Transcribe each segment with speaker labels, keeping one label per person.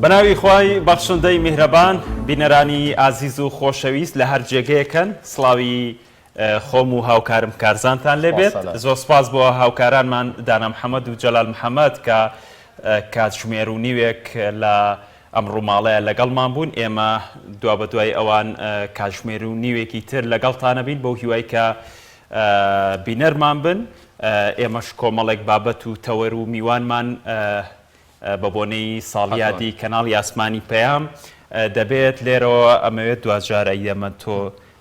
Speaker 1: بەناوی خوای بەخشندەی میهرەبان بینەرانی ئازیز و خۆشەویست لە هەر جێگەیەکەن سڵاوی خۆم و هاوکارم کارزانتان لێبێت زۆر سپاس بۆ هاوکارانمان دانا محەممەد و جەلال محەممەد کە کاتژمێر و نیوێک لە ئەم ڕووماڵەیە لەگەڵمان بوون ئێمە دوابەدوای ئەوان کاتژمێر و نیوێکی تر لەگەڵتانەبین بەو هیوای کە بینەرمان بن ئێمەش کۆمەڵێک بابەت و تەوەر و میوانمان بە بۆنەی ساڵیادی کەناڵی ئاسمانی پەیام دەبێت لێرەوە ئەمەوێت دواجار ئەیەمە تۆ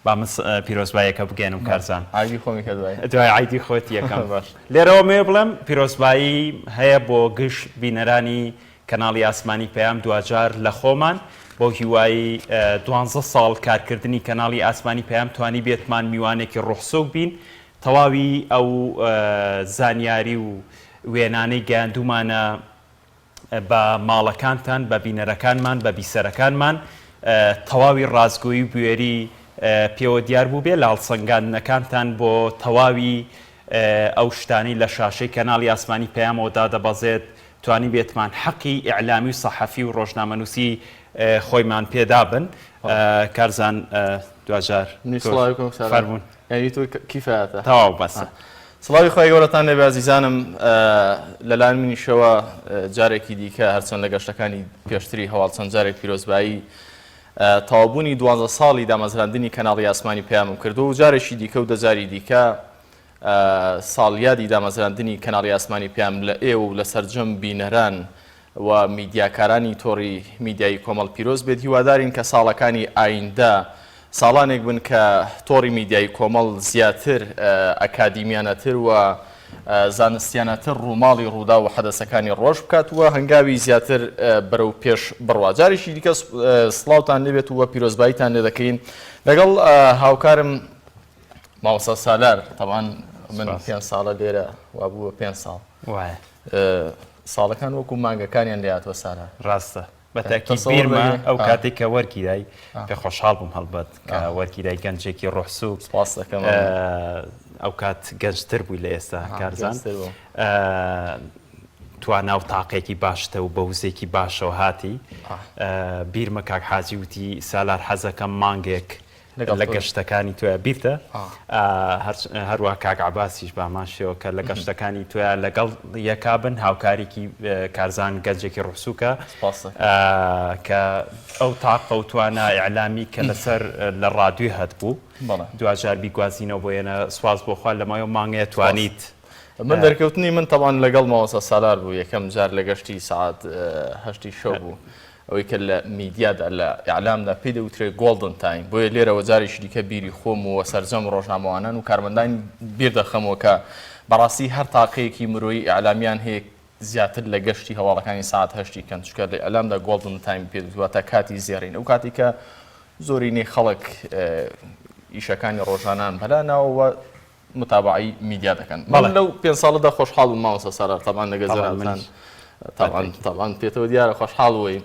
Speaker 1: با من پیرۆزبایەکە بگەێنم کارزان
Speaker 2: عیدی خۆمی کە دوای
Speaker 1: دوای عیدی خۆت یەکەم باش لێرەوە مێ بڵێم پیرۆزبایی هەیە بۆ گشت بینەرانی کەناڵی ئاسمانی پەیام دواجار لە خۆمان بۆ هیوای دوانزە ساڵ کارکردنی کەناڵی ئاسمانی پەیام توانی بێتمان میوانێکی ڕۆحسۆک بین تەواوی ئەو زانیاری و وێنانەی گەیاندوومانە بە ماڵەکانتان، بە بینەرەکانمان، بە بیسەرەکانمان، تەواوی ڕاستگۆیی و بوێری پێوە دیار بووبێ لە هەڵسەنگاندنەکانتان بۆ تەواوی ئەو شتانەی لە شاشەی کەناڵی ئاسمانی پەیامەوە دادەبەزێت، توانیبێتمان حەقی ئیعلامی و سەحەفی و ڕۆژنامەنووسی خۆیمان پێدابن. کارزان دواجار فەرموون.
Speaker 2: یانی تۆ کیفایەتە.
Speaker 1: تەواو بەسە.
Speaker 2: سڵاوی خوای گەورەتان لێبێ ئازیزانم لەلایەن منیشەوە جارێکی دیکە هەرچەند لە گەشتەکانی پێشتری هەواڵ چەند جارێک پیرۆزبایی تەواوبوونی دوانزە ساڵی دامەزراندنی کەناڵی ئاسمانی پەیامم کردو و جارێکی دیکە و دەجاری دیکە ساڵیادی دامەزراندنی کەناڵی ئاسمانی پەیام لە ئێوە و لە سەرجەم بینەران و میدیاکارانی تۆڕی میدیایی کۆمەڵ پیرۆز بێت، هیوادارین کە ساڵەکانی ئایندە ساڵانێک بن کە تۆڕی میدیایی کۆمەڵ زیاتر ئەکادیمیانەتر و زانستیانەتر ڕووماڵی ڕووداو و حەدەسەکانی ڕۆژ بکات و هەنگاوی زیاتر بەرەو پێش بڕوا. جارێکی دیکە سڵاوتان لێبێت و پیرۆزباییتان لێ دەکەین لەگەڵ هاوکارم مامۆستا سالار. تەبعەن من پێنج ساڵە لێرە وابووە پێنج ساڵ
Speaker 1: وایە.
Speaker 2: ساڵەکان وەکو مانگەکانیان لێ هاتووە سارا.
Speaker 1: ڕاستە بە تاکید بیرمە ئەو کاتێک کە وەرگیرای پێ خۆشحاڵ بووم هەڵبەت کە وەرگیرای گەنجێکی ڕۆحسوک
Speaker 2: سپاس دەکەم
Speaker 1: ئەو کات گەنجتر بووی لە ئێستا کارزان توانا و تاقێکی باشتە و بە وزێکی باشەوە هاتی بیرمە کاک حاجی وتی سالار حەزەکەم مانگێک لە گەشتەکانی تۆیا بیرتە؟ هەروا کاک عەباسیش بامان شێوە کە لە گەشتەکانی تۆیا لەگەڵ یەکا بن هاوکاریکی کارزان گەنجێکی ڕوحسوکە کە ئەو تاقە و توانا ئیعلامی کە لەسەر لە ڕادیۆ هەت بوو دواجار بیگوازینەوە بۆ ئێنە سواز بۆ خوا لە ماوەی مانگەیە توانیت
Speaker 2: من دەرکەوتنی من تەبان لەگەڵ مامۆستا سالار بوو یەکەم جار لە گەشتی سەعات هەشتی شەو بوو ئەوەی کە لە میدیادا لە ئیعلامدا پێی دەوترێت golden time، بۆیە لێرەوە جارێکی دیکە بیری خۆم و سەرجەم ڕۆژنامەوانان و کارمەندانی بیر دەخەمەوە کە بەڕاستی هەر تاقەیەکی مرۆیی ئیعلامیان هەیە زیاتر لە گەشتی هەواڵەکانی سەعات هەشتی کەن، چونکە لە ئیعلامدا golden time پێ دەوترێت واتە کاتی زێڕین ئەو کاتێک کە زۆرینەی خەڵک ئیشەکانی ڕۆژانان بەلا ناوەوە متابەعەی میدیا دەکەن. من لەو پێنج ساڵەدا خۆشحاڵ بووم مامۆستا سالار تەبعەن لەگەڵ جەنابتان تەبعەن تەبعەن پێتەوە دیارە خۆشحاڵ بووین.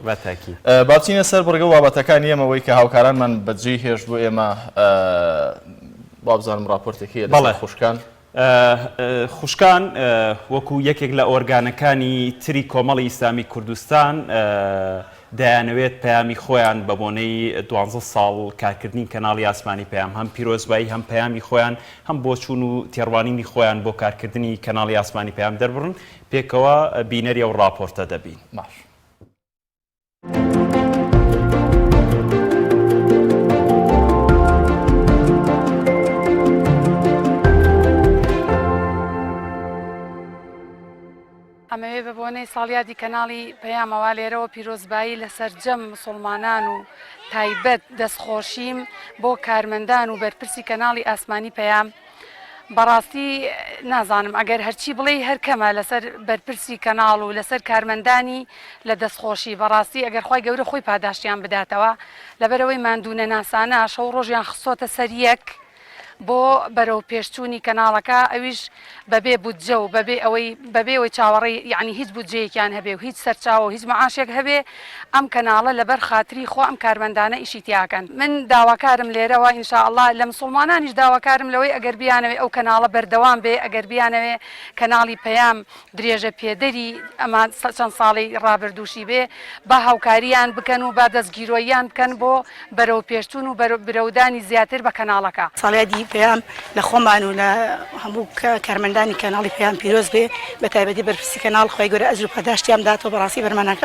Speaker 2: با بچینە سەر بڕگە و بابەتەکانی ئێمە ئەوەی کە هاوکارانمان بەجێی هێشت بۆ ئێمە وابزانم ڕاپۆرتێک هەیە لەسەر خوشکان.
Speaker 1: خوشکان وەکو یەکێک لە ئۆرگانەکانی تری کۆمەڵی ئیسلامی کوردستان دەیانەوێت پەیامی خۆیان بە بۆنەی دوانزە ساڵ کارکردنی کەناڵی ئاسمانی پەیام هەم پیرۆزبایی هەم پەیامی خۆیان هەم بۆچوون و تێڕوانینی خۆیان بۆ کارکردنی کەناڵی ئاسمانی پەیام دەربڕن پێکەوە بینەری ئەو ڕاپۆرتە دەبین.
Speaker 2: باش.
Speaker 3: ئەمەوێ بە بۆنەی ساڵیادی کەناڵی پەیامەوە لێرەوە پیرۆزبایی لە سەرجەم مسوڵمانان و تایبەت دەستخۆشیم بۆ کارمەندان و بەرپرسی کەناڵی ئاسمانی پەیام بەڕاستی نازانم ئەگەر هەرچی بڵێی هەر کەمە لەسەر بەرپرسی کەناڵ و لەسەر کارمەندانی لە دەستخۆشی بەڕاستی ئەگەر خوای گەورە خۆی پاداشتیان بداتەوە لەبەرئەوەی ماندوونەناسانە شەو ڕۆژیان خستۆتە سەر یەک. بۆ بەرەو پێشچوونی کەناڵەکە ئەویش بەبێ بودجە و بەبێ ئەوەی بەبێ ئەوەی چاوەڕێی یەعنی هیچ بودجەیەکیان هەبێ و هیچ سەرچاوە و هیچ معاشێک هەبێ ئەم کەناڵە لەبەر خاتری خوا ئەم کارمەندانە ئیشی تیاکەن من داواکارم لێرەوە ان شاء اللە لە مسوڵمانانیش داواکارم لەوەی ئەگەر بیانەوێ ئەو کەناڵە بەردەوام بێ ئەگەر بیانەوێ کەناڵی پەیام درێژە پێدەری ئەمە چەند ساڵەی ڕابردووشی بێ با هاوکاریان بکەن و با دەستگیرۆییان بکەن بۆ بەرەو پێشچوون و برەودانی زیاتر بە کەناڵەکە.
Speaker 4: ساڵیادی پەیام لە خۆمان و لە هەموو کارمەندانی کەناڵی پەیام پیرۆز بێ بە تایبەتی بەرپرسی کەناڵ خوای گەورە ئەجر و پاداشتیان بداتەوە بەڕاستی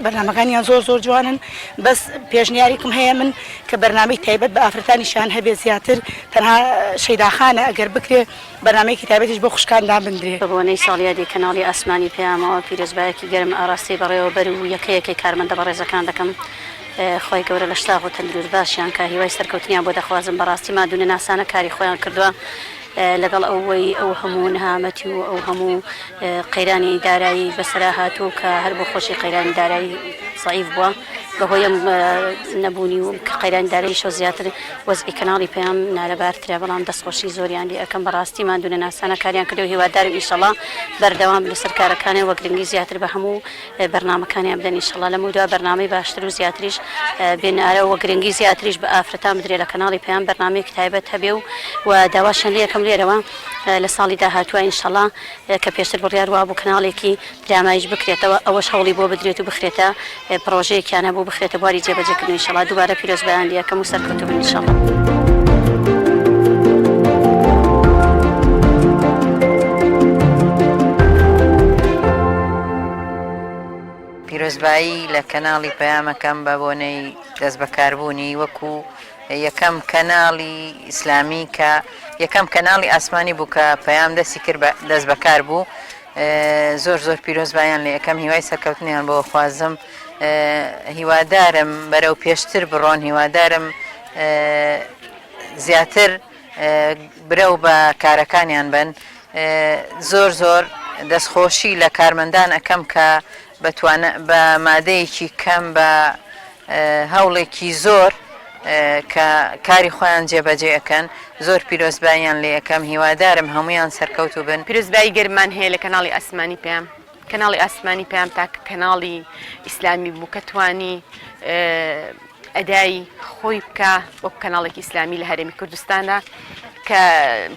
Speaker 4: بەرنامەکانیان زۆر زۆر جوانن بەس پێشنیارێکم هەیە من کە بەرنامەی تایبەت بە ئافرەتانیشیان هەبێ زیاتر تەنها شەیداخانە ئەگەر بکرێ بەرنامەیەکی تایبەتیش بۆ خوشکان دابندرێ.
Speaker 5: بە بۆنەی ساڵیادی کەناڵی ئاسمانی پەیامەوە پیرۆزبایەکی گەرم ئاراستەی بەڕێوەبەر و یەکە یەکەی کارمەندە بەڕێزەکان دەکەم خوای گەورە لەش ساغ و تەندروست باشیان کا هیوای سەرکەوتنیان بۆ دەخوازم بەڕاستی مادوونەناسانە کاری خۆیان کردووە لەگەڵ ئەوەی ئەو هەموو نەهامەتی و ئەو هەموو قەیرانی دارایی بەسەرا هاتوو کە هەر بۆ خۆشی قەیرانی دارایی زەعیف بووە بەهۆی ئەم نەبوونی و قەیرانی داراییشەوە زیاتر وەزعی کەناڵی پەیام نالەبارترە بەڵام دەستخۆشی زۆریان لێ ئەکەم بەڕاستی ماندوونەناسانە کاریان کردووە هیوادارم ئیشەڵا بەردەوام بن لەسەر کارەکانیان وە گرنگی زیاتر بە هەموو بەرنامەکانیان بدەن ئیشەڵا لەمەودوا بەرنامەی باشتر و زیاتریش بێنارە وە گرنگی زیاتریش بە ئافرەتان بدرێ لە کەناڵی پەیام بەرنامەیەکی تایبەت هەبێ و و داواشیان لێ ئەکەم لێرەوە لە ساڵی داهاتووە ئینشەڵا کە پێشتر بڕیار وابوو کەناڵێکی درامایش بکرێتەوە ئەوەش هەوڵی بۆ بدرێت و بخرێتە پڕۆژەیەکیان هەبوو بخرێتە بواری جێبەجێکردن ئینشەڵا دووبارە پیرۆزبایان لێ ئەکەم و سەرکەوتوو بن ئینشەڵا.
Speaker 6: پیرۆزبایی لە کەناڵی پەیام ئەکەم بە بۆنەی دەستبەکاربوونی وەکو یەکەم کەناڵی ئیسلامی کە یەکەم کەناڵی ئاسمانی بوو کە پەیام دەستی کرد بە دەستبەکار بوو زۆر زۆر پیرۆزبایان لێ ئەکەم هیوای سەرکەوتنیان بۆ خوازم هیوادارم بەرەو پێشتر بڕۆن هیوادارم زیاتر برەو بە کارەکانیان بن زۆر زۆر دەستخۆشی لە کارمەندان ئەکەم کە بە مادەیەکی کەم بە هەوڵێکی زۆر کە کاری خۆیان جێبەجێ ئەکەن زۆر پیرۆزباییان لێ ئەکەم هیوادارم هەموویان سەرکەوتوو بن.
Speaker 7: پیرۆزبایی گەرممان هەیە لە کەناڵی ئاسمانی پەیام کەناڵی ئاسمانی پەیام تاکە کەناڵی ئیسلامی بوو کە توانی ئەدای خۆی بکا وەک کەناڵێکی ئیسلامی لە هەرێمی کوردستاندا کە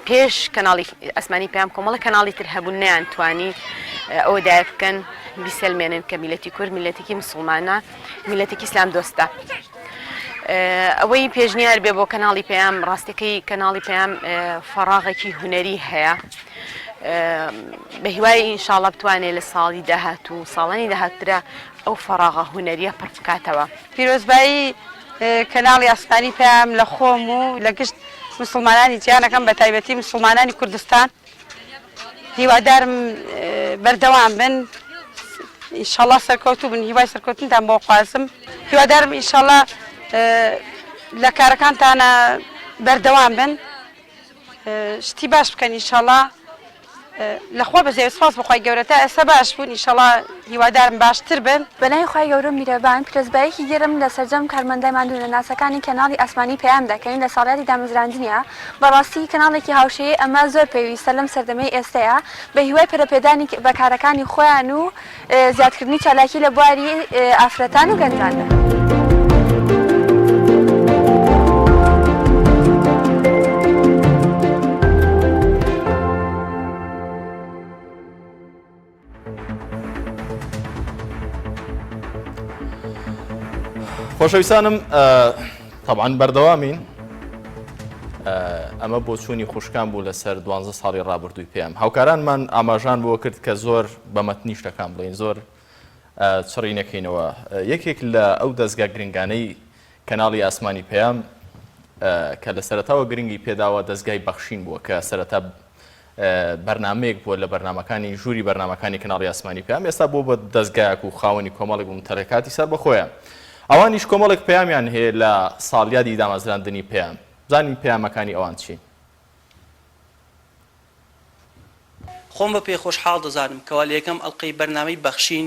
Speaker 7: پێش کەناڵی ئاسمانی پەیام کۆمەڵە کەناڵی تر هەبوون نەیان توانی ئەوە دایە بکەن بیسەلمێنن کە میلەتی کورد میلەتێکی مسوڵمانە میلەتێکی ئیسلام دۆستە. ئەوەی پێشنیار بێ بۆ کەناڵی پەیام ڕاستەکەی کەناڵی پەیام فەراغێکی هونەری هەیە بە هیوای ئینشاڵە بتوانێت لە ساڵی داهاتوو ساڵانی داهاترا ئەو فەراغە هونەریە پڕ بکاتەوە.
Speaker 8: پیرۆزبایی کەناڵی ئاسمانی پەیام لە خۆم و لە گشت موسڵمانانی جیهان ئەکەم بە تایبەتی موسڵمانانی کوردستان هیوادارم بەردەوام بن ئینشاڵا سەرکەوتوو بن هیوای سەرکەوتنتان بۆ خوازم هیوادارم ئینشاڵا لە کارەکانتانە بەردەوام بن شتی باش بکەن ئینشاڵا لەخوا بەزیاد سپاس بۆ خوای گەورە تا ئێستا باش بوون ئینشاڵا هیوادارم باشتر بن.
Speaker 9: بەناوی خوای گەورە و میرەبان پیرۆزباییەکی گەرم لە سەرجەم کارمەندە ماندوونەناسەکانی کەناڵی ئاسمانی پەیام دەکەین لە ساڵیادی دامەزراندنیا بەڕاستی کەناڵێکی هاوشێوەی ئەمە زۆر پێویستە لەم سەردەمەی ئێستەیا بە هیوای پەرەپێدانی بە کارەکانی خۆیان و زیادکردنی چالاکی لە بواری ئافرەتان و گەنجاندا.
Speaker 2: خۆشەویستانم تەبعەن بەردەوامین ئەمە بۆچوونی خوشکان بوو لەسەر دوانزە ساڵی ڕابردووی پێم هاوکارانمان ئاماژان بۆ کرد کە زۆر بە مەتنی شتەکان بڵێین زۆر چڕی نەکەینەوە یەکێک لە ئەو دەزگا گرنگانەی کەناڵی ئاسمانی پەیام کە لە سەرەتاوە گرنگی پێداوە دەزگای بەخشین بووە کە سەرەتا بەرنامەیەک بووە لە بەرنامەکانی ژووری بەرنامەکانی کەناڵی ئاسمانی پەیام ئێستا بووە بە دەزگایەک و خاوەنی کۆمەڵێک مومتەلەکاتی سەربەخۆیە ئەوانیش کۆمەڵێک پەیامیان هەیە لە ساڵیادی دامەزراندنی پەیام بزانین پەیامەکانی ئەوان چین.
Speaker 10: خۆم بە پێ خۆشحاڵ دەزانم کەوا لە یەکەم ئەڵقەی بەرنامەی بەخشین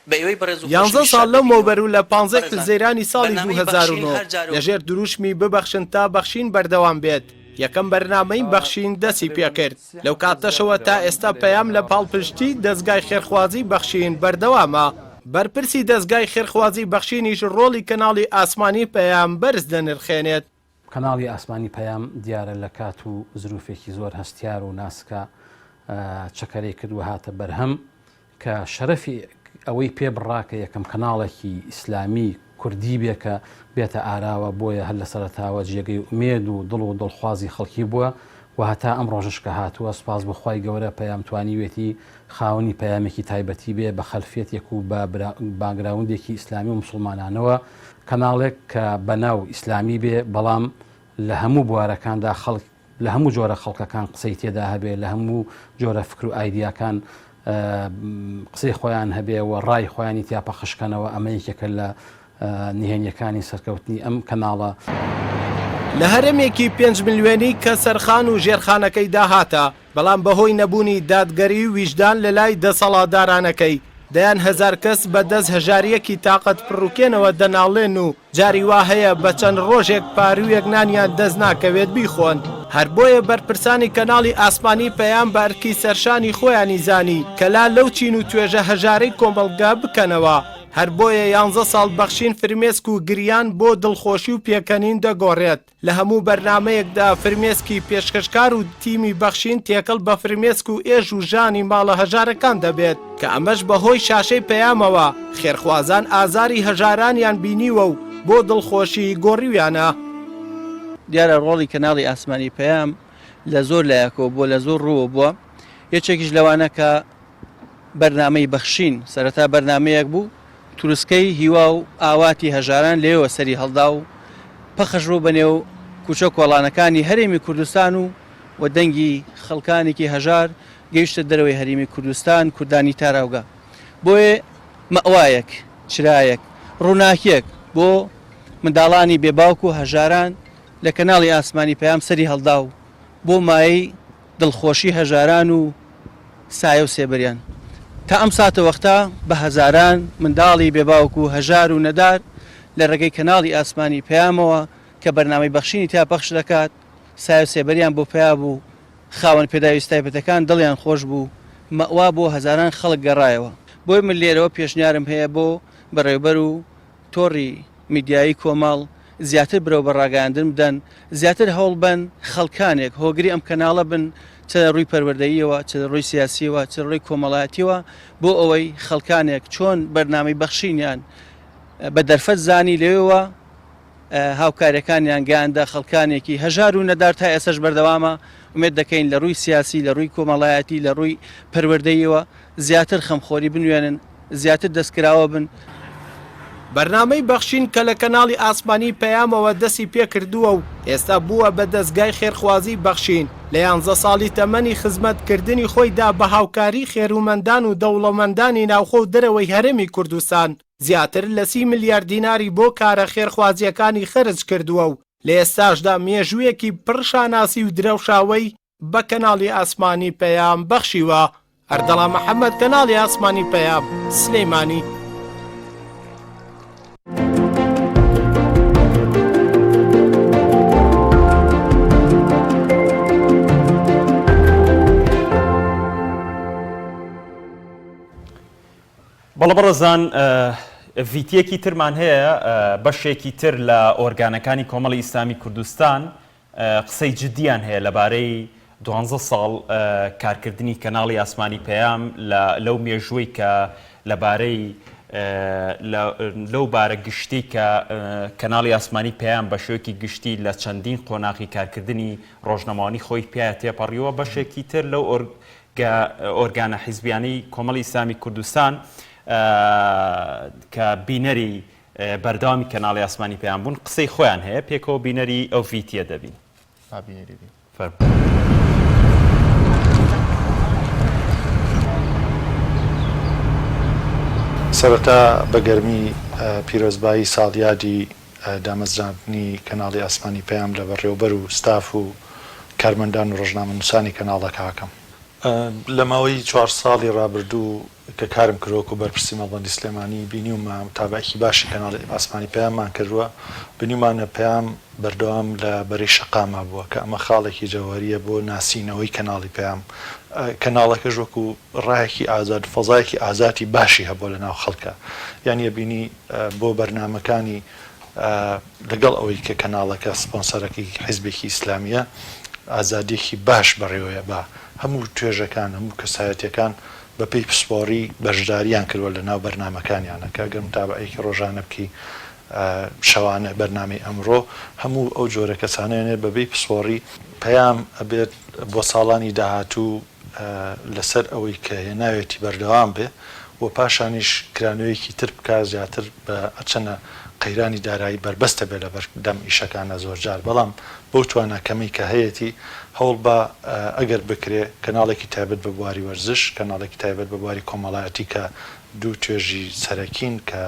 Speaker 10: بە ئێوەی بەڕێز و
Speaker 11: یانزە
Speaker 10: خۆشەویست
Speaker 11: ساڵ
Speaker 10: شاد
Speaker 11: لەمەوبەر
Speaker 10: دەبینەوە.
Speaker 11: و لە پانزەی
Speaker 10: بەڕێزان،
Speaker 11: حوزەیرانی ساڵی
Speaker 10: بەرنامەی
Speaker 11: 2009
Speaker 10: بەخشین هەر جارە
Speaker 11: لە
Speaker 10: و
Speaker 11: ژێر دروشمی ببەخشن تا بەخشین بەردەوام بێت. یەکەم بەرنامەی بەخشین دەستی پێکرد، لەو کاتەشەوە تا ئێستا پەیام لە پاڵپشتی دەزگای خێرخوازی بەخشین بەردەوامە. بەرپرسی دەزگای خێرخوازی بەخشینیش ڕۆڵی کەناڵی ئاسمانی پەیام بەرز دەنرخێنێت.
Speaker 12: کەناڵی ئاسمانی پەیام دیارە لە کات و زروفێکی زۆر هەستیار و ناسکا چەکەرەی کرد و هاتە بەرهەم کە شەرەفی ئەوەی پێ بڕا کە یەکەم کەناڵێکی ئیسلامی کوردی بێ کە بێتە ئاراوە بۆیە هەر لە سەرەتاوە جێگەی ئومێد و دڵ و دڵخوازی خەڵکی بووە و هەتا ئەم ڕۆژەش کە هاتووە سوپاس بۆ خوای گەورە پەیام توانیوێتی خاوەنی پەیامێکی تایبەتی بێ بە خەلفیەتێک و بە باکگراوندێکی ئیسلامی و موسڵمانانەوە کەناڵێک کە بەناو ئیسلامی بێ بەڵام لە هەموو بوارەکاندا خەڵک لە هەموو جۆرە خەڵکەکان قسەی تێدا هەبێ لە هەموو جۆرە فکر و ئایدیاکان قسەی خۆیان هەبێ و ڕای خۆیانی تیا پەخش کەنەوە ئەمە یەکێکە لە نهێنیەکانی سەرکەوتنی ئەم کەناڵە.
Speaker 11: لە هەرێمێکی پێنج ملیۆنی کە سەرخان و ژێرخانەکەی داهاتە، بەڵام بەهۆی نەبوونی دادگەری و ویژدان لەلای دەسەڵاتدارانەکەی، دەیان هەزار کەس بە دەست هەژارییەکی تاقەت پڕوکێنەوە دەناڵێن و جاری وا هەیە بە چەند ڕۆژێک پاروویەک نانیان دەست ناکەوێت بیخۆن. هەر بۆیە بەرپرسانی کەناڵی ئاسمانی پەیام بە ئەرکی سەرشانی خۆیانی زانی کە لا لەو چین و توێژە هەژارەی کۆمەڵگە بکەنەوە. هەر بۆیە یانزە ساڵ بەخشین فرمێسک و گریان بۆ دڵخۆشی و پێکەنین دەگۆڕێت. لە هەموو بەرنامەیەکدا فرمێسکی پێشکەشکار و تیمی بەخشین تێکەڵ بە فرمێسک و ئێش و ژانی ماڵە هەژارەکان دەبێت، کە ئەمەش بەهۆی شاشەی پەیامەوە خێرخوازان ئازاری هەژارانیان بینیوە و بۆ دڵخۆشی گۆڕیویانە.
Speaker 10: دیارە ڕۆڵی کەناڵی ئاسمانی پەیام لە زۆر لایەکەوە بووە، لە زۆر ڕووەوە بووە، یەکێکیش لەوانە کە بەرنامەی بەخشین سەرەتا بەرنامەیەک بوو تروسکەی هیوا و ئاواتی هەژاران لێوە سەری هەڵدا و پەخش بوو بە نێو کوچە کۆڵانەکانی هەرێمی کوردستان و و دەنگی خەڵکانێکی هەژار گەیشتە دەرەوەی هەرێمی کوردستان کوردانی تاراوگە بۆیە مەئوایەک چرایەک ڕووناکیەک بۆ منداڵانی بێ باوک و هەژاران لە کەناڵی ئاسمانی پەیام سەری هەڵدا و بۆ مایەی دڵخۆشی هەژاران و سایە و سێبەریان. تا ئەم ساتەوەختە بە هەزاران منداڵی بێ باوک و هەژار و نەدار لە ڕێگەی کەناڵی ئاسمانی پەیامەوە کە بەرنامەی بەخشینی تیا پەخش دەکات سایە و سێبەریان بۆ پەیا بوو، خاوەن پێداویست تایبەتەکان دڵیان خۆش بوو، مەئوا بۆ هەزاران خەڵک گەڕایەوە. بۆیە من لێرەوە پێشنیارم هەیە بۆ بەڕێوبەر و تۆڕی میدیایی کۆمەڵ زیاتر برەو بە ڕاگەیاندن بدەن، زیاتر هەوڵ بەن خەڵکانێک هۆگری ئەم کەناڵە بن چ لە ڕووی پەروەردەییەوە، چ لە ڕووی سیاسییەوە، چ لە ڕووی کۆمەڵایەتییەوە بۆ ئەوەی خەڵکانێک چۆن بەرنامەی بەخشینیان بە دەرفەت زانی لەوێوە هاوکاریەکانیان گەیاندە خەڵکانێکی هەژار و نەدار تا ئێستاش بەردەوامە، ئومێد دەکەین لە ڕووی سیاسی، لە ڕووی کۆمەڵایەتی، لە ڕووی پەروەردەییەوە زیاتر خەمخۆری بنوێنن، زیاتر دەستکراوە بن.
Speaker 11: بەرنامەی بەخشین کە لە کەناڵی ئاسمانی پەیامەوە دەستی پێکردووە و ئێستا بووە بە دەزگای خێرخوازی بەخشین، لە یانزە ساڵی تەمەنی خزمەتکردنی خۆیدا بە هاوکاری خێرومەندان و دەوڵەمەندانی ناوخۆ و دەرەوەی هەرێمی کوردستان زیاتر لە سی ملیار دیناری بۆ کارە خێرخوازییەکانی خەرج کردووە و لە ئێستاشدا مێژوویەکی پڕ شانازی و درەوشاوەی بە کەناڵی ئاسمانی پەیام بەخشیوە. ئەردەڵان محەمەد، کەناڵی ئاسمانی پەیام، سلێمانی.
Speaker 1: بەڵێ بەڕێزان ڤیتیەکی ترمان هەیە بەشێکی تر لە ئۆرگانەکانی کۆمەڵی ئیسلامی کوردستان قسەی جدیان هەیە لەبارەی دوانزە ساڵ کارکردنی کەناڵی ئاسمانی پەیام لە لەو مێژووی کە لەبارەی لەو بارە گشتی کە کەناڵی ئاسمانی پەیام بە شێوەیەکی گشتی لە چەندین قۆناغی کارکردنی ڕۆژنامەوانی خۆی پیا تێپەڕیوە بەشێکی تر لەو ئۆرگانە حیزبیانەی کۆمەڵی ئیسلامی کوردستان کە بینەری بەردەوامی کەناڵی ئاسمانی پەیام بوون قسەی خۆیان هەیە پێکەوە بینەری ئەو ڤیتیە دەبین. با بینەری
Speaker 2: بین. فەرموو.
Speaker 13: سەرەتا بە گەرمی پیرۆزبایی ساڵیادی دامەزراندنی کەناڵی ئاسمانی پەیام لە بەڕێوبەر و ستاف و کارمەندان و ڕۆژنامەنووسانی کەناڵەکە ئەکەم. لە ماوەی چوار ساڵی ڕابردوو کە کارم کردوە وەکو بەرپرسی مەڵبەندی سلێمانی بینیومە متابەعەکی باشی کەناڵی ئاسمانی پەیاممان کردوە بینیومانە پەیام بەردەوام لە بەرەی شەقاما بووە کە ئەمە خاڵێکی جەوهەریە بۆ ناسینەوەی کەناڵی پەیام کەناڵەکەش وەکو ڕایەکی ئازاد فەزایەکی ئازادی باشی هەبووە لە ناو خەڵکا یانی ئەبینی بۆ بەرنامەکانی لەگەڵ ئەوەی کە کەناڵەکە سپۆنسەرەکەی حیزبێکی ئیسلامیە ئازادیەکی باش بەڕێوەیە با هەموو توێژەکان هەموو کەسایەتیەکان بە پێی پسپۆڕی بەشداریان کردوە لە ناو بەرنامەکانیانە کە ئەگەر متابەعەیەکی ڕۆژانە بکەی شەوانە بەرنامەی ئەمڕۆ هەموو ئەو جۆرە کەسانە یانێ بە بێی پسپۆڕی پەیام ئەبێت بۆ ساڵانی داهاتوو لەسەر ئەوەی کە هێناوێتی بەردەوام بێ و پاشانیش کرانەوەیەکی تر بکا زیاتر بە هەرچەنە قەیرانی دارایی بەربەست ئەبێ لەبەر دەم ئیشەکانا زۆرجار بەڵام بەو توانا کەمەی کە هەیەتی هەوڵ با ئەگەر بکرێ کەناڵێکی تایبەت بە بواری وەرزش کەناڵێکی تایبەت بە بواری کۆمەڵایەتی کە دوو توێژی سەرەکین کە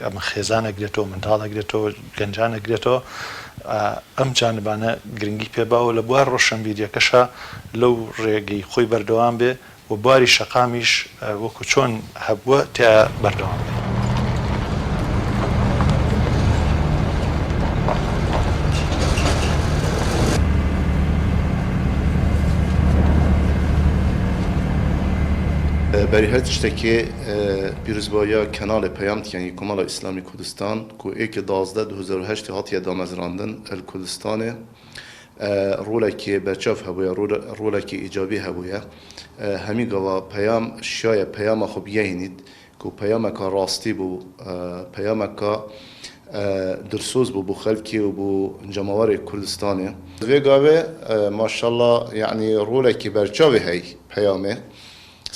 Speaker 13: ئەمە خێزان ئەگرێتەوە، منداڵ ئەگرێتەوە، گەنجان ئەگرێتەوە، ئەم جانبانە گرنگی پێ با و لە بوار ڕۆشنبیریەکەشا لەو ڕێگەی خۆی بەردەوام بێ و بواری شەقامیش وەکو چۆن هەبووە تیا بەردەوام بێ.
Speaker 14: بەری هەر تشتەکێ پیروزباییا کەناڵێ پەیام تکەنی کومەڵە ئیسلامی کوردستان کو ئێکێ 12 2008 هاتیە دامەزراندن ال کوردستانێ ڕۆلەکێ بەرچاف هەبوویە ڕۆلەکێ ئیجابی هەبوویە هەمی گاوا پەیام شایە پەیاما خو بگەهینیت کو پەیامەکا ڕاستی بوو پەیامەکا دلسۆز بوو بۆ خەلکێ و بۆ جەماوەرێ کوردستانێ. ڤێ گاوێ ماشەڵا یەعنی ڕۆلەکی بەرچاوێ هەی پەیامێ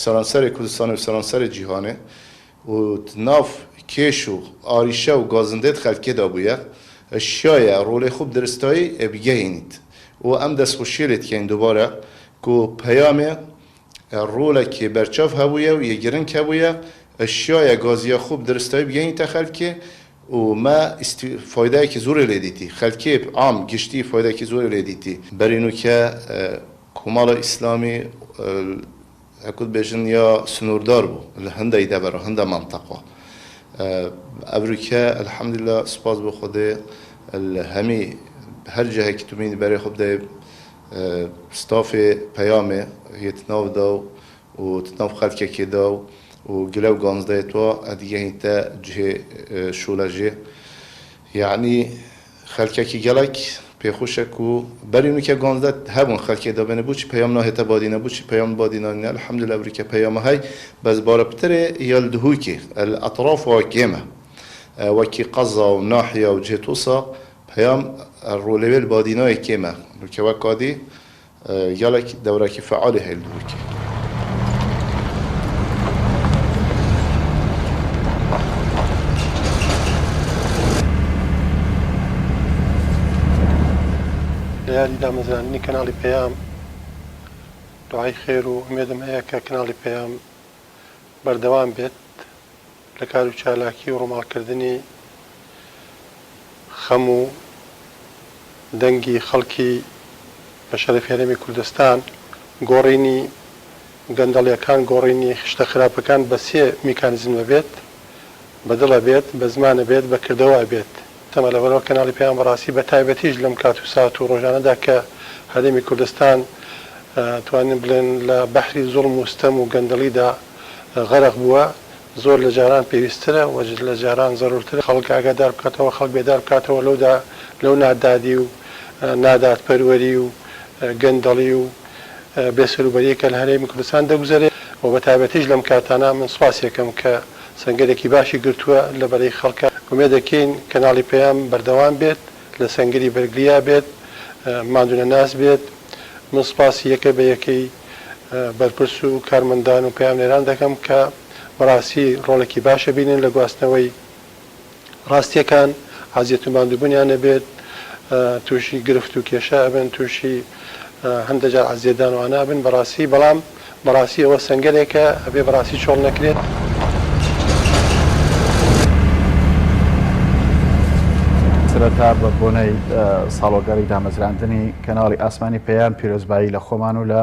Speaker 14: سەرانسەرێ کوردستانێ و سەرانسەرێ جیهانێ و ناف کێش و ئاریشە و گازندێت خەلکێ دا بوویە شایە ڕۆلێ خو بدرستایی بگەهینیت و ئەم دەستخوشیێ لێ دکەین دوبارە کو پەیامێ ڕۆلەکێ بەرچاف هەبوویە و یە گرنگ هەبوویە شایە گازیە خو بدرستایی بگەهینیتە خەلکێ و مە فایدەیەکی زۆرێ لێ دیتی خەلکێ عام گشتی فایدەیەکی زۆرێ لێ دیتی. بەرینوکە کۆمەڵە ئیسلامی هەکو دبێژن یا سنووردار بوو لە هەندەی دەڤەرا هەندە مەنتەقا ئەڤروکە الحمدللە سوپاس بۆ خودێ لە هەمی هەر جهێکی تو بینی بەرێ خو بدەی ستافێ پەیامێ یە تناو دا و تناو خەلکەکێ دا و گلە و گانزدەێ توا ئەدگەهینتە جهێ شۆلەژێ یەعنی خەلکەکی گەلەک پێخوشە کو بەری نوکە گانزدە هەبوون خەلکێ دابێنێ بوچی پەیام ناهێتە بادینە بوچی پەیام بادینا نیە الحمدللە ئەوریکە پەیامە هەی بەس بارە پترێ یال دهوکێ ال ئەتراف وا کێمە وەکی قەزا و ناحیە و جهێ توسا پەیام ڕۆلێوێ ال بادینایێ کێمە نوکە وەک کادی گەلەک دەورەکی فەعالی هەیە لە دهوکێ.
Speaker 15: لە یادی دامەزراندنی کەناڵی پەیام دوعای خێر و ئومێدم هەیە کە کەناڵی پەیام بەردەوام بێت لە کار و چالاکی و ڕووماڵکردنی خەم و دەنگی خەڵکی بە شەرەفی هەرێمی کوردستان، گۆڕینی گەندەڵیەکان، گۆڕینی شتە خراپەکان بە سێ میکانیزم ئەبێت، بە دڵ ئەبێت، بە زمان ئەبێت، بە کردەوە ئەبێت. تەمە لەبەرئەوە کەناڵی پەیام بەڕاستی بە تایبەتیش لەم کات و سات و ڕۆژانەدا کە هەرێمی کوردستان توانین بڵێن لە بەحری زوڵم و ستەم و گەندەڵیدا غەرق بووە زۆر لە جاران پێویستترە و لە جاران زەرورترە خەڵک ئاگادار بکاتەوە، خەڵک بێدار بکاتەوە لەودا لەو نادادی و نادادپەروەری و گەندەڵی و بێسەروبەرییە کە لە هەرێمی کوردستان دەگوزەرێ و بە تایبەتیش لەم کاتانە من سوپاسی ئەکەم کە سەنگەرێکی باشی گرتووە لە بەرەی خەڵکا. ئومێد دەکەین کەناڵی پەیام بەردەوام بێت، لە سەنگەری بەرگریا بێت، ماندوونەناس بێت. من سوپاسی یەکە بە یەکەی بەرپرس و کارمەندان و پەیامنێران دەکەم کە بەڕاستی ڕۆڵێکی باش ئەبینن لە گواستنەوەی ڕاستییەکان، عەزیەت و ماندووبوونیان نەبێت، تووشی گرفت و کێشە ئەبن، تووشی هەندێک جار عەزیەتدان و ئەوانە ئەبن بەڕاستی، بەڵام بەڕاستی ئەوە سەنگەرێکە ئەبێ بەڕاستی چۆڵ نەکرێت.
Speaker 16: سەرەتا بە بۆنەی ساڵۆگەڕی دامەزراندنی کەناڵی ئاسمانی پەیام پیرۆزبایی لە خۆمان و لە.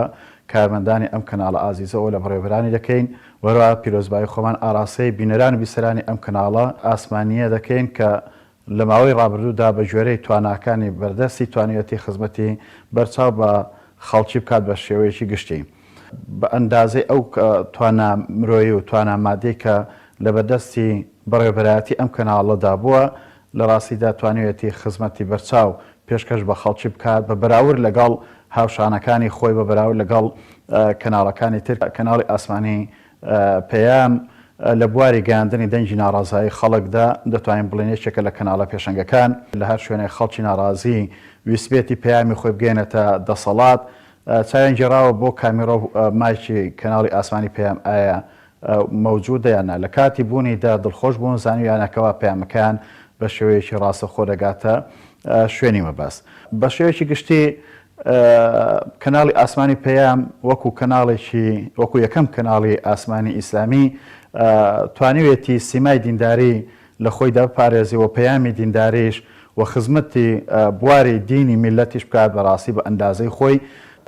Speaker 17: کارمەندانی ئەم کەناڵە ئازیزەوە لە بەڕێوەبەرانی دەکەین و هەروەها پیرۆزبایی خۆمان ئاراستەی بینەران و بیسەرانی ئەم کەناڵە ئاسمانییە دەکەین کە لە ماوەی ڕابردوودا بە گوێرەی تواناکانی بەردەستی توانیویەتی خزمەتی بەرچاو بە خەڵکی بکات بە شێوەیەکی گشتی بە ئەندازەی ئەو توانا مرۆیی و توانا مادیەی کە لە بەردەستی بەڕێوەبەرایەتی ئەم کەناڵەدا بووە لە ڕاستیدا توانیویەتی خزمەتی بەرچاو پێشکەش بە خەڵکی بکات بە بەراورد لەگەڵ هاوشانەکانی خۆی بە بەراورد لەگەڵ کەناڵەکانی تر کەناڵی ئاسمانی پەیام لە بواری گەیاندنی دەنگی ناڕازایی خەڵکدا دەتوانین بڵێین یەکێکە لە کەناڵە پێشەنگەکان. لە هەر شوێنێک خەڵکی ناڕازی ویستبێتی پەیامی خۆی بگەیەنێتە دەسەڵات، چاویان گێڕاوە بۆ کامیڕا و مایکی کەناڵی ئاسمانی پەیام ئایا مەوجودە یان نا. لە کاتی بوونیدا دڵخۆش بوون، زانیویانە کەوا پەیامەکەیان بە شێوەیەکی ڕاستەوخۆ دەگاتە شوێنی مەبەست. بە شێوەیەکی گشتی کەناڵی ئاسمانی پەیام وەکو کەناڵێکی وەکو یەکەم کەناڵی ئاسمانی ئیسلامی توانیوێتی سیمای دینداری لە خۆیدا بپارێزێ و پەیامی دینداریش و خزمەتی بواری دینی میللەتیش بکات بەڕاستی بە ئەندازەی خۆی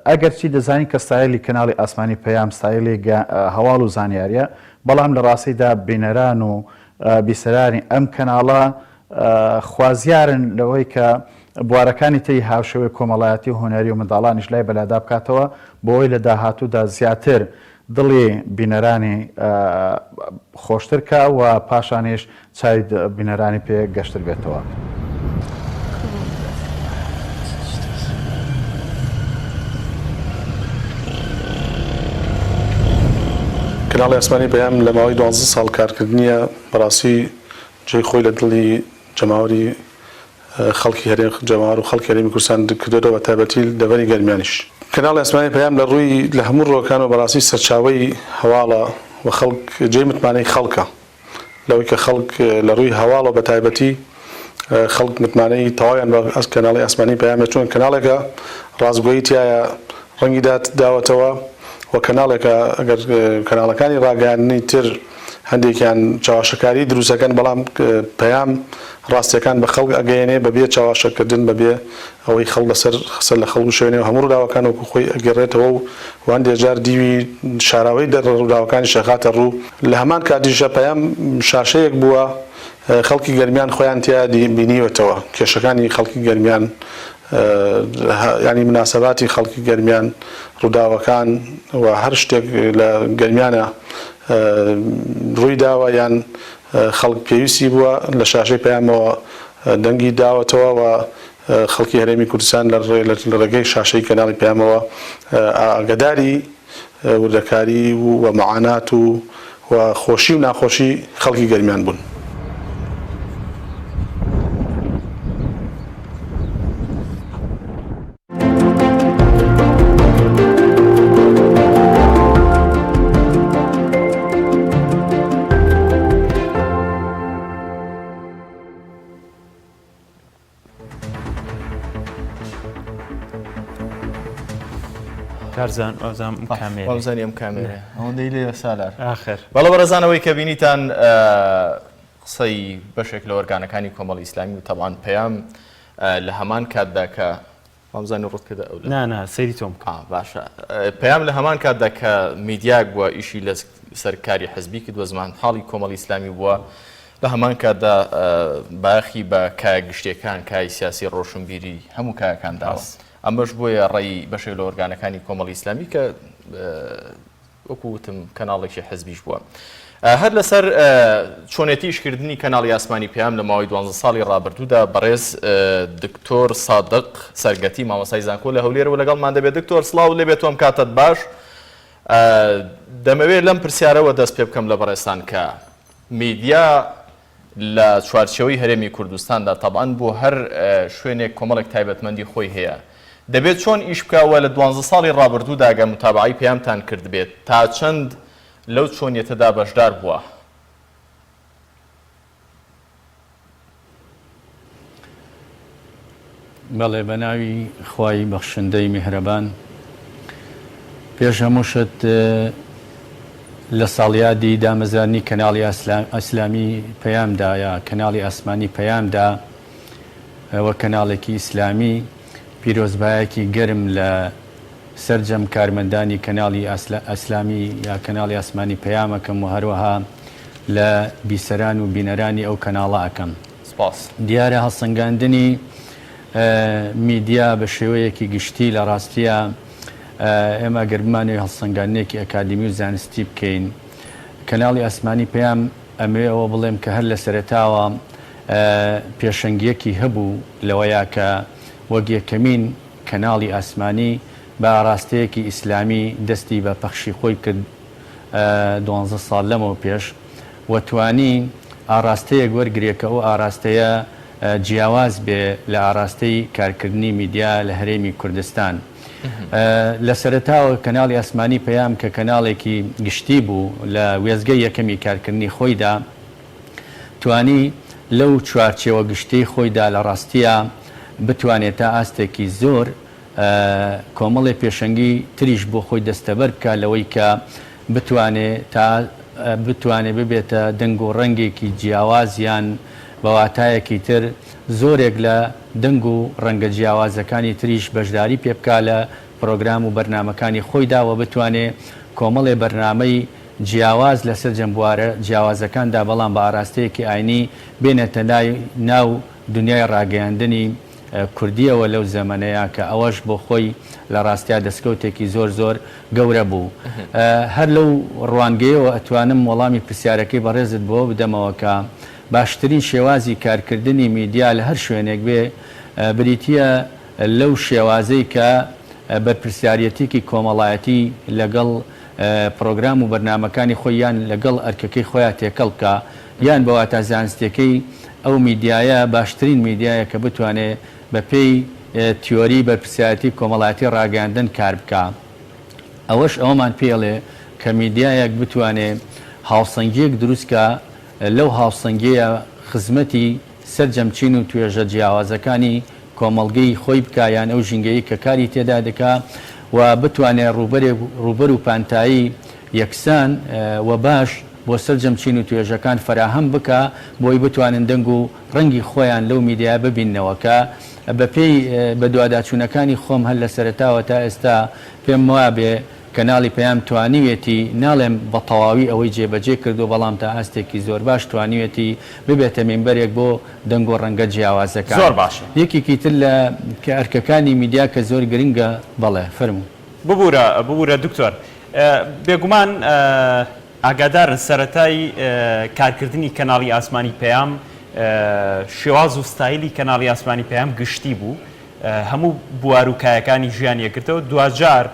Speaker 17: ئەگەرچی دەزانین کە ستایلی کەناڵی ئاسمانی پەیام ستایلی هەواڵ و زانیاریە بەڵام لە ڕاستیدا بینەران و بیسەرانی ئەم کەناڵە خوازیارن لەوەی کە بوارەکانی تری هاوشێوەی کۆمەڵایەتی و هونەری و منداڵانیش لای بەلادا بکاتەوە بۆوەی لە داهاتوودا زیاتر دڵی بینەرانی خۆشتر کا و پاشانیش چاوی بینەرانی پێ گەشتر بێتەوە.
Speaker 18: کەناڵی ئاسمانی پەیام لە ماوەی دوانزە ساڵ کارکردنیە بەڕاستی جێی خۆی لە دڵی جەماوەری خەڵکی هەرێم جەماوەر و خەڵکی هەرێمی کوردستان کردۆتەوە بە تایبەتی دەڤەری گەرمیانیش. کەناڵی ئاسمانی پەیام لە ڕووی لە هەموو ڕووەکانەوە بەڕاستی سەرچاوەی هەواڵە و خەڵک جێی متمانەی خەڵکە لەوەی کە خەڵک لە ڕووی هەواڵەوە بە تایبەتی خەڵک متمانەی تەواویان بە کەناڵی ئاسمانی پەیام هەیە چونکە کەناڵێکە ڕاستگۆیی تیایە ڕەنگی داوەتەوە و کەناڵێکە ئەگەر کەناڵەکانی ڕاگەیاندنی تر هەندێکیان چەواشەکاری دروستەکەن بەڵام پەیام ڕاستیەکان بە خەڵک ئەگەیەنێ بەبێ چەواشەکردن بەبێ ئەوەی خەڵک لەسەر سەر لە خەڵک بشێوێنێ و هەموو ڕووداوەکان وەکو خۆی ئەگێڕێتەوە و و هەندێ جار دیوی شاراوەی دەر ڕووداوەکانیش ئەخاتە ڕوو لە هەمان کاتیشا پەیام شاشەیەک بووە خەڵکی گەرمیان خۆیان تیا بینیوەتەوە کێشەکانی خەڵکی گەرمیان یانی مناسەباتی خەڵکی گەرمیان، ڕووداوەکان و هەر شتێک لە گەرمیانە ڕووی داوە یان خەڵک پێویستی بووە لە شاشەی پەیامەوە دەنگی داوەتەوە و خەڵکی هەرێمی کوردستان لە ڕێگەی شاشەی کەناڵی پەیامەوە ئاگەداری وردەکاری و مەعانات و و خۆشی و ناخۆشی خەڵکی گەرمیان بوون.
Speaker 1: کارزان وابزانم ئەم کامێرەیە.
Speaker 2: وابزانی ئەم کامێرەیە ئەوەندەی لێ سالار
Speaker 1: ئاخر
Speaker 2: بەڵێ بەڕێزانەوەی کە بینیتان قسەی بەشێک لە ئۆرگانەکانی کۆمەڵی ئیسلامی و تەبان پەیام لە هەمان کاتدا کە وامزانی ڕوت کردە ئەو
Speaker 1: نا نا سەیری تۆم
Speaker 2: کرد باشە پەیام لە هەمان کاتدا کە میدیاک بووە ئیشی لە سەر کاری حزبی کردووە زمان حاڵی کۆمەڵی ئیسلامی بووە لە هەمان کاتدا بایەخی بە کایە گشتیەکان، کایەی سیاسی، ڕۆشنبیری، هەموو کایەکان داوە. ئەمەش بۆیە ڕێی بەشێک لە ئۆرگانەکانی کۆمەڵی ئیسلامی کە وەکو وتم کەناڵێکی حزبیش بووە. هەر لەسەر چۆنێتی ئیشکردنی کەناڵی ئاسمانی پەیام لە ماوەی دوانزە ساڵی ڕابردوودا بەڕێز دکتۆر سادق سەرگەتی مامۆستای زانکۆ لە هەولێرەوە لەگەڵمان دەبێت. دکتۆر سڵاوت لێبێت تۆم کاتت باش. دەمەوێت لەم پرسیارەوە دەست پێ بکەم لە بەڕێزتان کە میدیا لە چوارچێوەی هەرێمی کوردستاندا تەبعەن بۆ هەر شوێنێک کۆمەڵێک تایبەتمەندی خۆی هەیە دەبێت چۆن ئیش بکا و لە دوانزە ساڵی ڕابردوودا گەر متابەعەی پەیامتان کردبێت تا چەند لەو چۆنیەتەدا بەشدار بووە؟
Speaker 10: بەڵێ بەناوی خوای بەخشندەی میهرەبان پێش هەموو شت لە ساڵیادی دامەزراندنی کەناڵی ئیسلامی پەیامدا یا کەناڵی ئاسمانی پەیامدا وەک کەناڵێکی ئیسلامی پیرۆزبایەکی گەرم لە.
Speaker 19: سەرجەم کارمەندانی کەناڵی ئیسلامی یا کەناڵی ئاسمانی پەیام ئەکەم و هەروەها لە بیسەران و بینەرانی ئەو کەناڵە ئەکەم.
Speaker 2: سپاس.
Speaker 19: دیارە هەڵسەنگاندنی میدیا بە شێوەیەکی گشتی لە ڕاستیا ئێمە گەر بمانەوێ هەڵسەنگاندنێکی ئەکادیمی و زانستی بکەین کەناڵی ئاسمانی پەیام ئەمەوێ ئەوە بڵێم کە هەر لە سەرەتاوە پێشەنگیەکی هەبوو لەوەیا کە وەک یەکەمین کەناڵی ئاسمانی بە ئاراستەیەکی ئیسلامی دەستی بە پەخشی خۆی کرد دوانزە ساڵ لەمەو پێش و توانی ئاراستەیەک وەرگرێ کە ئەو ئاراستەیە جیاواز بێ لە ئاراستەی کارکردنی میدیا لە هەرێمی کوردستان. لە سەرەتاوە کەناڵی ئاسمانی پەیام کە کەناڵێکی گشتی بوو لە وێستگەی یەکەمی کارکردنی خۆیدا توانی لەو چوارچێوە گشتیەی خۆیدا لە ڕاستیا بتوانێ تا ئاستێکی زۆر کۆمەڵێ پێشەنگی تریش بۆ خۆی دەستەبەر بکا لەوەی کە بتوانێ تا بتوانێ ببێتە دەنگ و ڕەنگێکی جیاواز یان بە واتایەکی تر زۆرێک لە دەنگ و ڕەنگە جیاوازەکانی تریش بەشداری پێ بکا لە پرۆگرام و بەرنامەکانی خۆیدا و بتوانێ کۆمەڵێ بەرنامەی جیاواز لە سەرجەم بوارە جیاوازەکاندا بەڵام بە ئاراستەیەکی ئاینی بێنێتە ناو دنیای ڕاگەیاندنی کوردیەوە لەو زەمەنەیا کە ئەوەش بۆ خۆی لە ڕاستیا دەسکەوتێکی زۆر زۆر گەورە بوو. هەر لەو ڕوانگەیەوە ئەتوانم وەڵامی پرسیارەکەی بەڕێزت بەوە بدەمەوە کە باشترین شێوازی کارکردنی میدیا لە هەر شوێنێک بێ بریتیە لەو شێوازەی کە بەرپرسیاریەتیکی کۆمەڵایەتی لەگەڵ پڕۆگرام و بەرنامەکانی خۆی یان لەگەڵ ئەرکەکەی خۆیا تێکەڵ بکا یان بە واتا زانستیەکەی ئەو میدیایە باشترین میدیایە کە بتوانێ بە پێی تیۆری بەرپرسیارەتی کۆمەڵایەتی ڕاگەیاندن کار بکا. ئەوەش ئەوەمان پێ ئەڵێ کە میدیایەک بتوانێ هاوسەنگیەک دروست کا لەو هاوسەنگیەیا خزمەتی سەرجەم چین و توێژە جیاوازەکانی کۆمەڵگەی خۆی بکا یان ئەو ژینگەیەی کە کاری تێدا دەکا و بتوانێ ڕووبەرێک ڕووبەر و پانتایی یەکسان و باش بۆ سەرجەم چین و توێژەکان فەراهەم بکا بۆی بتوانن دەنگ و ڕەنگی خۆیان لەو میدیایە ببیننەوە کە بە پێی بەدواداچوونەکانی خۆم هەر لە سەرەتاوە تا ئێستا پێم وابێ کەناڵی پەیام توانیوێتی ناڵێم بە تەواوی ئەوەی جێبەجێ کردووە بەڵام تا ئاستێکی زۆرباش توانیوێتی ببێتە مینبەرێک بۆ دەنگ و ڕەنگە جیاوازەکان.
Speaker 1: زۆر باشە.
Speaker 19: یەکێکی تر لە کە ئەرکەکانی میدیا کە زۆر گرنگە بەڵێ فەرموو.
Speaker 1: ببورە ببورە دکتۆر بێگومان ئاگادارن سەرەتای کارکردنی کەناڵی ئاسمانی پەیام شێواز و ستایلی کەناڵی ئاسمانی پەیام گشتی بوو هەموو بوار و کایەکانی ژیان یەکگرتەوە، دواجار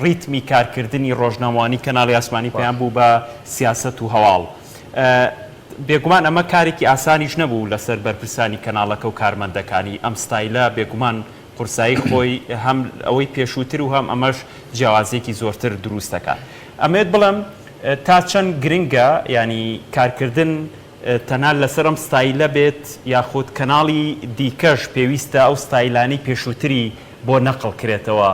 Speaker 1: ڕیتمی کارکردنی ڕۆژنامەوانی کەناڵی ئاسمانی پەیام بوو بە سیاسەت و هەواڵ. بێگومان ئەمە کارێکی ئاسانیش نەبوو لەسەر بەرپرسانی کەناڵەکە و کارمەندەکانی، ئەم ستایلە بێگومان قورسایی خۆی هەم ئەوەی پێشووتر و هەم ئەمەش جیاوازییەکی زۆرتر دروست دەکات. ئەمەوێت بڵێم تا چەند گرنگە یانی کارکردن تەنها لەسەر ئەم ستایلە بێت یاخود کەناڵی دیکەش پێویستە ئەو ستایلانەی پێشووتری بۆ نەقڵ کرێتەوە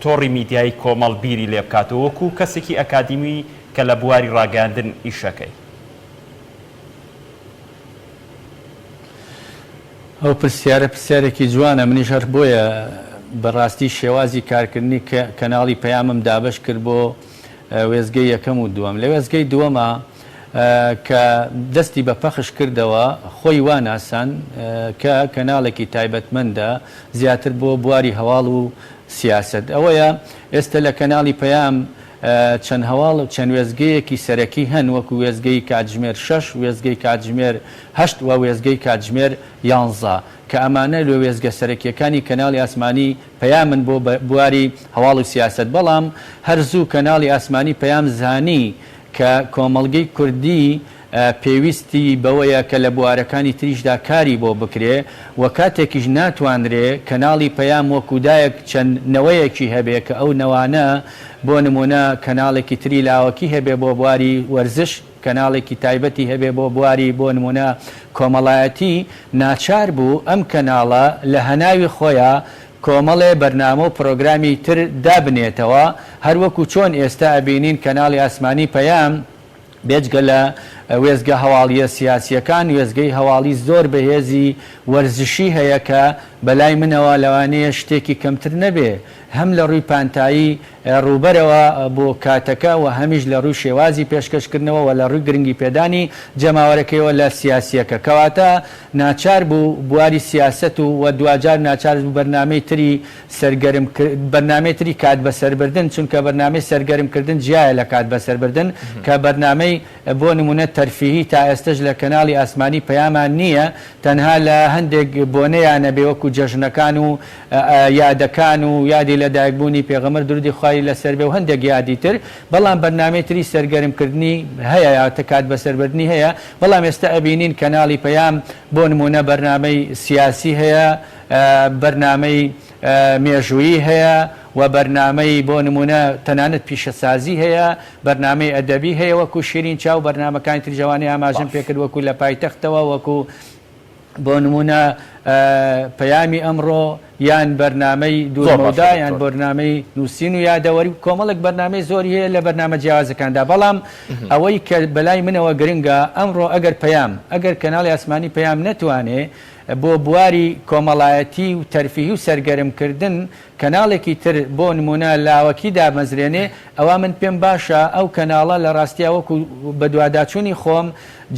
Speaker 1: تۆڕی میدیایی کۆمەڵ بیری لێ بکاتەوە وەکو کەسێکی ئەکادیمی کە لە بواری ڕاگەیاندن ئیشەکەی؟
Speaker 19: ئەو پرسیارە پرسیارێکی جوانە منیش هەر بۆیە بەڕاستی شێوازی کارکردنی کەناڵی پەیامم دابەش کرد بۆ وێستگەی یەکەم و دووەم. لە وێستگەی دووەما کە دەستی بە پەخش کردەوە خۆی وا ناساند کە کەناڵێکی تایبەتمەندە زیاتر بۆ بواری هەواڵ و سیاسەت. ئەوەیە ئێستە لە کەناڵی پەیام چەند هەواڵ و چەند وێستگەیەکی سەرەکی هەن وەکو وێستگەی کاتژمێر شەش، وێستگەی کاتژمێر هەشت و وێستگەی کاتژمێر یانزە کە ئەمانە لە وێستگە سەرەکییەکانی کەناڵی ئاسمانی پەیامن بۆ بواری هەواڵ و سیاسەت، بەڵام هەر زوو کەناڵی ئاسمانی پەیام زانی کە کۆمەڵگەی کوردی پێویستی بەوەیە کە لە بوارەکانی تریشدا کاری بۆ بکرێ و کاتێکیش ناتوانرێ کەناڵی پەیام وەکو دایەک چەند نەوەیەکی هەبێ کە ئەو نەوانە بۆ نموونە کەناڵێکی تری لاوەکی هەبێ بۆ بواری وەرزش کەناڵێکی تایبەتی هەبێ بۆ بواری بۆ نموونە کۆمەڵایەتی، ناچار بوو ئەم کەناڵە لە هەناوی خۆیا کۆمەڵێ بەرنامە و پڕۆگرامی تر دابنێتەوە، هەر وەکو چۆن ئێستا ئەبینین کەناڵی ئاسمانی پەیام بێجگە لە. وێستگە هەواڵییە سیاسییەکان، وێستگەی هەواڵی زۆر بەهێزی وەرزشی هەیە کە بەلای منەوە لەوانەیە شتێکی کەمتر نەبێ هەم لە ڕووی پانتایی ڕووبەرەوە بۆ کاتەکە و هەمیش لە ڕووی شێوازی پێشکەشکردنەوە و لە ڕووی گرنگیپێدانی جەماوەرەکەیەوە لە سیاسییەکە. کەواتە ناچار بوو بواری سیاسەت و و دواجار ناچار بوو بەرنامەی تری سەرگەرم بەرنامەی تری کات بەسەربردن چونکە بەرنامەی سەرگەرم کردن جیایە لە کات بەسەربردن کە بەرنامەی بۆ نمونە تەرفیهی تا ئێستەش لە کەناڵی ئاسمانی پەیامان نییە تەنها لە هەندێک بۆنەیا نەبێ وەکو جەژنەکان و یادەکان و یادی لەدایک بوونی پێغەمبەر درودی خوای لەسەر بێ و هەندێک یادی تر بەڵام بەرنامەی تری سەرگەرم کردنی هەیە یا کات بەسەربردنی هەیە بەڵام ئێستە ئەبینین کەناڵی پەیام بۆ نمونە بەرنامەی سیاسی هەیە بەرنامەی مێژوویی هەیە و بەرنامەی بۆ نموونە تەنانەت پیشەسازی هەیە، بەرنامەی ئەدەبی هەیە وەکوو شیرین چاو، بەرنامەکانی تریش ئەوانەی ئاماژەم
Speaker 2: باش.
Speaker 19: پێ کرد وەکوو لە پایتەختەوە، وەکوو بۆ نموونە پەیامی ئەمڕۆ یان بەرنامەی
Speaker 2: زۆر باشە
Speaker 19: دوورمەودا یان
Speaker 2: دکتۆر.
Speaker 19: بەرنامەی نووسین و یادەوەری و کۆمەڵێک بەرنامەی زۆری هەیە لە بەرنامە جیاوازەکاندا، بەڵام ئەوەی کە بەلای منەوە گرنگە ئەمڕۆ ئەگەر پەیام، ئەگەر کەناڵی ئاسمانی پەیام نەتوانێ بۆ بواری کۆمەڵایەتی و تەرفیهی و سەرگەرم کردن کەناڵێکی تر بۆ نمونە لاوەکی دابمەزرێنێ ئەوا من پێم باشە ئەو کەناڵە لە ڕاستیا وەکو بەدواداچونی خۆم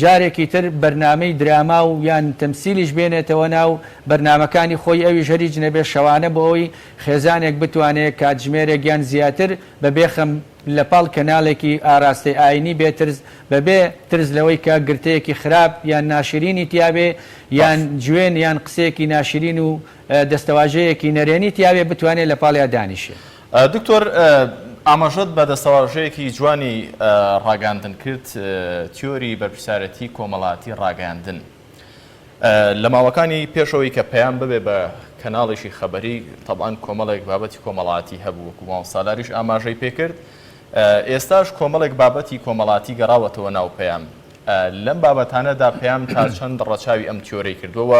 Speaker 19: جارێکی تر بەرنامەی دراما و یان تەمسیلیش بێنێتەوە ناو بەرنامەکانی خۆی ئەویش هەر هیچ نەبێ شەوانە بۆ ئەوەی خێزانێک بتوانێ کاتژمێرێک یان زیاتر بە بێ خەم لە پاڵ کەنالێکی ئاراستەی ئاینی بێ ترس بەبێ ترس لەوەی کە گرتەیەکی خراپ یان ناشرینی تیابێ یان جوێن یان قسەیەکی ناشرین و دەستەواژەیەکی نەرێنی تیابێ بتوانێ لە پاڵیا دانیشێ.
Speaker 2: دکتۆر ئاماژەت بە دەستەواژەیەکی جوانی ڕاگەیاندن کرد، تیۆری بەرپرسیارێتی کۆمەڵایەتی ڕاگەیاندن. لە ماوەکانی پێش ئەوەی کە پەیام ببێ بە کەناڵێکی خەبەری تەبعەن کۆمەڵێک بابەتی کۆمەڵایەتی هەبوو وەکو مامۆستا سالاریش ئاماژەی پێکرد ئێستاش کۆمەڵێک بابەتی کۆمەڵاتی گەڕاوەتەوە ناو پەیام لەم بابەتانەدا پەیام تا چەند ڕەچاوی ئەم تیۆرەی کردووە و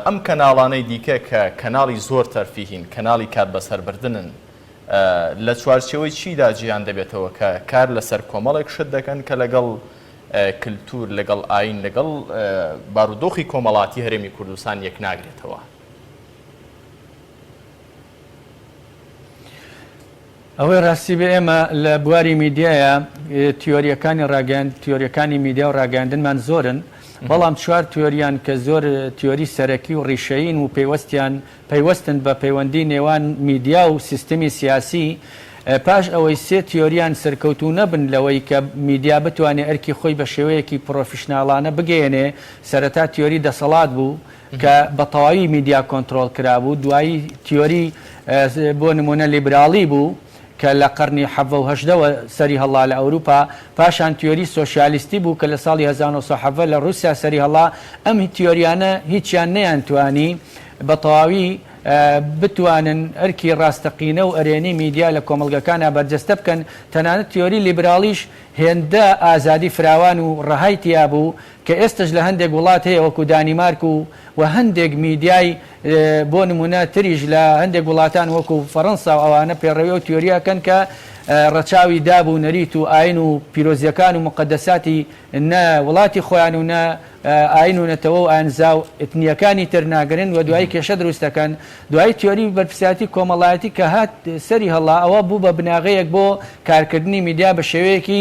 Speaker 2: ئەم کەناڵانەی دیکە کە کەناڵی زۆر تەرفیهین کەناڵی کات بەسەربردنن لە چوارچێوەی چیدا جیان دەبێتەوە کە کار لەسەر کۆمەڵێک شت دەکەن کە لەگەڵ کلتور لەگەڵ ئایین لەگەڵ بارودۆخی کۆمەڵاتی هەرێمی کوردستان یەکناگرێتەوە.
Speaker 19: ئەوەی ڕاستی بێ ئێمە لە بواری میدیایە تیۆریەکانی ڕاگەیاند تیۆریەکانی میدیا و ڕاگەیاندنمان زۆرن بەڵام چوار تیۆریان کە زۆر تیۆری سەرەکی و ڕیشەیین و پەیوەستیان پەیوەستن بە پەیوەندی نێوان میدیا و سیستمی سیاسی، پاش ئەوەی سێ تیۆریان سەرکەوتوو نەبن لەوەی کە میدیا بتوانێ ئەرکی خۆی بە شێوەیەکی پڕۆفیشناڵانە بگەیەنێ، سەرەتا تیۆری دەسەڵات بوو کە بە تەواوی میدیا کۆنترۆڵ کرابوو، دوایی تیۆری بۆ نموونە لیبراڵی بوو کە لە قەرنی حەڤە و هەژدەوە سەری هەڵا لە ئەوروپا، پاشان تیۆری سۆشیالیستی بوو کە لە ساڵی 1917 لە ڕووسیا سەری هەڵا، ئەم تیۆریانە هیچیان نەیانتوانی بە تەواوی بتوانن ئەرکی ڕاستەقینە و ئەرێنی میدیا لە کۆمەڵگەکانا بەرجەستە بکەن، تەنانەت تیۆری لیبراڵیش هێندە ئازادی فراوان و ڕەهای تیا بوو کە ئێستەش لە هەندێک وڵات هەیە وەکو دانیمارک و و هەندێک میدیای بۆ نموونە تریش لە هەندێک وڵاتان وەکو فەڕەنسا و ئەوانە پێڕەوی ئەو تیۆریە ئەکەن کە ڕەچاوی داب و نەریت و ئاین و پیرۆزیەکان و موقەدەساتی نە وڵاتی خۆیان و نە ئاین و نەتەوە و ئاینزا و ئتنییەکانی تر ناگرن و دوایی کێشە دروست دەکەن. دوایی تیۆری بەرپرسیارەتی کۆمەڵایەتی کە هات سەری هەڵا ئەوە بوو بە بناغەیەک بۆ کارکردنی میدیا بە شێوەیەکی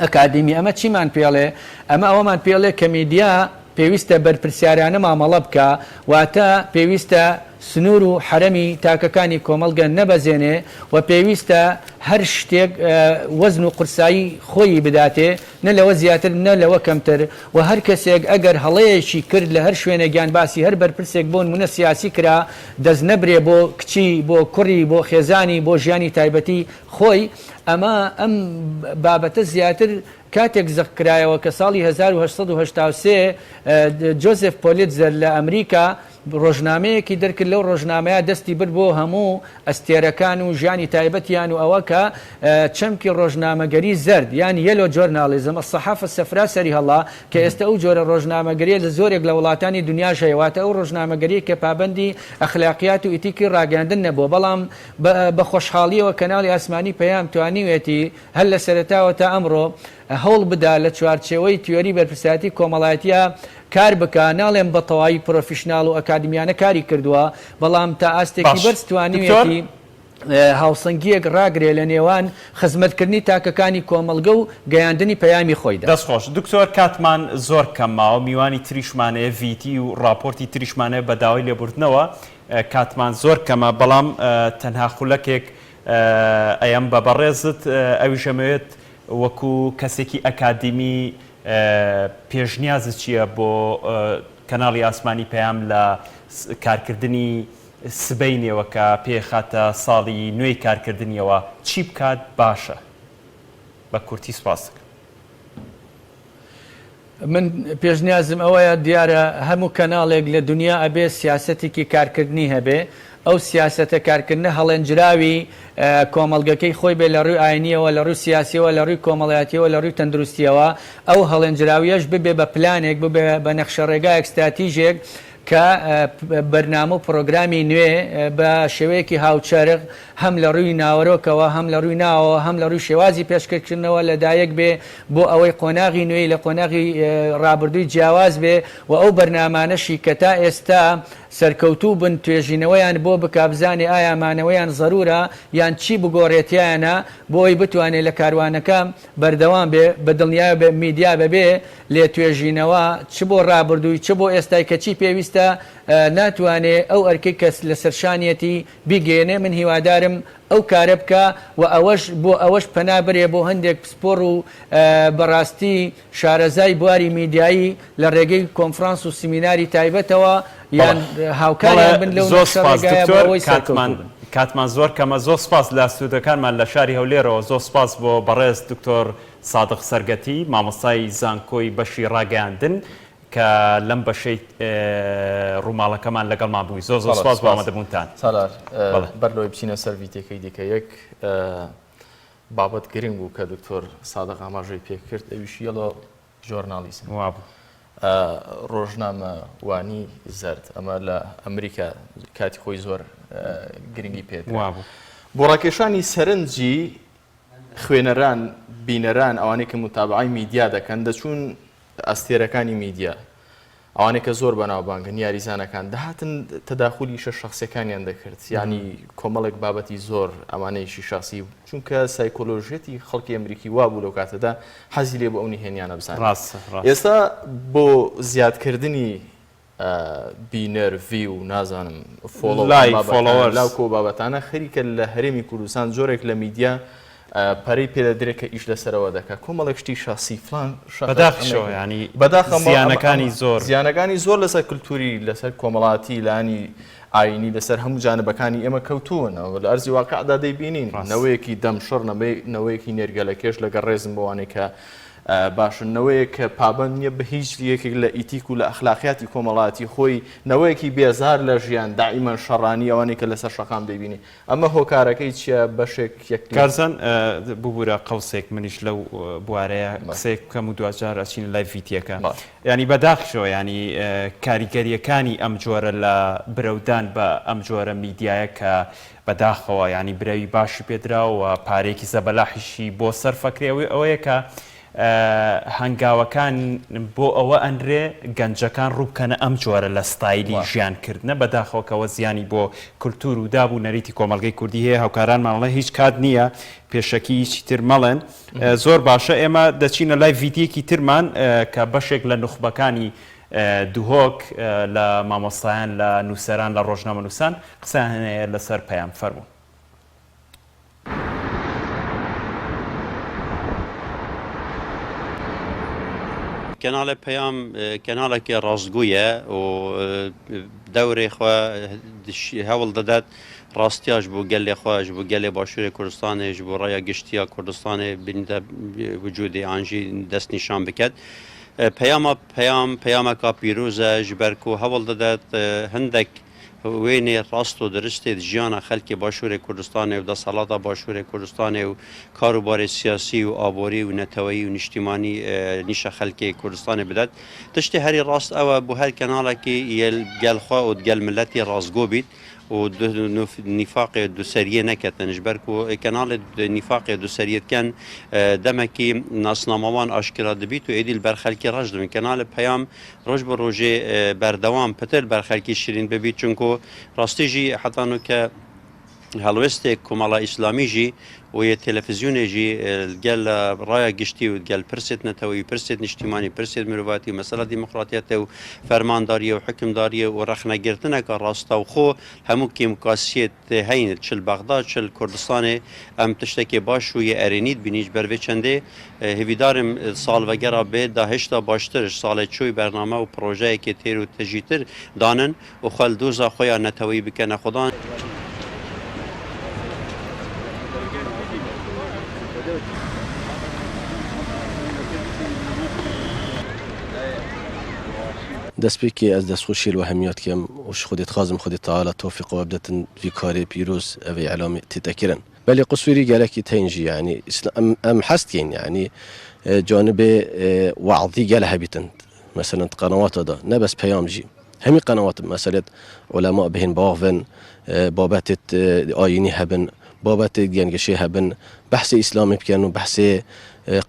Speaker 19: ئەکادیمی. ئەمە چیمان پێڵێ؟ ئەمە ئەوەمان پێڵێ کە میدیا پێویستە بەرپرسیارانە مامەڵە بکا، واتە پێویستە سنوور و حەرەمی تاکەکانی کۆمەڵگە نەبەزێنێ و پێویستە هەر شتێک وەزن و قورسایی خۆیی بداتێ، نە لەوە زیاتر نە لەوە کەمتر و هەر کەسێک ئەگەر هەڵەیەکی کرد لە هەر شوێنێک یان باسی هەر بەرپرسێک بۆ نموونە سیاسی کرا دەست نەبرێ بۆ کچی بۆ کوڕی بۆ خێزانی بۆ ژیانی تایبەتی خۆی ئەمە ئەم بابەتە زیاتر کاتێک زەق کرایەوە کە ساڵی 1883 جۆزێف پۆلیتزەر لە ئەمریکا.
Speaker 10: ڕۆژنامەیەکی دەرکرد لەو ڕۆژنامەیە دەستی برد بۆ هەموو ئەستێرەکان و ژیانی تایبەتیان و ئەوە کە چەمکی ڕۆژنامەگەری زەرد یان Yellow Journalism، الصحافە الصفراء سەری هەڵا کە ئێستە ئەو جۆرە ڕۆژنامەگەریە لە زۆرێک لە وڵاتانی دنیاش هەیە واتە ئەو ڕۆژنامەگەریەی کە پابەندی ئەخلاقیات و ئیتیکی ڕاگەیاندن نەبووە بەڵام بە خۆشحاڵیەوە کەناڵی ئاسمانی پەیام توانیوێتی هەر لە سەرەتاوە تا ئەمڕۆ هەوڵ بدا لە چوارچێوەی تیۆری بەرپرسایەتی کۆمەڵایەتییا کار بکا، ناڵێم بە تەواوی پرۆفیشناڵ و ئەکادمیانە کاری کردووە، بەڵام تا ئاستێکی
Speaker 1: باش
Speaker 10: بەرز
Speaker 1: دکتۆر.
Speaker 10: توانیویەتی هاوسەنگییەک ڕاگرێ لە نێوان خزمەتکردنی تاکەکانی کۆمەڵگە و گەیاندنی پەیامی خۆیدا.
Speaker 1: دەست خۆش دکتۆر کاتمان زۆر کەم ماوە میوانی تریشمان هەیە ڤیتی و ڕاپۆرتی تریشمان هەیە بە داوای لێبوردنەوە کاتمان زۆر کەمە بەڵام تەنها خولەکێک ئەیەم بە بەڕێزت ئەویش ئەمەوێت وەکو کەسێکی ئەکادیمی پێشنیازت چییە بۆ کەناڵی ئاسمانی پەیام لە کارکردنی سبەینێوە کە پێخاتە ساڵی نوێی کارکردنیەوە چی بکات باشە؟ بە کورتی سوپاست دەکەم.
Speaker 10: من پێشنیازم ئەوەیە دیارە هەموو کەناڵێک لە دونیا ئەبێ سیاسەتێکی کارکردنی هەبێ ئەو سیاسەتە کارکردنە هەڵێنجراوی کۆمەڵگەکەی خۆی بێ لە ڕووی ئاینیەوە لە ڕووی سیاسیەوە لە ڕووی کۆمەڵایەتیەوە لە ڕووی تەندروستیەوە ئەو هەڵێنجراویەش ببێ بە پلانێک ببێ بە نەخشەڕێگایەک ستراتیژێک کە بەرنامە و پڕۆگرامی نوێ بە شێوەیەکی هاوچەرخ هەم لە ڕووی ناوەرۆکەوە، هەم لە ڕووی ناوەوە، هەم لە ڕووی شێوازی پێشکەشکردنەوە لەدایک بێ بۆ ئەوەی قۆناغی نوێی لە قۆناغی ڕابردووی جیاواز بێ و ئەو بەرنامانەشی کە تا ئێستا سەرکەوتوو بن توێژینەوەیان بۆ بکا بزانێ ئایا مانەوەیان زەروورە یان چی بگۆڕێ تیایانا بۆ ئەوەی بتوانێ لە کاروانەکە بەردەوام بێ بە دڵنیایەوە بێ میدیا بەبێ لێتوێژینەوە چ بۆ ڕابردووی چ بۆ ئێستای کە چی پێویستە ناتوانێ ئەو ئەرکەی کە لەسەر شانیەتی بیگەیەنێ من هیوادارم ئەو کارە بکا و ئەوەش بۆ ئەوەش پەنا بەرێ بۆ هەندێک پسپۆڕ و بەڕاستی شارەزای بواری میدیایی لە ڕێگەی کۆنفرانس و سیمیناری تایبەتەوە یان هاوکاریان بن لەو
Speaker 1: زۆر
Speaker 10: نەخشە
Speaker 1: سپاس
Speaker 10: ڕێگایە بۆ
Speaker 1: دکتۆر
Speaker 10: ئەوەی سەرکەوتوو
Speaker 1: کاتمان
Speaker 10: بن.
Speaker 1: کاتمان زۆر کەمە زۆر سپاس لە ستودیۆکانمان لە شاری هەولێرەوە زۆر سپاس بۆ بەڕێز دکتۆر سادق سەرگەتی مامۆستای زانکۆی بەشی ڕاگەیاندن کە لەم بەشەی ڕووماڵەکەمان لەگەڵمان بووی زۆر زۆر سپاس بۆ ئامادەبوونتان.
Speaker 2: سالار بەر لەوەی بچینە سەر ڤیتێکەی دیکە یەک بابەت گرنگ بوو کە دکتۆر سادق ئاماژەی پێکرد ئەویش Yellow Journalism
Speaker 1: وابوو.
Speaker 2: ڕۆژنامەوانی زەرد ئەمە لە ئەمریکا کاتی خۆی زۆر گرنگی پێدرا
Speaker 1: وابوو.
Speaker 2: بۆ ڕاکێشانی سەرنجی خوێنەران، بینەران، ئەوانەی کە موتابەعەی میدیا دەکەن، دەچوون ئەستێرەکانی میدیا، ئەوانەی کە زۆر بەناوبانگن، یاریزانەکان، دەهاتن تەداخولی ئیشە شەخسیەکانیان دەکرد، یانی کۆمەڵێک بابەتی زۆر ئەمانەیشی شەخسی، چونکە سایکۆلۆژیەتی خەڵکی ئەمریکی وابوو لەو کاتەدا حەزی لێ بوو ئەو نهێنیانە بزانێت.
Speaker 1: ڕاستە، ڕاستە.
Speaker 2: ئێستا بۆ زیادکردنی بینەر، view، نازانم follow،
Speaker 1: لایک، followers.
Speaker 2: لاو کۆ بابەتانە خەریکە لە هەرێمی کوردستان جۆرێک لە میدیا پەرەی پێدەدرێت کە ئیش لەسەرەوە دەکات کۆمەڵێک شتی شەخسی فلان شەخس
Speaker 1: بەداخیشەوە یانی
Speaker 2: بەداخەوە
Speaker 1: زیانەکانی زۆر
Speaker 2: زیانەکانی زۆر لەسەر کلتوری لەسەر کۆمەڵاتی لانی ئاینی لەسەر هەموو جانبەکانی ئێمە کەوتوون لە ئەرزی واقعدا دەیبینین نەوەیەکی دەمشڕ نەوەیەکی نێرگەلەکێش لەگەڵ ڕێزم بۆوانەی کە باشن، نەوەیەک کە پابەند نییە بە هیچ یەکێک لە ئیتیک و لە ئەخلاقیاتی کۆمەڵایەتی خۆی، نەوەیەکی بێزار لە ژیان، دائیمەن شەڕانی، ئەوانەی کە لەسەر شەقام دەیبینی. ئەمە هۆکارەکەی چییە؟ بەشێک یەک لە.
Speaker 1: کارزان، ببورە قەوسێک منیش لەو بوارەیە قسەیەک بکەم و دواجار ئەچینە لای ڤیتیەکە. یانی بەداخیشەوە یانی کاریگەرییەکانی ئەم جۆرە لە برەودان بە ئەم جۆرە میدیایە کە بەداخەوە یانی برەوی باشی پێدراوە و پارەیەکی زەبەلاحیشی بۆ سەرف ئەکرێ ئەوەی ئەوەیە کە هەنگاوەکان بۆ ئەوە ئەنرێ گەنجەکان ڕووبکەنە ئەم جۆرە لە ستایلی ژیان کردنە بەداخەوە کەوە زیانی بۆ کولتور و داب و نەریتی کۆمەڵگەی کوردی هەیە هاوکارانمان ئەڵێ هیچ کات نییە پێشەکی هیچی تر مەڵێن زۆر باشە ئێمە دەچینە لای ڤیدیەکی ترمان کە بەشێک لە نوخبەکانی دهۆک لە مامۆستایان لە نووسەران لە ڕۆژنامەنووسان قسەیان هەیە لەسەر پەیام فەرموون.
Speaker 20: کەناڵێ پەیام کەناڵێکی ڕاستگویە و دەورێ خۆ هەوڵ دەدات ڕاستیاش بۆ گەلێ خۆش بۆ گەلێ باشوورێ کوردستانێش بۆ ڕێیا گشتیا کوردستانێ بینتە وجودێ ئانژی دەستنیشان بکات. پەیاما پەیام پەیامەکا پیرۆزە ژ بەر کو هەوڵ دەدەت هندەک وێنێ ڕاست و درستێ ژیانا خەلکێ باشوورێ کوردستانێ و دەسەڵاتا باشوورێ کوردستانێ و کار و بارێ سیاسی و ئابۆری و نەتەوەیی و نیشتیمانی نیشە خەلکێ کوردستانێ بدەت. تشتێ هەری ڕاست ئەوە بۆ هەر کەناڵەکی یێ گەل خوە و گەل ملەتی ڕاستگۆ بیت و نیفاقێ دوسەریێ نەکەتن ژ بەر کو کەناڵێ نیفاقێ دوسەریێ دکەن دەمەکی ناسنامە وان ئاشکرا دبیت و ئێدی لبەر خەلکی ڕەش دبن کەناڵێ پەیام ڕۆژ بە ڕۆژێ بەردەوام پتر بەر خەلکی شیرین ببیت چونکۆ ڕاستی ژی حەتا نوکە هەڵوێستێک کۆمەڵا ئیسلامی ژی و یە تەلەفزیونێ ژی گەل ڕایا گشتی و گەل پرسێت نەتەوەیی پرسێت نیشتیمانی پرسێت مرۆڤاتی و مەسەلە دیموکراتیەتە و فەرمانداریە و حوکمداریە و ڕەخنەگرتنەکە ڕاستەوخۆ هەموو کێمکاسیەت هەین چ بەغدا چ کوردستانێ ئەم تشتێکێ باش و یە ئەرێنیت بینیش بەر vê çendê هێڤیدارم ساڵڤەگەرا بێ دا هێشتا باشتر ساڵێ چۆی بەرنامە و پڕۆژەیەکێ تێر و تەژیتر دانن و خۆ ل دۆزا خۆیا نەتەوەیی بکەنە خودان.
Speaker 21: دەستپێکێ ئەز دەستخۆشیێ li we hemiya dikim û ji Xwedê dixwazim Xwedê Teala tewfîqa we bidetin vî karê pîroz evê îlamê tête kirin. Belê qusûrî gelekî teyn jî yanî em em hez dikeyn yanî canibê we'zî gel hebîtin meselen di qenewata de ne bes peyam jî hemî qenewat meselê ulema bihên biaxivin babetê ayînî hebin babetê gengeşê hebin behsê îslamê bikin û behsê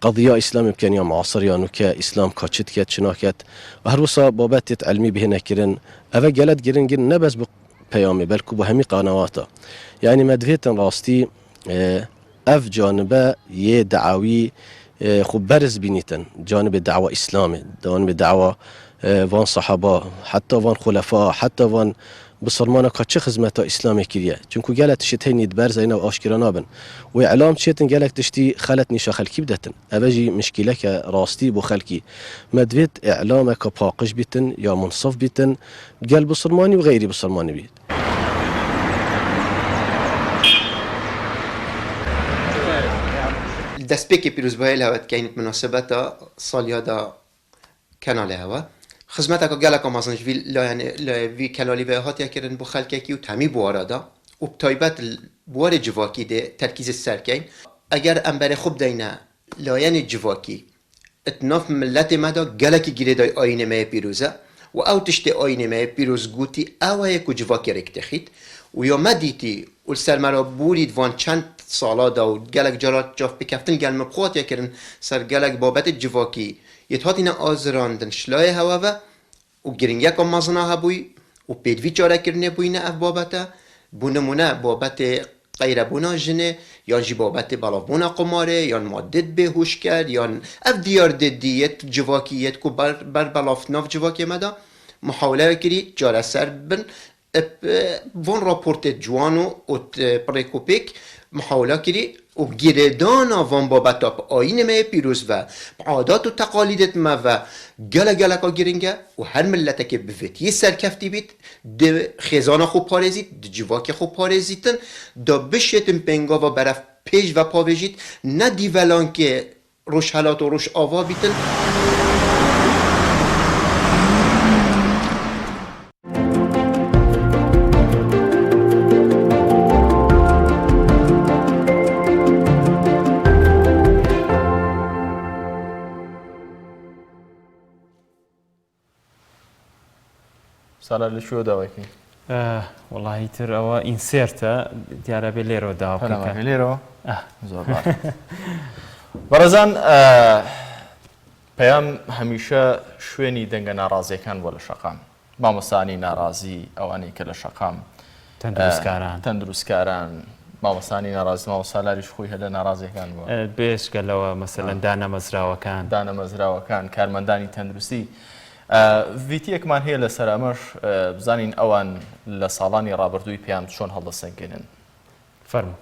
Speaker 21: qediya îslamê bikin ya muasir ya nûke îslam ka çi diket çi naket û her wisa babetê ilmî bihêne kirin eve gelet giring in ne bes bi peyamê belku bo hemî qanewata. Yanî me divêtin rastî ev canibe yê deawî xwe berz bînîtin, canibê dewa îslamê, canibê dewa van sahaba, heta van xulefa, heta van bisilmana ka çi xizmeta îslamê kiriye. Çimku gelek tiştê teynî di berzayî ne aşkira nabin. Û îlam çêtin gelek tiştî xelet nîşa xelkî bidetin. Eve jî mişkîleke rastî bo xelkî. Me divêt îlameka paqij bîtin ya munsif bîtin Gel bisilmanî û xeyrî bisilmanî bî.
Speaker 22: Li destpêkê pîrozbahiyê li hewe dikeyn bi minasebeta salyada kenalê hewe. Xizmeteka geleka mezin ji vî layenê layê vî kenalî ve hatiye kirin bo xelkekî û temî biwara de û bi taybet li biwarê civakî dê terkîzê ser keyn. Eger em berê xwe bideyne layenê civakî Di nav miletê me de gelekî girêdayî ayînê me yê pîroz e û ew tiştê ayînê me yê pîroz gotî ew e yê ku civakê rêk têxît û ya me dîtî û li ser me re borî di van çend sala de û gelek cara çavpêkeftin gel min bi xwe hatiye kirin ser gelek babetê civakî yê hatîne azirandin şilayê hewe ve û girîngiyeke mezin a hebûyî û pêdivî çarekirinê bûyîne ev babete, bo nimûne babetê qeyrebûna jinê yan jî babetê belavbûna qumarê yan madê bêhûşker yan ev diyardê dî yê civakî yê ku ber belav nav civakê me de muhaweleya kirî çareser bin Van raportê ciwan û pirêkûpêk mihawela kirî û girêdana van babeta bi ayînê me yê pîroz ve, bi adat û teqalîdên me ve gelek geleka giring e û her miletekê bi vêtiyê serkeftî bît, di xêzana xwe parêzît, di civakê xwe parêzîtin, da bişêtin pêngava berev pêş ve pavêjît, ne dîvelankê Rojhelat û Rojava bîtin.
Speaker 2: سالار لە کوێوە داوای کەین؟
Speaker 1: وەڵاهی تر ئەوە ئینسێرتە دیارە بێ لێرەوە داوا بکەین
Speaker 2: لێرەوە زۆر باش بەڕێزان پەیام هەمیشە شوێنی دەنگە ناڕازیەکان بووە لە شەقام مامۆستانی ناڕازی ئەوانەی کە لە شەقام
Speaker 1: تەندروستکاران
Speaker 2: تەندروستکاران مامۆستانی ناڕازی مامۆستا لاریش خۆی هەر لە ناڕازیەکان بووە
Speaker 1: بێجگە لەوە مەسەلەن دانەمەزراوەکان
Speaker 2: دانەمەزراوەکان کارمەندانی تەندروستی ڤیتیەکمان هەیە لەسەر ئەمەش بزانین ئەوان لە ساڵانی ڕابردووی پەیام چۆن هەڵدەسەنگێنن.
Speaker 1: فەرموو.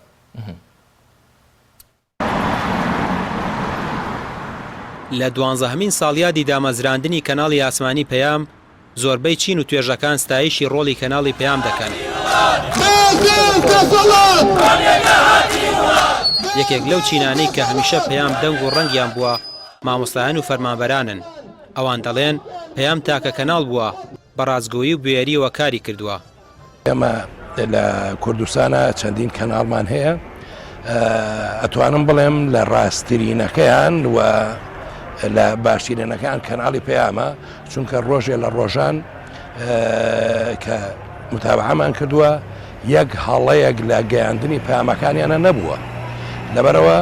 Speaker 23: لە دوانزەهەمین ساڵیادی دامەزراندنی کەناڵی ئاسمانی پەیام، زۆربەی چین و توێژەکان ستایشی ڕۆڵی کەناڵی پەیام دەکەن. یەکێک لەو چینانەی کە هەمیشە پەیام دەنگ و ڕەنگیان بووە، مامۆستایان و فەرمانبەرانن. ئەوان دەڵێن پەیام تاکە کەناڵ بووە بە ڕاستگۆیی و بوێرییەوە کاری کردووە.
Speaker 3: ئێمە لە کوردستانا چەندین کەناڵمان هەیە ئەتوانم بڵێم لە ڕاستترینەکەیان و لە باشترینەکان کەناڵی پەیامە چونکە ڕۆژێ لە ڕۆژان کە متابعەمان کردووە یەک هەڵەیەک لە گەیاندنی پەیامەکانیانە نەبووە لەبەرەوە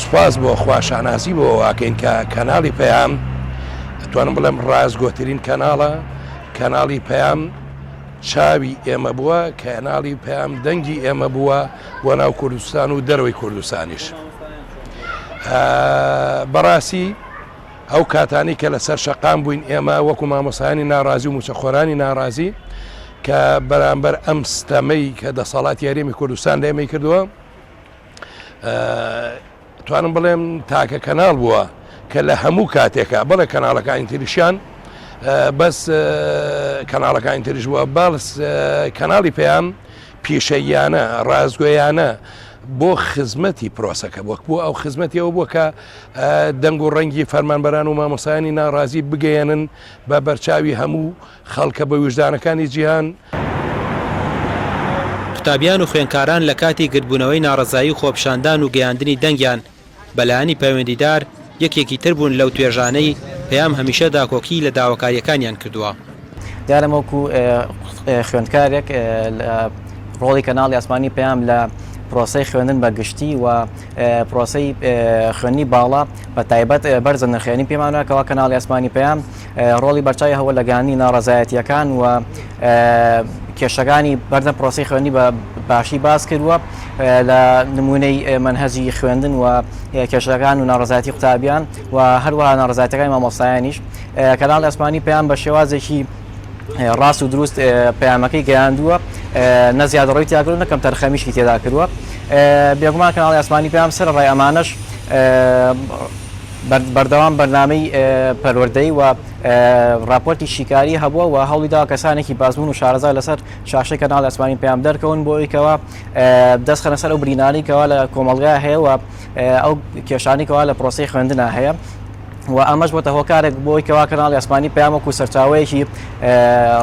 Speaker 3: سوپاس بۆ خوا شانازی بۆ واکەین کە کەناڵی پەیام ئەتوانم بڵێم ڕاستگۆترین کەناڵە کەناڵی پەیام چاوی ئێمە بووە کەناڵی پەیام دەنگی ئێمە بووە بۆ ناو کوردستان و دەرەوەی کوردستانیش بەڕاستی ئەو کاتانەی کە لەسەر شەقام بووین ئێمە وەکو مامۆستایانی ناڕازی و مووچەخۆرانی ناڕازی کە بەرامبەر ئەم ستەمەی کە دەسەڵاتی هەرێمی کوردستان لە ئێمەی کردووە توانم بڵێم تاکە کەناڵ بووە کە لە هەموو کاتێکە بەڵێ کەناڵەکانی تریشیان بەس کەناڵەکانی تریش بووە بەڵس کەناڵی پەیام پیشەییانە، ڕاستگۆیانە بۆ خزمەتی پرۆسەکە وەک بۆ ئەو خزمەتی ئەوە بووە کە دەنگ و ڕەنگی فەرمانبەران و مامۆستایانی ناڕازی بگەیەنن بە بەرچاوی هەموو خەڵکە بە ویژدانەکانی جیهان.
Speaker 23: قوتابیان و خوێندکاران لە کاتی گردبوونەوەی ناڕەزایی و خۆپیشاندان و گەیاندنی دەنگیان بە لایەنی پەیوەندیدار یەکێکی تر بوون لەو توێژانەی پەیام هەمیشە داکۆکیی لە داواکارییەکانیان کردووە.
Speaker 4: دیارە من وەکو خوێندکارێک ڕۆڵی کەناڵی ئاسمانی پەیام لە پرۆسەی خوێندن بە گشتی و پرۆسەی خوێندنی باڵا بە تایبەت بەرزە نرخێنی پێمان وایە کەوا کەناڵی ئاسمانی پەیام ڕۆڵی بەرچاوی هەبووە لە گەیاندنی ناڕەزایەتییەکان و کێشەکانی بەردەم پرۆسەی خوێندنی بە باشی باس کردووە لە نمونەی مەنهەجی خوێندن و کێشەکان و ناڕەزایەتی قوتابیان و هەروەها ناڕەزایەتەکانی مامۆستایانیش کەناڵی ئاسمانی پەیام بە شێوازێکی ڕاست و دروست پەیامەکەی گەیاندووە نە زیادەڕۆی تیا کردووە نە کەمتەرخەمیشی تێدا کردووە بێگومان کەناڵی ئاسمانی پەیام سەرەڕای ئەمانەش بەردەوام بەرنامەی پەروەردەیی و ڕاپۆرتی شیکاری هەبووە و هەوڵی داوە کەسانێکی بازمون و شارەزا لەسەر شاشەی کەناڵی ئاسمانی پەیام دەرکەون بۆ ئەوەی کەوا دەست خەنە سەر ئەو برینانەی کەوا لە کۆمەڵگا هەیە و ئەو کێشانەی کەوا لە پرۆسەی خوێندنا هەیە. و ئەمەش بۆتە هۆکارێک بۆی کەوا کەناڵی ئاسمانی پەیام وەکو سەرچاوەیەکی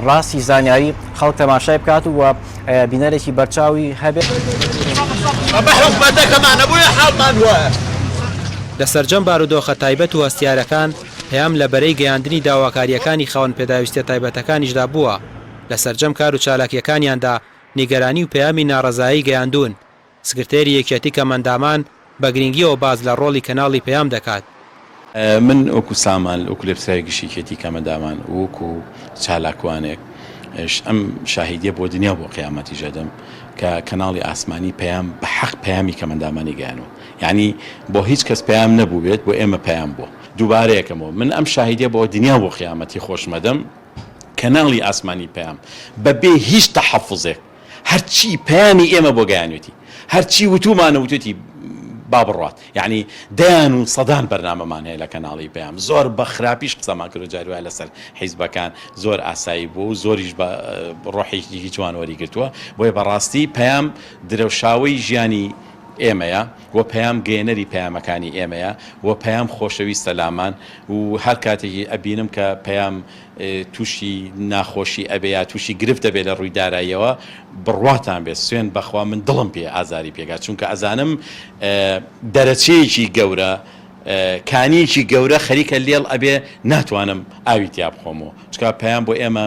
Speaker 4: ڕاستی زانیاری خەڵک تەماشای بکات و بینەرێکی بەرچاوی هەبێت.
Speaker 5: ئەمە حکومەتەکەمانە بۆیە حاڵمان وایە.
Speaker 23: لە سەرجەم بارودۆخە تایبەت و هەستیارەکان، پەیام لە بەرەی گەیاندنی داواکارییەکانی خاوەن پێداویستیە تایبەتەکانیشدا بووە، لە سەرجەم کار و چالاکییەکانیاندا نیگەرانی و پەیامی ناڕەزایی گەیاندوون، سکرتێری یەکیەتی کەمئەندامان بە گرینگیەوە باس لە ڕۆڵی کەناڵی پەیام دەکات.
Speaker 24: من وەکو سامان وەکو لێپرسراوی گشتی یەکێتی کەمئەندامان و وەکو چالاکوانێک ئەم شاهیدیە بۆ دنیا و بۆ قیامەتیش ئەدەم کە کەناڵی ئاسمانی پەیام بە حەق پەیامی کەمئەندامانی گەیانوە یانی بۆ هیچ کەس پەیام نەبووبێت بۆ ئێمە پەیام بووە دووبارەیەکەمەوە من ئەم شاهیدیە بۆ دنیا و بۆ قیامەتی خۆشم ئەدەم کەناڵی ئاسمانی پەیام بە بێ هیچ تەحەفوزێک هەرچی پەیامی ئێمە بۆ گەیانوێتی هەرچی وتومانە وتوێتی با بڕوات یەعنی دەیان و سەدان بەرنامەمان هەیە لە کەناڵی پەیام زۆر بە خراپیش قسەمان کردوە جاری وایە لەسەر حیزبەکان زۆر ئاسایی بووە و زۆریش بە ڕۆحێکی جوان وەری گرتووە بۆیە بەڕاستی پەیام درەوشاوەی ژیانی ئێمەیە و پەیام گەیەنەری پەیامەکانی ئێمەیە و پەیام خۆشەویستە لامان و هەر کاتێکی ئەبینم کە پەیام تووشی ناخۆشی ئەبێ یا تووشی گرفت دەبێ لە ڕووی داراییەوە بڕواتان بێت سوێند بەخوا من دڵم پێ ئازاری پێگات چونکە ئەزانم دەرەچەیەکی گەورە کانیەکی گەورە خەریکە لێڵ ئەبێ ناتوانم ئاوی تیا بخۆمەوە چکا پەیام بۆ ئێمە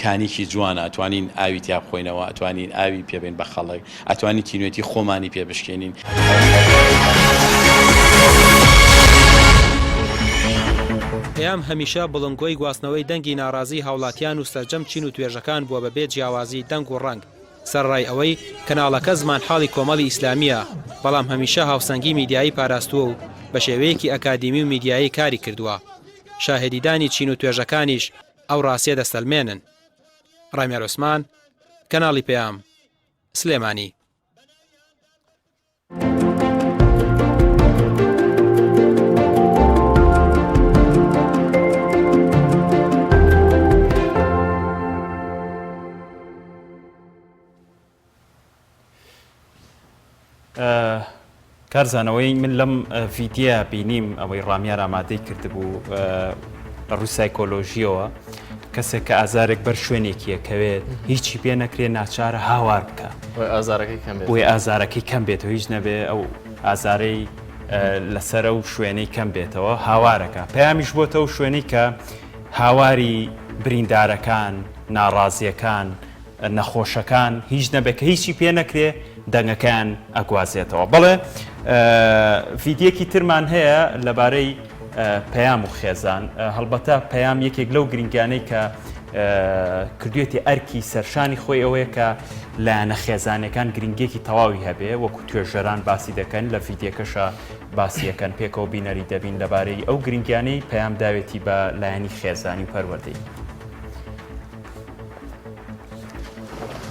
Speaker 24: کانیکی جوانە ئەتوانین ئاوی تیا بخۆینەوە ئەتوانین ئاوی پێبین بە خەڵک ئەتوانین تینوێتی خۆمانی پێ بشکێنین.
Speaker 23: پەیام هەمیشە بڵندگۆی گواستنەوەی دەنگی ناڕازیی هاوڵاتیان و سەرجەم چین و توێژەکان بووە بەبێ جیاوازی دەنگ و ڕەنگ، سەرەڕای ئەوەی کەناڵەکە زمانحاڵی کۆمەڵی ئیسلامییە، بەڵام هەمیشە هاوسەنگی میدیایی پاراستووە و بە شێوەیەکی ئەکادیمی و میدیایی کاری کردووە. شاهێدیدانی چین و توێژەکانیش ئەو ڕاستیە دەسەلمێنن. ڕامیار عوسمان، کەناڵی پەیام، سلێمانی.
Speaker 1: کارزان ئەوەی من لەم ڤیدیە بینیم ئەوەی ڕامیار ئامادەی کردبوو لە ڕووی سایکۆلۆژیەوە کەسێک کە ئازارێک بەر شوێنێکی ئەکەوێت هیچی پێ نەکرێ ناچارە هاوار بکە
Speaker 2: بۆی ئازارەکەی کەم بێت
Speaker 1: بۆی ئازارەکەی کەم بێتەوە هیچ نەبێ ئەو ئازارەی لەسەر ئەو شوێنەی کەم بێتەوە هاوارەکە پەیامیش بۆتە ئەو شوێنەی کە هاواری بریندارەکان ناڕازیەکان نەخۆشەکان هیچ نەبێ کە هیچی پێ نەکرێ دەنگەکەیان ئەگوازێتەوە. بەڵێ ڤیدیەکی ترمان هەیە لەبارەی پەیام و خێزان هەڵبەتە پەیام یەکێک لەو گرنگانەی کە کردوێتی ئەرکی سەرشانی خۆی ئەوەیە کە لایەنە خێزانەکان گرنگێکی تەواوی هەبێ وەکو توێژەران باسی دەکەن لە ڤیدیەکەشە باسیەکەن پێکەوە بینەری دەبین لەبارەی ئەو گرنگیانەی پەیام داوێتی بە لایەنی خێزانی و پەروەردەی.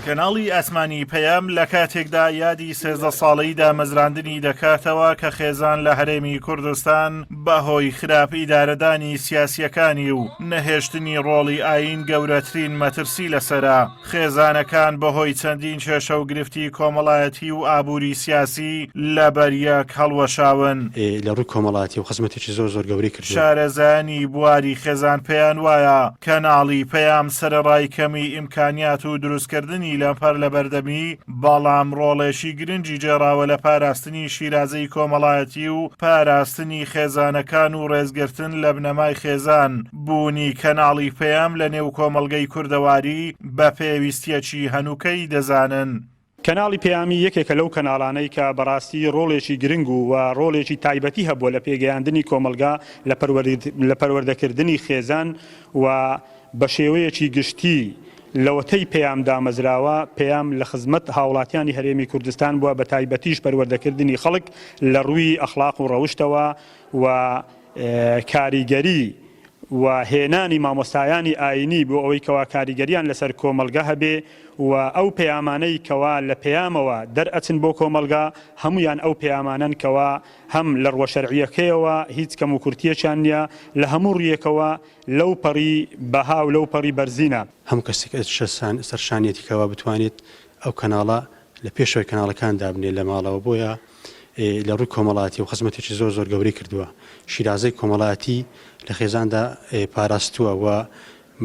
Speaker 6: کەناڵی ئاسمانی پەیام لە کاتێکدا یادی 13 ساڵەی دامەزراندنی دەکاتەوە کە خێزان لە هەرێمی کوردستان بەهۆی خراپ ئیدارەدانی سیاسیەکانی و نەهێشتنی ڕۆڵی ئایین گەورەترین مەترسی لەسەرە. خێزانەکان بەهۆی چەندین کێشە و گرفتی کۆمەڵایەتی و ئابووری سیاسی لەبەریەک هەڵوەشاون.
Speaker 15: لە ڕووی کۆمەڵایەتیەوە خزمەتێکی زۆر زۆر گەورەی کردووە.
Speaker 6: شارەزایانی بواری خێزان پێیان وایە کەناڵی پەیام سەرەڕای کەمی ئیمکانیات و دروستکردنی لەمپەر لەبەردەمی، بەڵام ڕۆڵێکی گرنگی گێڕاوە لە پاراستنی شیرازەی کۆمەڵایەتی و پاراستنی خێزانەکان و ڕێزگرتن لە بنەمای خێزان، بوونی کەناڵی پەیام لە نێو کۆمەڵگەی کوردەواری بە پێویستییەکی هەنووکەیی دەزانن.
Speaker 7: کەناڵی پەیامی یەکێکە لەو کەناڵانەی کە بەڕاستی ڕۆڵێکی گرنگ و و ڕۆڵێکی تایبەتی هەبووە لە پێگەیاندنی کۆمەڵگا لە پەروەردەکردنی خێزان و بە شێوەیەکی گشتی لەوەتەی پەیام دامەزراوە پەیام لە خزمەت هاوڵاتیانی هەرێمی کوردستان بووە بە تایبەتیش پەروەردەکردنی خەڵک لە ڕووی ئەخلاق و ڕەوشتەوە و کاریگەری و هێنانی مامۆستایانی ئاینی بۆ ئەوەی کەوا کاریگەریان لەسەر کۆمەڵگە هەبێ و ئەو پەیامانەی کەوا لە پەیامەوە دەرئەچن بۆ کۆمەڵگە هەموویان ئەو پەیامانەن کەوا هەم لە ڕووە شەرعیەکەیەوە هیچ کەموکورتیەکیان نیە لە هەموو ڕویەکەوە لەو پەڕی بەها و لەو پەڕی بەرزینە.
Speaker 15: هەموو کەسێک سەرشانیەتی کەوا بتوانێت ئەو کەناڵە لە پێشەوەی کەناڵەکان دابنێ لە ماڵەوە بۆیە لە ڕووی کۆمەڵایەتیەوە خزمەتێکی زۆر زۆر گەورەی کردووە، شیرازەی کۆمەڵایەتی لە خێزاندا پاراستووە و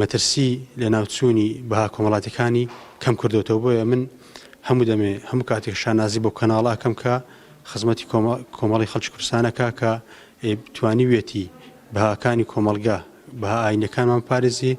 Speaker 15: مەترسی لەناوچوونی بەها کۆمەڵاتیەکانی کەم کردۆتەوە، بۆیە من هەموو دەمێ هەموو کاتێک شانازی بەو کەناڵە ئەکەم کە خزمەتی کۆمەڵی خەڵکی کوردستان ئەکا کە توانیویەتی بەهاکانی کۆمەڵگە بەها ئاینیەکانمان بپارێزی.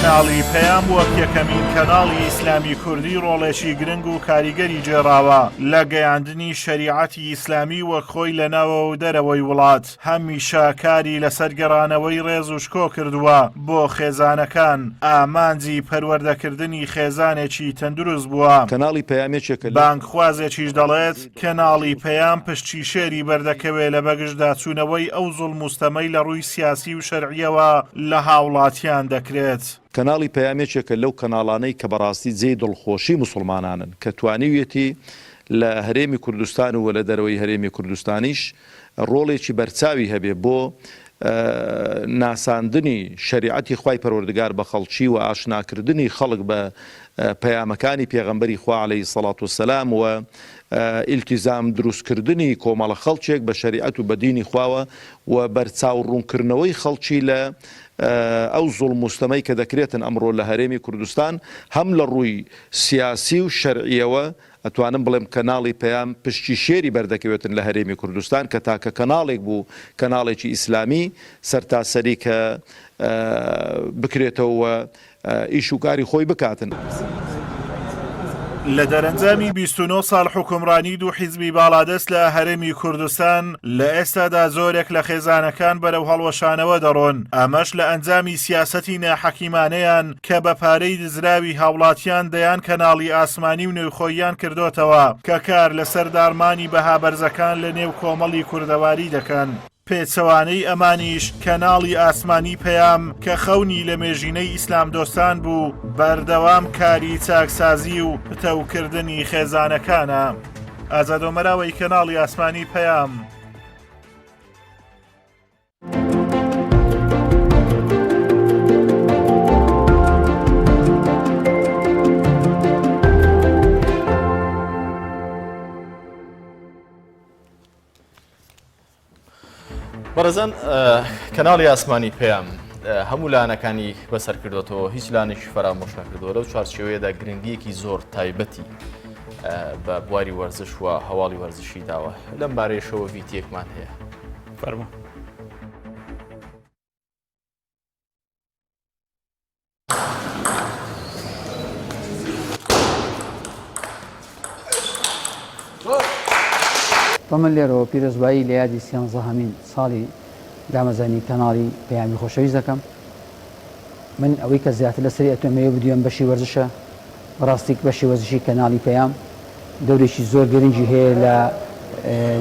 Speaker 6: کەناڵی پەیام وەک یەکەمین کەناڵی ئیسلامی کوردی ڕۆڵێکی گرنگ و کاریگەری گێڕاوە لە گەیاندنی شەریعەتی ئیسلامی وەک خۆی لە ناوەوە و دەرەوەی وڵات، هەمیشە کاری لەسەر گەڕانەوەی ڕێز و شکۆ کردووە بۆ خێزانەکان، ئامانجی پەروەردەکردنی خێزانێکی تەندروست بووە.
Speaker 8: کەناڵی پەیام یەکێکە لەو.
Speaker 6: بانگخوازێکیش دەڵێت، کەناڵی پەیام پشکی شێری بەردەکەوێ لە بەگژداچوونەوەی ئەو زوڵم و ستەمەی لە ڕووی سیاسی و شەرعییەوە لە هاوڵاتیان دەکرێت.
Speaker 8: کەناڵی پەیام یەکێکە لەو کەناڵانەی کە بەڕاستی جێی دڵخۆشی موسوڵمانانن کە توانیویەتی لە هەرێمی کوردستان و لە دەرەوەی هەرێمی کوردستانیش ڕۆڵێکی بەرچاوی هەبێ بۆ ناساندنی شەریعەتی خوای پەروەردگار بە خەڵکی و ئاشناکردنی خەڵک بە پەیامەکانی پێغەمبەری خوا علیە الصلوة والسلام و ئیلتیزام دروستکردنی کۆمەڵە خەڵکێک بە شەریعەت و بە دینی خواوە و بەرچاو ڕوونکردنەوەی خەڵکی لە ئەو زوڵم و ستەمەی کە دەکرێتن ئەمڕۆ لە هەرێمی کوردستان هەم لە ڕووی سیاسی و شەرعیەوە ئەتوانم بڵێم کەناڵی پەیام پشکی شێری بەردەکەوێتن لە هەرێمی کوردستان کە تاکە کەناڵێک بوو کەناڵێکی ئیسلامی سەرتاسەری کە بکرێتەوە و ئیش و کاری خۆی بکاتن.
Speaker 6: لە دەرەنجامی 29 ساڵ حوکمڕانی دوو حیزبی باڵادەست لە هەرێمی کوردستان، لە ئێستادا زۆرێک لە خێزانەکان بەرەو هەڵوەشانەوە دەڕۆن، ئەمەش لە ئەنجامی سیاسەتی ناحەکیمانەیان کە بە پارەی دزراوی هاوڵاتیان دەیان کەناڵی ئاسمانی و نێوخۆییان کردۆتەوە کە کار لەسەر داڕمانی بەها بەرزەکان لە نێو کۆمەڵی کوردەواری دەکەن. پێچەوانەی ئەمانیش کەناڵی ئاسمانی پەیام کە خەونی لەمێژینەی ئیسلامدۆستان بوو، بەردەوام کاری چاکسازی و پتەوکردنی خێزانەکانە. ئازاد ئۆمەراوەی کەناڵی ئاسمانی پەیام.
Speaker 2: بەڕێزان کەناڵی ئاسمانی پەیام هەموو لایەنەکانی بەسەر کردوێتەوە هیچ لانێکی فەرامۆش نەکردەوە لەو چوارچێوەیەدا گرنگیەکی زۆر تایبەتی بە بواری وەرزش و هەواڵی وەرزشی داوە لەم بارەیەشەوە ڤیتیەکمان هەیە
Speaker 1: فەرموو.
Speaker 9: بە من لێرەوە پیرۆزبایی لە یادی سیانزەهەمین ساڵی دامەزرانی کەناڵی پەیامی خۆشەویست دەکەم. من ئەوەی کە زیاتر لەسەری ئەتوێمەوێ بدوێم بەشی وەرزشە، بەڕاستی بەشی وەرزشی کەناڵی پەیام دەورێکی زۆر گرنگی هەیە لە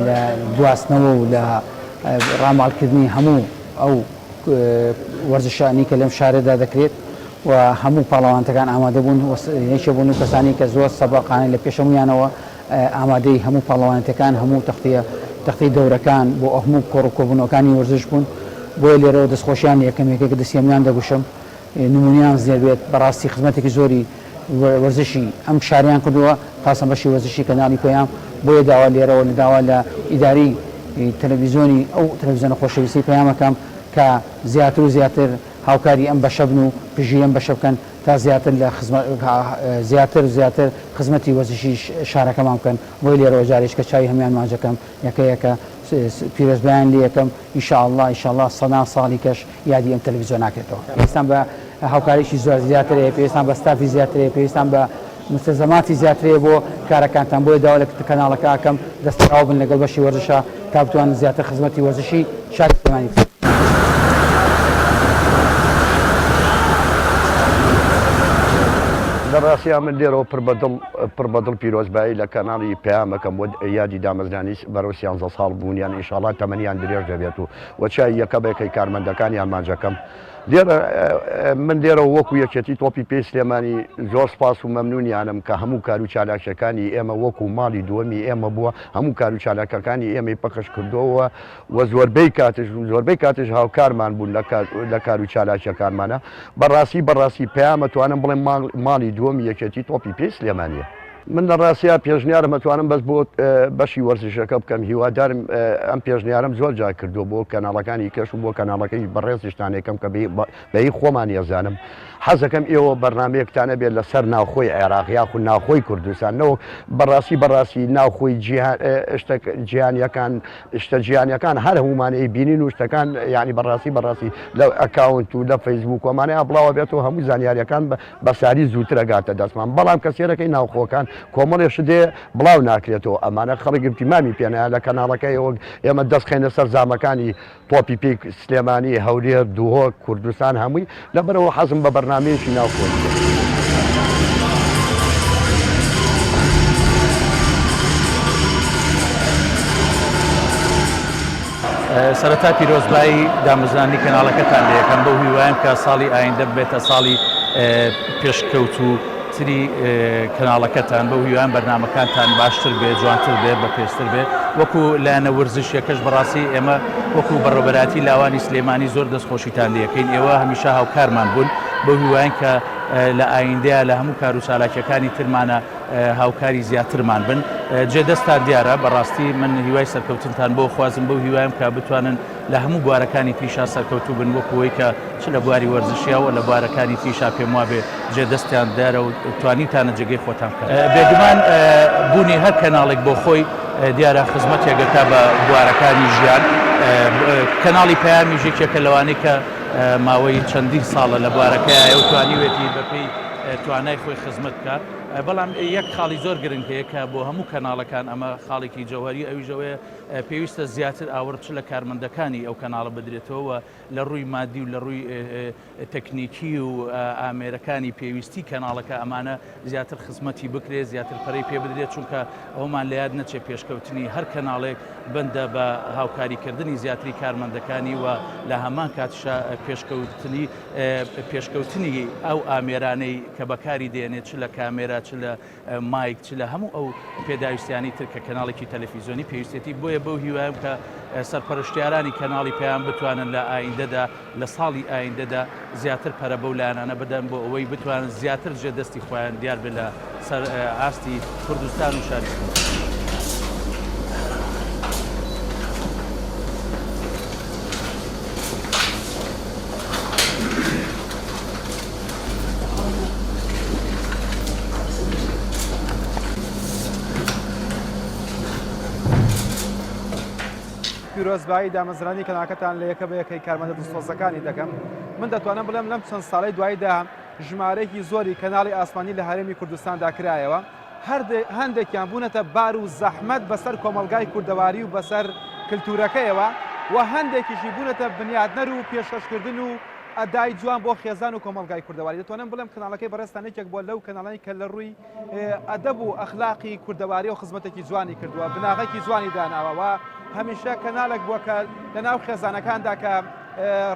Speaker 9: لە گواستنەوە و لە ڕاماڵکردنی هەموو ئەو وەرزشانەی کە لەم شارەدا دەکرێت و هەموو پاڵەوانەتەکان ئامادە بوون و یەکێ بوون و کەسانی کە زۆر سەباقانە لە پێش هەموویانەوە ئامادەی هەموو پاڵەوانێتەکان هەموو تەختیە تەختەی دەورەکان بۆ هەموو کۆڕ و کۆبوونەوەکانی وەرزش بوون بۆیە لێرەوە دەستخۆشیان لە یەکەم یەکێک دەستی هەموویان دەگوشم نمونەیان زێر بێت بەڕاستی خزمەتێکی زۆری وەرزشی ئەم شارەیان کردووە خاسەن بەشی وەرزشی کەناڵی پەیام بۆیە داوا لێرەوە لە داوا لە ئیدارەی تەلەڤیزیۆنی ئەو تەلەڤیزیۆنە خۆشەویستەی پەیام ئەکەم کە زیاتر و زیاتر هاوکاری ئەم بەشە بن و پشتگیری ئەم بەشە بکەن تا زیاتر لە خزمەت زیاتر و زیاتر خزمەتی وەرزشی شارەکەمان بکەن بۆیە لێرەوە جارێکە چاوی هەموویان ماچ ئەکەم یەکە یەکە پیرۆزبایان لێ ئەکەم ئیشاڵڵا ئیشاڵڵا سەدان ساڵی کەش یادی ئەم تەلەفیزیۆنە ناکرێتەوە. پێویستان بە هاوکاریی زۆر زیاتر هەیە، پێویستان بە ستافی زیاتر هەیە، پێویستان بە مستەلزەماتی زیاتر هەیە بۆ کارەکانتان، بۆیە داوا لە کەناڵەکە ئەکەم دەستەکاوە بن لەگەڵ بەشی وەرزشا تا بتوانن زیاتر خزمەتی وەرزشی شاری سلێمانی بکەن.
Speaker 11: لە ڕاستیا من لێرەوە پڕ بە دڵ پڕ بە دڵ پیرۆزبایی لە کەناڵی پەیام ئەکەم بۆ یادی دامەزرانی بەرەو سیانزە ساڵ بوونیان ئینشاڵا تەمەنیان درێژ دەبێت و و چای یەکە بە یەکەی کارمەندەکانیان ماجەکەم لێرە من لێرەوە وەکو یەکێتی تۆپی پێی سلێمانی زۆر سپاس و مەمنونیانم کە هەموو کار و چالاکیەکانی ئێمە وەکو ماڵی دووەمی ئێمە بووە هەموو کار و چالاکەکانی ئێمەی پەخش کردەوە و زۆربەی کاتش و زۆربەی کاتش هاوکارمان بوون لە کار و چالاکیەکانمانە بەڕاستی بەڕاستی پەیامە توانم بڵێم ماڵی دووەمی یەکێتی تۆپی پێی سلێمانیە. من لە ڕاستیا پێشنیارم ئەتوانم بەس بۆ بەشی وەرزشەکە بکەم هیوادارم ئەم پێشنیارم زۆر جار کردووە بۆ کەناڵەکانی کەش و بۆ کەناڵەکەی بەڕێزیشتان یەکەم کە بە هی خۆمان یەزانم حەزەکەم ئێوە بەرنمەیەکتانە بێت لەسەر ناوخۆی عێراق یاخود ناوخۆی کوردستان نەوەک بەڕاستی بەڕاستی ناوخۆی جیهان شتە جیهانیەکان شتە جیهانیەکان هەر هەمومان ئەیبینین و شتەکان یعنی بەڕاستی بەڕاستی لە account و لە فەیسبوک وەمانەیە بڵاوە بێت و هەموو زانیاریەکان بە ساری زووتر ئەگاتە دەستمان بەڵام کە سێرەکەی ناوخۆکان کۆمەڵێ شت هەیە بڵاو ناکرێتەوە ئەمانە خەڵک ئیهتیمامی پێ نایە لە کەناڵەکەی وەک ئێمە دەست خەینە سەر زامەکانی تۆپی پێی سلێمانی هەولێر دهۆک کوردستان هەمووی لەبەرئەوە حەزم بە بەرنامەیەکی ناوخۆییە.
Speaker 12: سەرەتا پیرۆزبایی دامەزراندنی کەناڵەکەتان لێ ئەکەم بەو هیوایەم کە ساڵی ئایندە ببێتە ساڵی پێشکەوتووتری کەناڵەکەتان بەو هیوایەم بەرنامەکانتان باشتر بێ جوانتر بێ بەپێزتر بێ وەکو لایەنە وەرزشیەکەش بەڕاستی ئێمە وەکو بەڕێوەبەرایەتی لاوانی سلێمانی زۆر دەستخۆشیتان لێ ئەکەین ئێوە هەمیشە هاوکارمان بوون بەو هیوایەن کە لە ئایندەیا لە هەموو کارو چالاکیەکانی ترمانە هاوکاری زیاترمان بن جێ دەستتان دیارە بەڕاستی من هیوای سەرکەوتنتان بۆ خوازم بەو هیوایم کە بتوانن لە هەموو بوارەکانی تریشا سەرکەوتوو بن وەکو ئەوەی کە چ لە بواری وەرزشیا و لە بوارەکانی تریشا پێم وابێ جێ دەستیان دیارە و توانیوتانە جێگەی خۆتان بکەن. بێگومان بوونی هەر کەناڵێک بۆ خۆی دیارە خزمەتێک ئەکا بە بوارەکانی ژیان کەناڵی پەیامیش یەکێکە لەوانەی کە ماوەی چەندین ساڵە لە بوارەکەیایە و توانیوێتی بەپێی توانای خۆی خزمەت بکات بەڵام یەک خاڵی زۆر گرنگ هەیە کە بۆ هەموو کەناڵەکان ئەمە خاڵێکی جەوهەری ئەویش ئەوەیە پێویستە زیاتر ئاوڕ چ لە کارمەندەکانی ئەو کەناڵە بدرێتەوە و لە ڕووی مادی و لە ڕووی تەکنیکی و ئامێرەکانی پێویستی کەناڵەکە ئەمانە زیاتر خزمەتی بکرێت زیاتر پەرەی پێ بدرێت چونکە ئەومان لە یاد نەچێت پێشکەوتنی هەر کەناڵێک بەندە بە هاوکاریکردنی زیاتری کارمەندەکانی و لە هەمان کاتیشا پێشکەوتنی پێشکەوتنی ئەو ئامێرانەی کە بەکاری دێنێت چ لە کامێرا چ لە مایک چ لە هەموو ئەو پێداویستیانەی تر کە کەناڵێکی تەلەفیزیۆنی پێویستێتی بۆیە بەو هیوایم کە سەرپەرشتیارانی کەناڵی پەیام بتوانن لە ئایندەدا لە ساڵی ئایندەدا زیاتر پەرە بەو لایەنانە بدەن بۆ ئەوەی بتوانن زیاتر جێ دەستی خۆیان دیار بێت لە سەر ئاستی کوردستان و شاری سلێمانی.
Speaker 13: پیرۆزبایی دامەزرانی کەناڵەکەتان لە یەکە بە یەکەی کارمەندە دڵسۆزەکانی دەکەم. من دەتوانم بڵێم لەم چەند ساڵەی دواییدا ژمارەیەکی زۆری کەناڵی ئاسمانی لە هەرێمی کوردستاندا کرایەوە. هەندێکیان بوونەتە بار و زەحمەت بەسەر کۆمەڵگای کوردەواری و بەسەر کلتورەکەیەوە و هەندێکیشی بوونەتە بنیاتنەر و پێشکەشکردن و ئەدای جوان بۆ خێزان و کۆمەڵگای کوردەواری. دەتوانم بڵێم کەناڵەکەی بەڕێزتان یەکێک بووە لەو کەناڵانەی کە لە ڕووی ئەدەب و ئەخلاقی کوردەواریەوە خزمەتێکی جوانی کردووە، بناغەیەکی جوانی داناوە و هەمیشە کەناڵێک بووە کە لە ناو خێزانەکاندا کە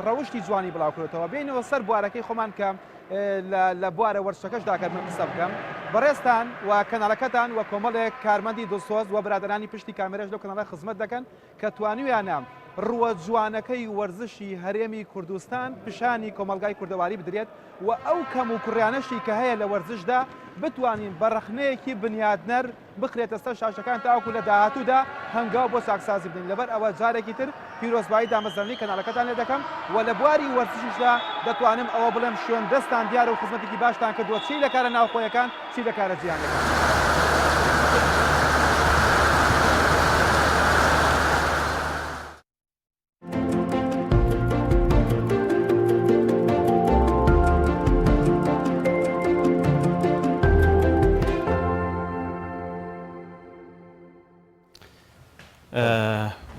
Speaker 13: ڕەوشتی جوانی بڵاوکردۆتەوە. بێینەوە سەر بوارەکەی خۆمان کە لە بوارە وەرزشەکەشدا گەر من قسە بکەم بەڕێزتان و کەناڵەکەتان و کۆمەڵێک کارمەندی دڵسۆز و برادەرانی پشتی کامێرەش لەو کەناڵە خزمەت دەکەن کە توانیویانە ڕووە جوانەکەی وەرزشی هەرێمی کوردستان پیشانی کۆمەڵگای کوردەواری بدرێت و ئەو کەم و کوڕیانەشی کە هەیە لە وەرزشدا بتوانین بە ڕەخنەیەکی بنیادنەر بخرێتە سەر شاشەکان تاوەکو لە داهاتوودا هەنگاو بۆ چاکسازی بنێین لەبەر ئەوە جارێکی تر پیرۆزبایی دامەزراندنی کەناڵەکەتان لێ دەکەم و لە بواری وەرزشیشدا دەتوانم ئەوە بڵێم شوێن دەستتان دیارە و خزمەتێکی باشتان کردووە چی لە کارە ناوخۆیەکان چی لە کارە جیهانیەکان.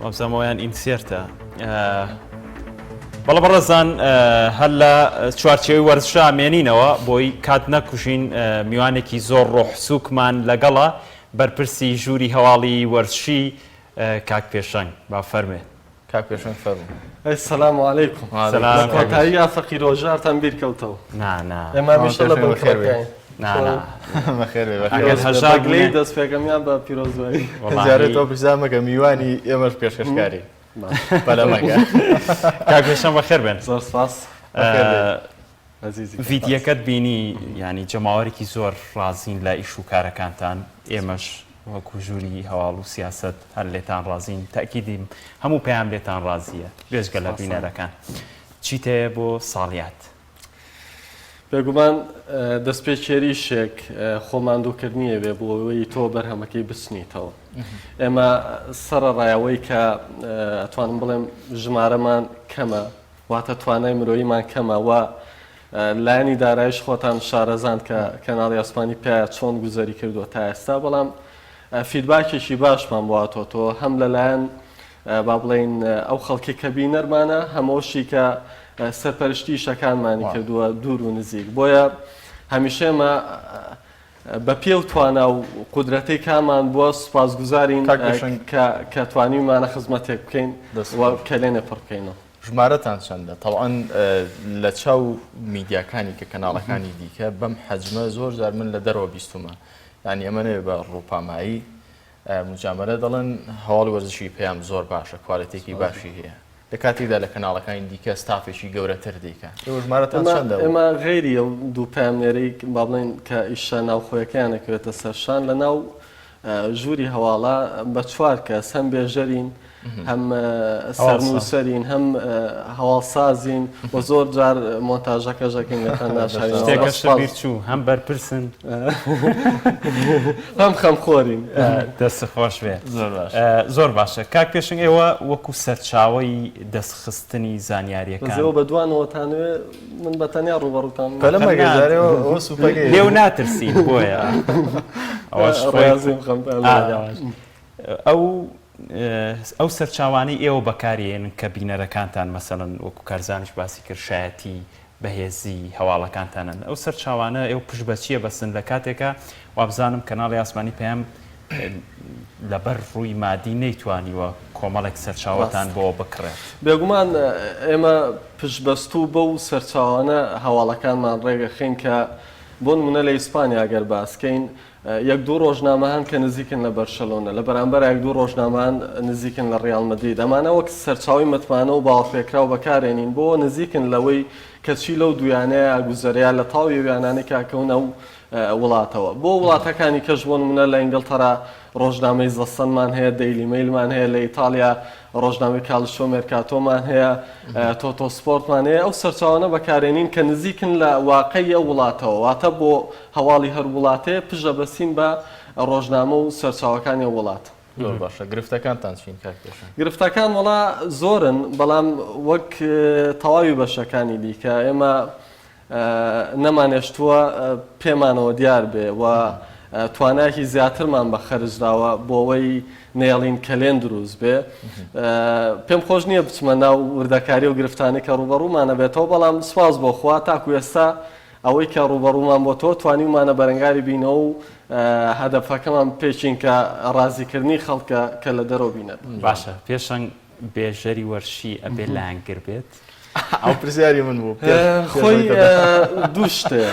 Speaker 1: وابزانم ئەویان ئینسێرتە بەڵە بەڕێزان هەر لە چوارچێوەی وەرزشا مێنینەوە بۆی کات نەکوژین میوانێکی زۆر ڕۆح سووکمان لەگەڵە بەرپرسی ژووری هەواڵی وەرزشی کاک پێشەنگ با فەرمێ.
Speaker 2: کاک پێشەنگ فەرموو.
Speaker 14: ئەی سلام علیکم.
Speaker 1: سلام.
Speaker 14: لە کۆتاییا فەقیر هۆژارتان بیر کەوتەوە.
Speaker 1: نا نا.
Speaker 14: ئێمە هەمیشە لە بن کڕەکەین.
Speaker 1: نا نا.
Speaker 2: بەخێر بێ بەخێر
Speaker 1: ئەگەر هەژار
Speaker 14: بە گلەیی دەست پێکەم یان بە پیرۆزبایی.
Speaker 2: جارێ تۆ پرسیار مەکە میوانی ئێمەش پێشکەشکاری. پەلە مەکە.
Speaker 1: کاک پێشەنگ بەخێر بێن.
Speaker 14: زۆر سپاس.
Speaker 2: بەخێر بێی.
Speaker 1: ڤیدیەکەت بینی یانی جەماوەرێکی زۆر ڕازین لە ئیش و کارەکانتان ئێمەش وەکو ژووری هەواڵ و سیاسەت هەر لێتان ڕازین تەئکیدیم هەموو پەیام لێتان ڕازیە بێجگە لە بینەرەکان چیت هەیە بۆ ساڵیاد؟
Speaker 14: بێگومان دەستپێکێریشێک خۆ ماندووکردنیە بێ بۆ ئەوەی تۆ بەرهەمەکەی بچنیتەوە ئێمە سەرەڕای ئەوەی کە ئەتوانم بڵێم ژمارەمان کەمە واتە توانای مرۆییمان کەمە و لایەنی دارایش خۆتان شارەزان کە کەناڵی ئاسمانی پیا چۆن گوزەری کردووە تا ئێستا بەڵام feedback ێکی باشمان بۆ هاتۆتەوە هەم لەلایەن با بڵێین ئەو خەڵکی کە بینەرمانە هەمەوشی کە سەرپەرشتی شەکانمانی کردووە دوور و نزیک بۆیە هەمیشەمە بە پێ و توانا و قودرەتەی کامان بووە سوپاسگوزارین کە کە توانیومانە خزمەتێک بکەین و کەلێنێ پڕ بکەینەوە.
Speaker 2: ژمارەتان چەندە؟ تەبعەن لە چاو میدیاکانی کە کەناڵەکانی دیکە بەم حەجمە زۆر جار من لە دەرەوە بیستومە یانی ئەمە نەوێ بە ڕووپامایی موجامەلە دەڵێن هەواڵی وەرزشی پەیام زۆر باشە کوالێتێکی باشی هەیە لە کاتێکدا لە کەناڵەکانی دیکە ستافێکی گەورەتر دەیکا ئێوە ژمارەتان چەندە؟
Speaker 14: ئێمە غەیری ئەو دوو پەیامنێرەی با بڵێین کە ئیشە ناوخۆیەکەیان ئەکەوێتە سەر شان لە ناو ژووری هەواڵە بە چوار کەس هەم بێژەرین هەم سەرنووسەرین هەم هەواڵسازین و زۆر جار مۆنتاژەکەش ئەکەین لێتان ناشارینەوە.
Speaker 1: شتێکەشت بیر چوو هەم بەرپرسن
Speaker 14: هەم خەمخۆرین.
Speaker 1: دەست خۆش بێ. زۆر باشە. زۆر باشە کاک پێشنگ ئێوە وەکو سەرچاوەی دەستخستنی زانیاریەکان.
Speaker 14: بەس ئێوە بە دوانەوەتانەوێ من بە تەنیا ڕووبەڕووتان.
Speaker 2: پەلە مەکە جارێ ئەوە سوپەکەی.
Speaker 1: لێو ناترسین بۆیە ئەوەش خۆی.
Speaker 14: ڕازیم خەمتان.
Speaker 1: ئەو ئەو سەرچاوانەی ئێوە بەکاری ئێنن کە بینەرەکانتان مەسەلەن وەکو کارزانیش باسی کرد شایەتی بەهێزی هەواڵەکانتانن ئەو سەرچاوانە ئێوە پشت بە چیە بەسن لە کاتێکا وابزانم کەناڵی ئاسمانی پەیام لەبەر ڕووی مادی نەیتوانیوە کۆمەڵێک سەرچاوەتان بۆ بکڕێت.
Speaker 14: بێگومان ئێمە پشتبەستوو بەو سەرچاوانە هەواڵەکانمان ڕێکەخەین کە بۆ نمونە لە ئیسپانیا گەر باسکەین یەک دوو ڕۆژنامە هەن کە نزیکن لە بەرشەلۆنە، لە بەرامبەرا یەک دوو ڕۆژنامە هەن نزیکن لە ڕیاڵ مەدرید. ئەمانە وەک سەرچاوەی متمانە و باوەڕپێکراو بەکارێنین بۆ نزیکن لەوەی کە چی لەو دوو یانەیە ئەگوزەرێ یا لە تاوی ئەو یانانەی کە ئەکەونە ئەو وڵاتەوە. بۆ وڵاتەکانی کەش بۆ نمونە لە ئینگڵتەرا ڕۆژنامەی زە سەنمان هەیە، دەیلی مەیلمان هەیە، لە ئیتاڵیا ڕۆژنامەی کالچۆ مێرکاتۆمان هەیە، تۆتۆ سپۆرتمان هەیە، ئەو سەرچاوانە بەکارێنین کە نزیکن لە واقعی ئەو وڵاتەوە، واتە بۆ هەواڵی هەر وڵاتێ پشت دەبەستین بە ڕۆژنامە و سەرچاوەکانی ئەو وڵاتە.
Speaker 2: زۆر باشە گرفتەکانتان چین کاک پێشەنگ؟
Speaker 14: گرفتەکان وەڵا زۆرن بەڵام وەک تەواوی بەشەکانی دیکە ئێمە نەمانێشتووە پێمانەوە دیار بێ و توانایەکی زیاترمان بە خەرج داوە بۆ ئەوەی نەیەڵین کەلێن دروست بێ. پێم خۆش نییە بچمە ناو وردەکاری و گرفتانەی کە ڕووبەڕوومانە بێتەوە، بەڵام سوپاس بۆ خوا تاکو ئێستا ئەوەی کە ڕووبەڕوومان بۆتەوە توانیومانە بەرەنگاری بینەوە و هەدەفەکەمان بپێکین کە ڕازیکردنی خەڵکە کە لە دەرەوە بینەر بن.
Speaker 1: باشە پێشەنگ بێژەری وەرشی ئەبێ لایەنگر بێت؟
Speaker 2: ئەو پرسیاری من بوو
Speaker 14: خۆی دوو شتەیە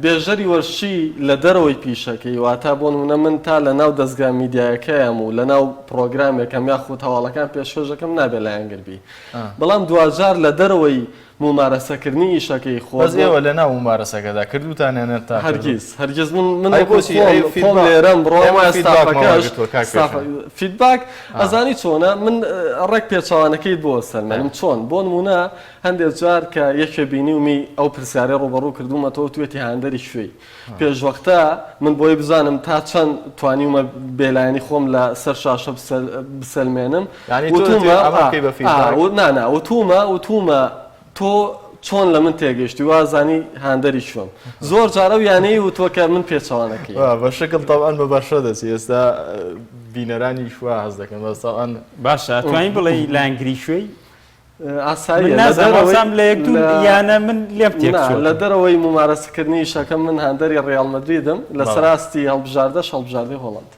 Speaker 14: بێژەری وەرشی لە دەرەوەی پیشەکەی واتە بۆ نمونە من تا لە ناو دەستگا میدیایەکەیام و لە ناو پرۆگرامێکم یاخود هەواڵەکان پێشکەش دەکەم نابێ لایەنگر بی بەڵام دواجار لە دەرەوەی مومارەسەکردنی ئیشەکەی خۆت
Speaker 2: بەس ئێوە لەناو مومارەسەکەدا کردووتان یان نەتان کردووە؟
Speaker 14: هەرگیز هەرگیز من من
Speaker 2: ئەی
Speaker 14: وەکو
Speaker 2: بۆچی؟ ئەی
Speaker 14: خۆم خۆم
Speaker 2: feedback
Speaker 14: لێرەم بڕوام
Speaker 2: ئێمە
Speaker 14: وایە
Speaker 2: feedback مان
Speaker 14: ستافەکەش
Speaker 2: وەرگرتووە کاک
Speaker 14: ستاف
Speaker 2: پێشەنگ.
Speaker 14: feedback
Speaker 2: ئا.
Speaker 14: ئەزانی چۆنە من ڕێک پێچەوانەکەیت بۆ ئەسەلمێنم چۆن بۆ نموونە هەندێک جار کە یەکێ بینیومی ئەو پرسیارەی ڕووبەڕوو کردوومەتەوە وتویەتی هاندەری کوێی پێشوەختە من بۆی بزانم تا چەند توانیومە بێلایەنی خۆم لە سەر شاشە بسەلمێنم
Speaker 2: یانی تۆ
Speaker 14: وتومە
Speaker 2: دەتەوێ ئەمە بکەی بە feedback؟
Speaker 14: نا نا وتومە وتومە تۆ چۆن لە من تێگەیشتی وا زانی هاندەری چۆم زۆر جار ئەو یانەی وتوە کە من پێچەوانەکەی.
Speaker 2: وا بە شکڵ تەبعەن بە بەرشە دەچی ئێستا بینەرانیش وا هەست دەکەن بەس تەبعەن.
Speaker 1: باشە ئەتوانی بڵێی لایەنگری کوێی؟
Speaker 14: ئاساییە
Speaker 1: من
Speaker 14: لە
Speaker 1: نازانم
Speaker 14: دەرەوەی
Speaker 1: وابزانم لە یەک دوو
Speaker 14: لە
Speaker 1: یانە من لێم تێک
Speaker 14: نا
Speaker 1: چووە.
Speaker 14: لە دەرەوەی مومارەسەکردنی ئیشەکەم من هاندەری ڕیاڵ مەدریدم لەسەر
Speaker 1: بەڵێ.
Speaker 14: ئاستی هەڵبژاردەش هەڵبژاردەی هۆڵەند.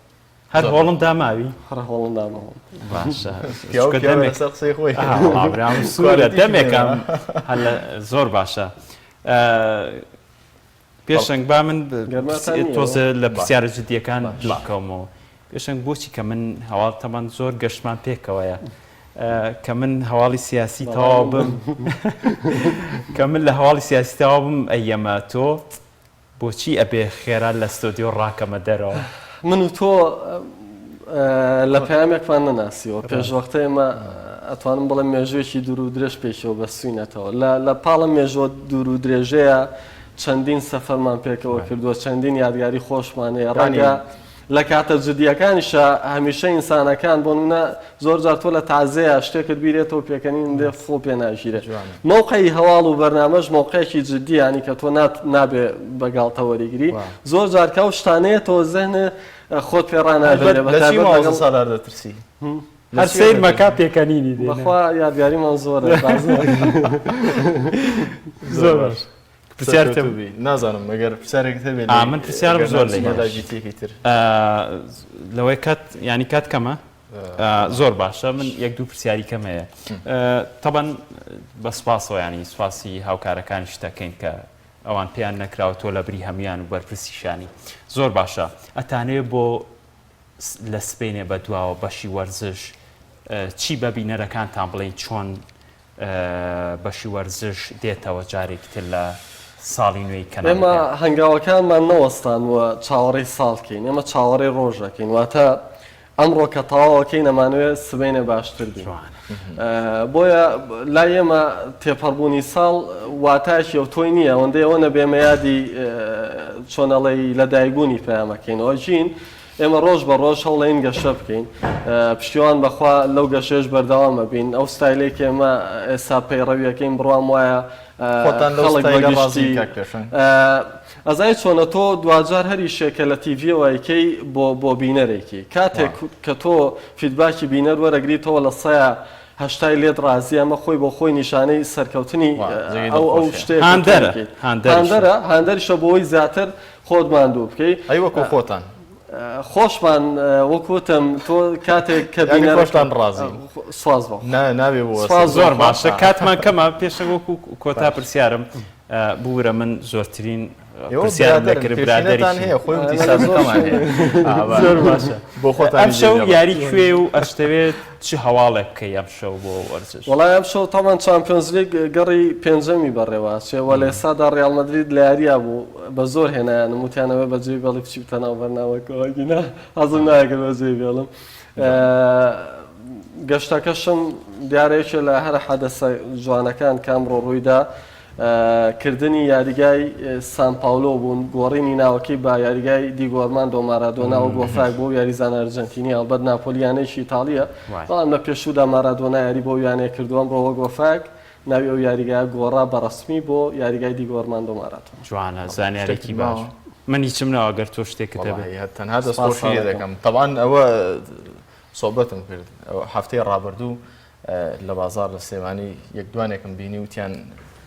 Speaker 1: هەر هۆڵندا ماوی؟
Speaker 14: هەر هۆڵندا ماوم.
Speaker 1: باشە
Speaker 2: پیاو
Speaker 1: چونکە
Speaker 2: پیاوە
Speaker 1: دەمێک
Speaker 2: لەسەر قسەی خۆی.
Speaker 1: ئەها وەڵا برام سوورە
Speaker 2: quality ش
Speaker 1: دەمێکە
Speaker 2: نەما.
Speaker 1: هەر لە زۆر باشە پێشەنگ با من
Speaker 14: گەرماتان نییە؟
Speaker 1: تۆزێ لە
Speaker 2: با.
Speaker 1: پرسیارە جدیەکان
Speaker 2: باش.
Speaker 1: دوور بکەومەوە. پێشەنگ بۆچی کە من هەواڵ تەبەن زۆر گەشتمان پێکەوەیە کە من هەواڵی سیاسی تەواو بم کە من لە هەواڵی سیاسی تەواو بم ئەیەمە تۆ بۆچی ئەبێ خێرا لە ستۆدیۆ ڕاکەمە دەرەوە؟
Speaker 14: من و تۆ لە پەیامێکمان نەناسیوە پێشوەختە ئێمە ئەتوانم بڵێم مێژوویەکی دوور و درێژ پێکەوە بەستوینەتەوە لە لە پاڵم مێژووە دوور و درێژەیە چەندین سەفەرمان پێکەوە کردووە چەندین یادگاری خۆشمان هەیە ڕەنگە لە کاتە جدیەکانیشا هەمیشە ئینسانەکان بۆ نمونە زۆر جار تۆ لە تازەیە شتێکت بیرێتەوە پێکەنین دێ خۆ پێ ناگیرێ مەوقعی هەواڵ و بەرنامەش مەوقعێکی جدی ینی کە تۆ نات نابێ بە گاڵتە وەریگری زۆر جار کە ئەو شتانەیەتەوە زهنێ خۆت پێ ڕانابێ
Speaker 2: لە چی مامۆستا سالار دەترسی؟
Speaker 1: هەر سەیر مەکە پێکەنینی دێنێ.
Speaker 14: بەخوا یادگاریمان زۆرە
Speaker 1: زۆر باش. پرسیارت
Speaker 2: سەرکەوتوو بی نازانم ئەگەر پرسیارێکت هەبێ
Speaker 1: ئا من پرسیارم زۆر لێ
Speaker 2: لای بیتێکی تر
Speaker 1: لەوەی کات ینی کات کەمە زۆر باشە من یەک دوو پرسیاری کەم هەیە تەبەن بە سوپاسەوە ینی سوپاسی هاوکارەکانی شتەکەین کە ئەوان پێیان نەکراوە تۆ لە بری هەموان و بەرپرسیشانی زۆر باشە ئەتانەوێ بۆ لە سبەینێ بە دواوە بەشی وەرزش چی بە بینەرەکانتان بڵێن چۆن بەشی وەرزش دێتەوە جارێکی تر لە ساڵی نوێی کەناڵی
Speaker 14: ئێمە
Speaker 1: پەیام.
Speaker 14: هەنگاوەکانمان نەوەستان و چاوەڕێی ساڵ کەین، ئێمە چاوەڕێی ڕۆژ ئەکەین، واتە ئەمڕۆ کە تەواو ئەکەین ئەمانەوێت سبەینێ باشتر بین. بۆیە لای ئێمە تێپەڕبوونی ساڵ واتایەکی ئەوتۆی نییە، ئەوەندەی ئەوە نەبێ ئێمە یادی چۆن ئەڵێی لەدایکبوونی پەیام ئەکەینەوە. ئەگین ئێمە ڕۆژ بە ڕۆژ هەوڵەین گەشە بکەین، پشتیوان بەخوا لەو گەشەیەش بەردەوام ئەبین، ئەو ستایلەی کە ئێمە ئێستا پەیڕەوی ئەکەین بڕوام وایە
Speaker 2: خۆتان لەو
Speaker 14: خەڵک بە
Speaker 2: ستایلە ڕازین
Speaker 14: گشتی
Speaker 2: کاک پێشەنگ؟
Speaker 14: ئەزانی چۆنە تۆ دواجار هەر ئیشێک کە لە تیڤیەوە ئەیکەی بۆ بۆ بینەرێکی کاتێک کە تۆ feedback ی بینەر وەرەگریتەوە لە سەیا هەشتای لێت ڕازیە ئەمە خۆی بۆ خۆی نیشانەی سەرکەوتنی
Speaker 2: جێگەی
Speaker 14: ئەو ئەو
Speaker 2: دڵخۆشیە.
Speaker 14: شتەیە کە تۆ
Speaker 1: هاندەرە
Speaker 14: ئەیکەیت
Speaker 1: هاندەریشە.
Speaker 14: هاندەرە هاندەریشە بۆ ئەوەی زیاتر خۆت ماندوو بکەی.
Speaker 2: ئەی وەکو خۆتان؟
Speaker 14: خۆشمان وەک وتم تۆ کاتێک کە
Speaker 2: یانی
Speaker 14: بینەرەکە
Speaker 2: خۆشتان ڕازین؟
Speaker 14: سواز بۆ
Speaker 2: نا نابێ بۆ
Speaker 14: سواز
Speaker 1: زۆر
Speaker 14: بۆ
Speaker 1: باشە کاتمان کەمە پێشەنگ وەکو کۆتا پرسیارم ببورە من زۆرترین
Speaker 2: ئێوە
Speaker 1: پرسیارم
Speaker 2: برادەرن
Speaker 1: لێ کرد
Speaker 2: پێشینەتان
Speaker 1: برادەریشین
Speaker 2: هەیە خۆی وتی
Speaker 14: ئێمە زۆر
Speaker 2: سابقەمان هەیە ئا
Speaker 1: زۆر باشە
Speaker 2: بۆ خۆتانی
Speaker 1: ئەمشەو
Speaker 2: جێ دێڵم.
Speaker 1: یاری کوێ و ئەشتەوێت چ هەواڵێک بکەی ئەمشەو بۆ وەرزش؟
Speaker 14: وەڵای ئەمشەو تەبعەن چامپیۆنزلیگ گەڕی پێنجەمی بەڕێوە ئەچێ وە لە ئێستادا ڕیاڵ مەدرید لە یارییا بوو بە زۆر هێنایانم وتیان ئەبێ بە جێی بێڵی بچیتە ناو بەرنامەکەوە ئەگینا حەزم ناکرد بە جێی بێڵم گەشتەکەشم دیارە یەکێ لە هەرە حەدەسە جوانەکان کە ئەمڕۆ ڕوویدا. کردنی یاریگای سان پاولۆ بوون، گۆڕینی ناوەکەی بە یاریگای دیگۆ ئەرماندۆ مارادۆنا وەک وەفایەک بۆ یاریزانە ئەرجەنتینی، هەڵبەت ناپۆلی یانەیەکی ئیتاڵییە، بەڵام لە پێشوودا مارادۆنا یاری بۆ ئەو یانەیە کردووە، ئەمڕۆ وەک وەفایەک ناوی ئەو یاریگایە گۆڕا بە ڕەسمی بۆ یاریگای دیگۆ ئەرماندۆ مارادۆنا.
Speaker 1: جوانە زانیارێکی باش من هیچم نەوە گەر تۆ شتێکت هەبێ.
Speaker 2: وەڵاهی هەر تەنها دەستخۆشی لێ دەکەم تەبعەن ئەوە سۆبەتم کرد هەفتەی ڕابردوو لە بازاڕ لە سلێمانی یەک دوانێکم بینی وتیان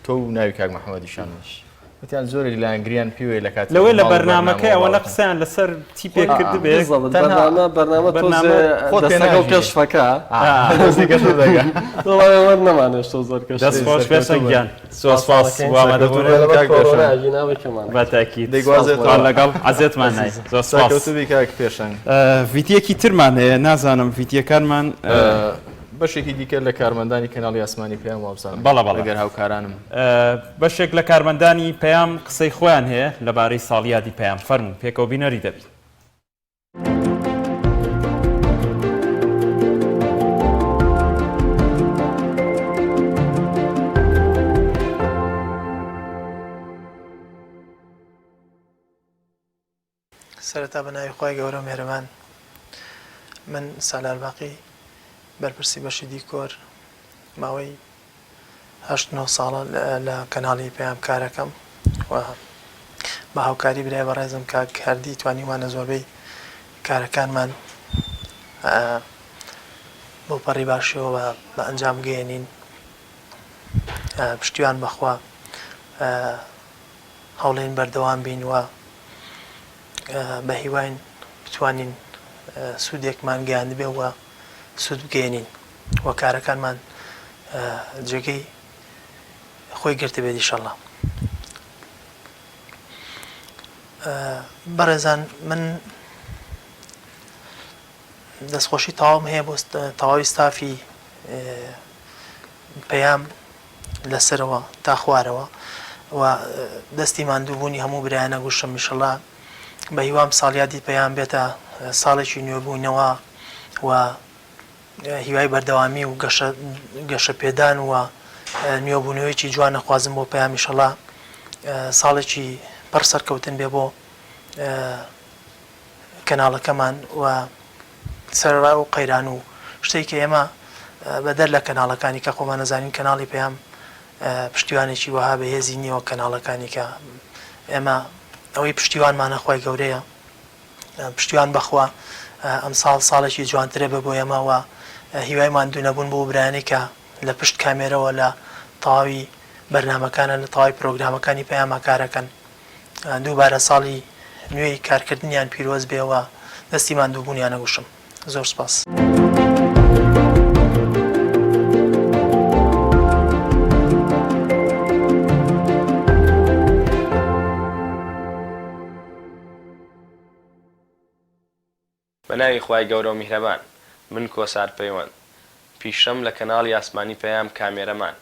Speaker 2: تۆ و ناوی کاک محەممەدیشان وتیان زۆرێک لایەنگریان پێوەیە لە کاتی
Speaker 1: لەوەی لە بەرنامەکەی ئەوە نە قسەیان لەسەر تیپێک کردبێ
Speaker 14: بەرنامە بەرنامە تۆزێ دەستەکە و کەشفەکە نەمانێشتۆ زۆر کەش
Speaker 1: دەست خۆش پێشەنگ گیان زۆر سپاس بۆ ئامادەبوونت کاک پێشەنگ بە تاکید
Speaker 2: دەیگوازێتەوە
Speaker 1: لەگەڵ عەزێتمان نای زۆر سپاس
Speaker 2: سەرکەوتوو بی کاک پێشەنگ.
Speaker 1: ڤیتیەکی ترمان هەیە نازانم ڤیتیەکانمان.
Speaker 2: بەشێکی دیکە لە کارمەندانی کەناڵی ئاسمانی پەیام وابزانم
Speaker 1: بەڵێ بەڵێ
Speaker 2: ئەگەر هاوکارانم.
Speaker 1: بەشێک لە کارمەندانی پەیام قسەی خۆیان هەیە لەبارەی ساڵیادی پەیام فەرموو پێکەوە بینەری دەبین.
Speaker 16: سەرەتا بە ناوی خوای گەورە و مێرەبان من سالار باقی بەرپرسی بەشی دیکۆر ماوەی هەشت نۆ ساڵە لە کەناڵی پەیام کارەکەم و بە هاوکاری برای بەڕێزم کاک هەردی توانیومانە زۆربەی کارەکانمان بۆ پەڕی باشیەوە بە ئەنجام بگەیەنین پشتیوان بەخوا هەوڵین بەردەوام بین و بە هیواین بتوانین سوودێکمان گەیاندبێ و سوود بگەیەنین و کارەکانمان جێگەی خۆی گرتبێت ئیشەڵا. بەڕێزان من دەستخۆشی تەواوم هەیە بۆ تەواوی ستافی پەیام لە سەرەوە تا خوارەوە و دەستی ماندووبوونی هەموو برایانە گوشم ئیشەڵا بە هیوام ساڵیادی پەیام بێتە ساڵێکی نوێبوونەوە و هیوای بەردەوامی و گەشە گەشەپێدان و نوێبوونەوەیەکی جوان ئەخوازم بۆ پەیام ئیشەڵا ساڵێکی پڕ سەرکەوتن بێ بۆ کەناڵەکەمان و سەرەڕای ئەو قەیران و شتەی کە ئێمە بەدەر لە کەناڵەکانی کە خۆمان ئەزانین کەناڵی پەیام پشتیوانێکی وەها بەهێزی نییە وەک کەناڵەکانی کە ئێمە ئەوەی پشتیوانمانە خوای گەورەیە پشتیوان بەخوا ئەمساڵ ساڵێکی جوانترە بێ بۆ ئێمە و هیوای ماندوو نەبوون بۆ برایانی کە لە پشت کامێرەوە لە تەواوی بەرنامەکانە لە تەواوی پرۆگرامەکانی پەیاما کارەکەن دووبارە ساڵی نوێی کارکردنیان پیرۆز بێ و دەستی ماندووبوونیان ئەگوشم. زۆر سپاس.
Speaker 17: بە ناوی خوای گەورە و میهرەبان من کۆسار پەیوەند پیشەم لە کەناڵی ئاسمانی پەیام کامێرەمان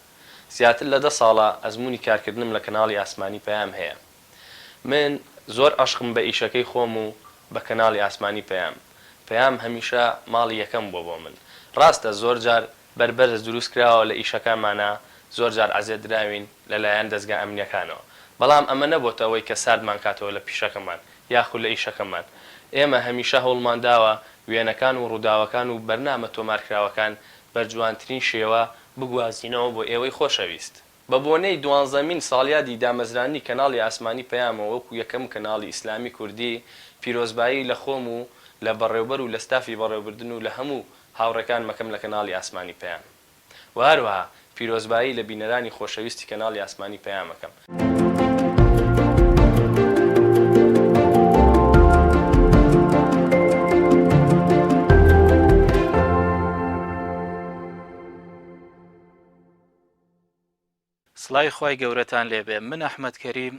Speaker 17: زیاتر لە دە ساڵە ئەزموونی کارکردنم لە کەناڵی ئاسمانی پەیام هەیە من زۆر عەشقم بە ئیشەکەی خۆم و بە کەناڵی ئاسمانی پەیام پەیام هەمیشە ماڵی یەکەم بووە بۆ من ڕاستە زۆر جار بەربەرست دروست کراوە لە ئیشەکانمانا زۆر جار عەزێت دراوین لە لایەن دەزگا ئەمنیەکانەوە بەڵام ئەمە نەبۆتە ئەوەی کە ساردمان کاتەوە لە پیشەکەمان یاخود لە ئیشەکەمان ئێمە هەمیشە هەوڵمان داوە وێنەکان و ڕووداوەکان و بەرنامە تۆمارکراوەکان بەرجوانترین شێوە بگوازینەوە بۆ ئێوەی خۆشەویست. بە بۆنەی دوانزەمین ساڵیادی دامەزراندنی کەناڵی ئاسمانی پەیامەوە وەکو یەکەم کەناڵی ئیسلامی کوردی پیرۆزبایی لە خۆم و لە بەڕێوبەر و لە ستافی بەڕێوبردن و لە هەموو هاوڕێکانم ئەکەم لە کەناڵی ئاسمانی پەیام و هەروەها پیرۆزبایی لە بینەرانی خۆشەویستی کەناڵی ئاسمانی پەیام ئەکەم.
Speaker 12: سڵاوی خوای گەورەتان لێبێ من ئەحمەد کەریم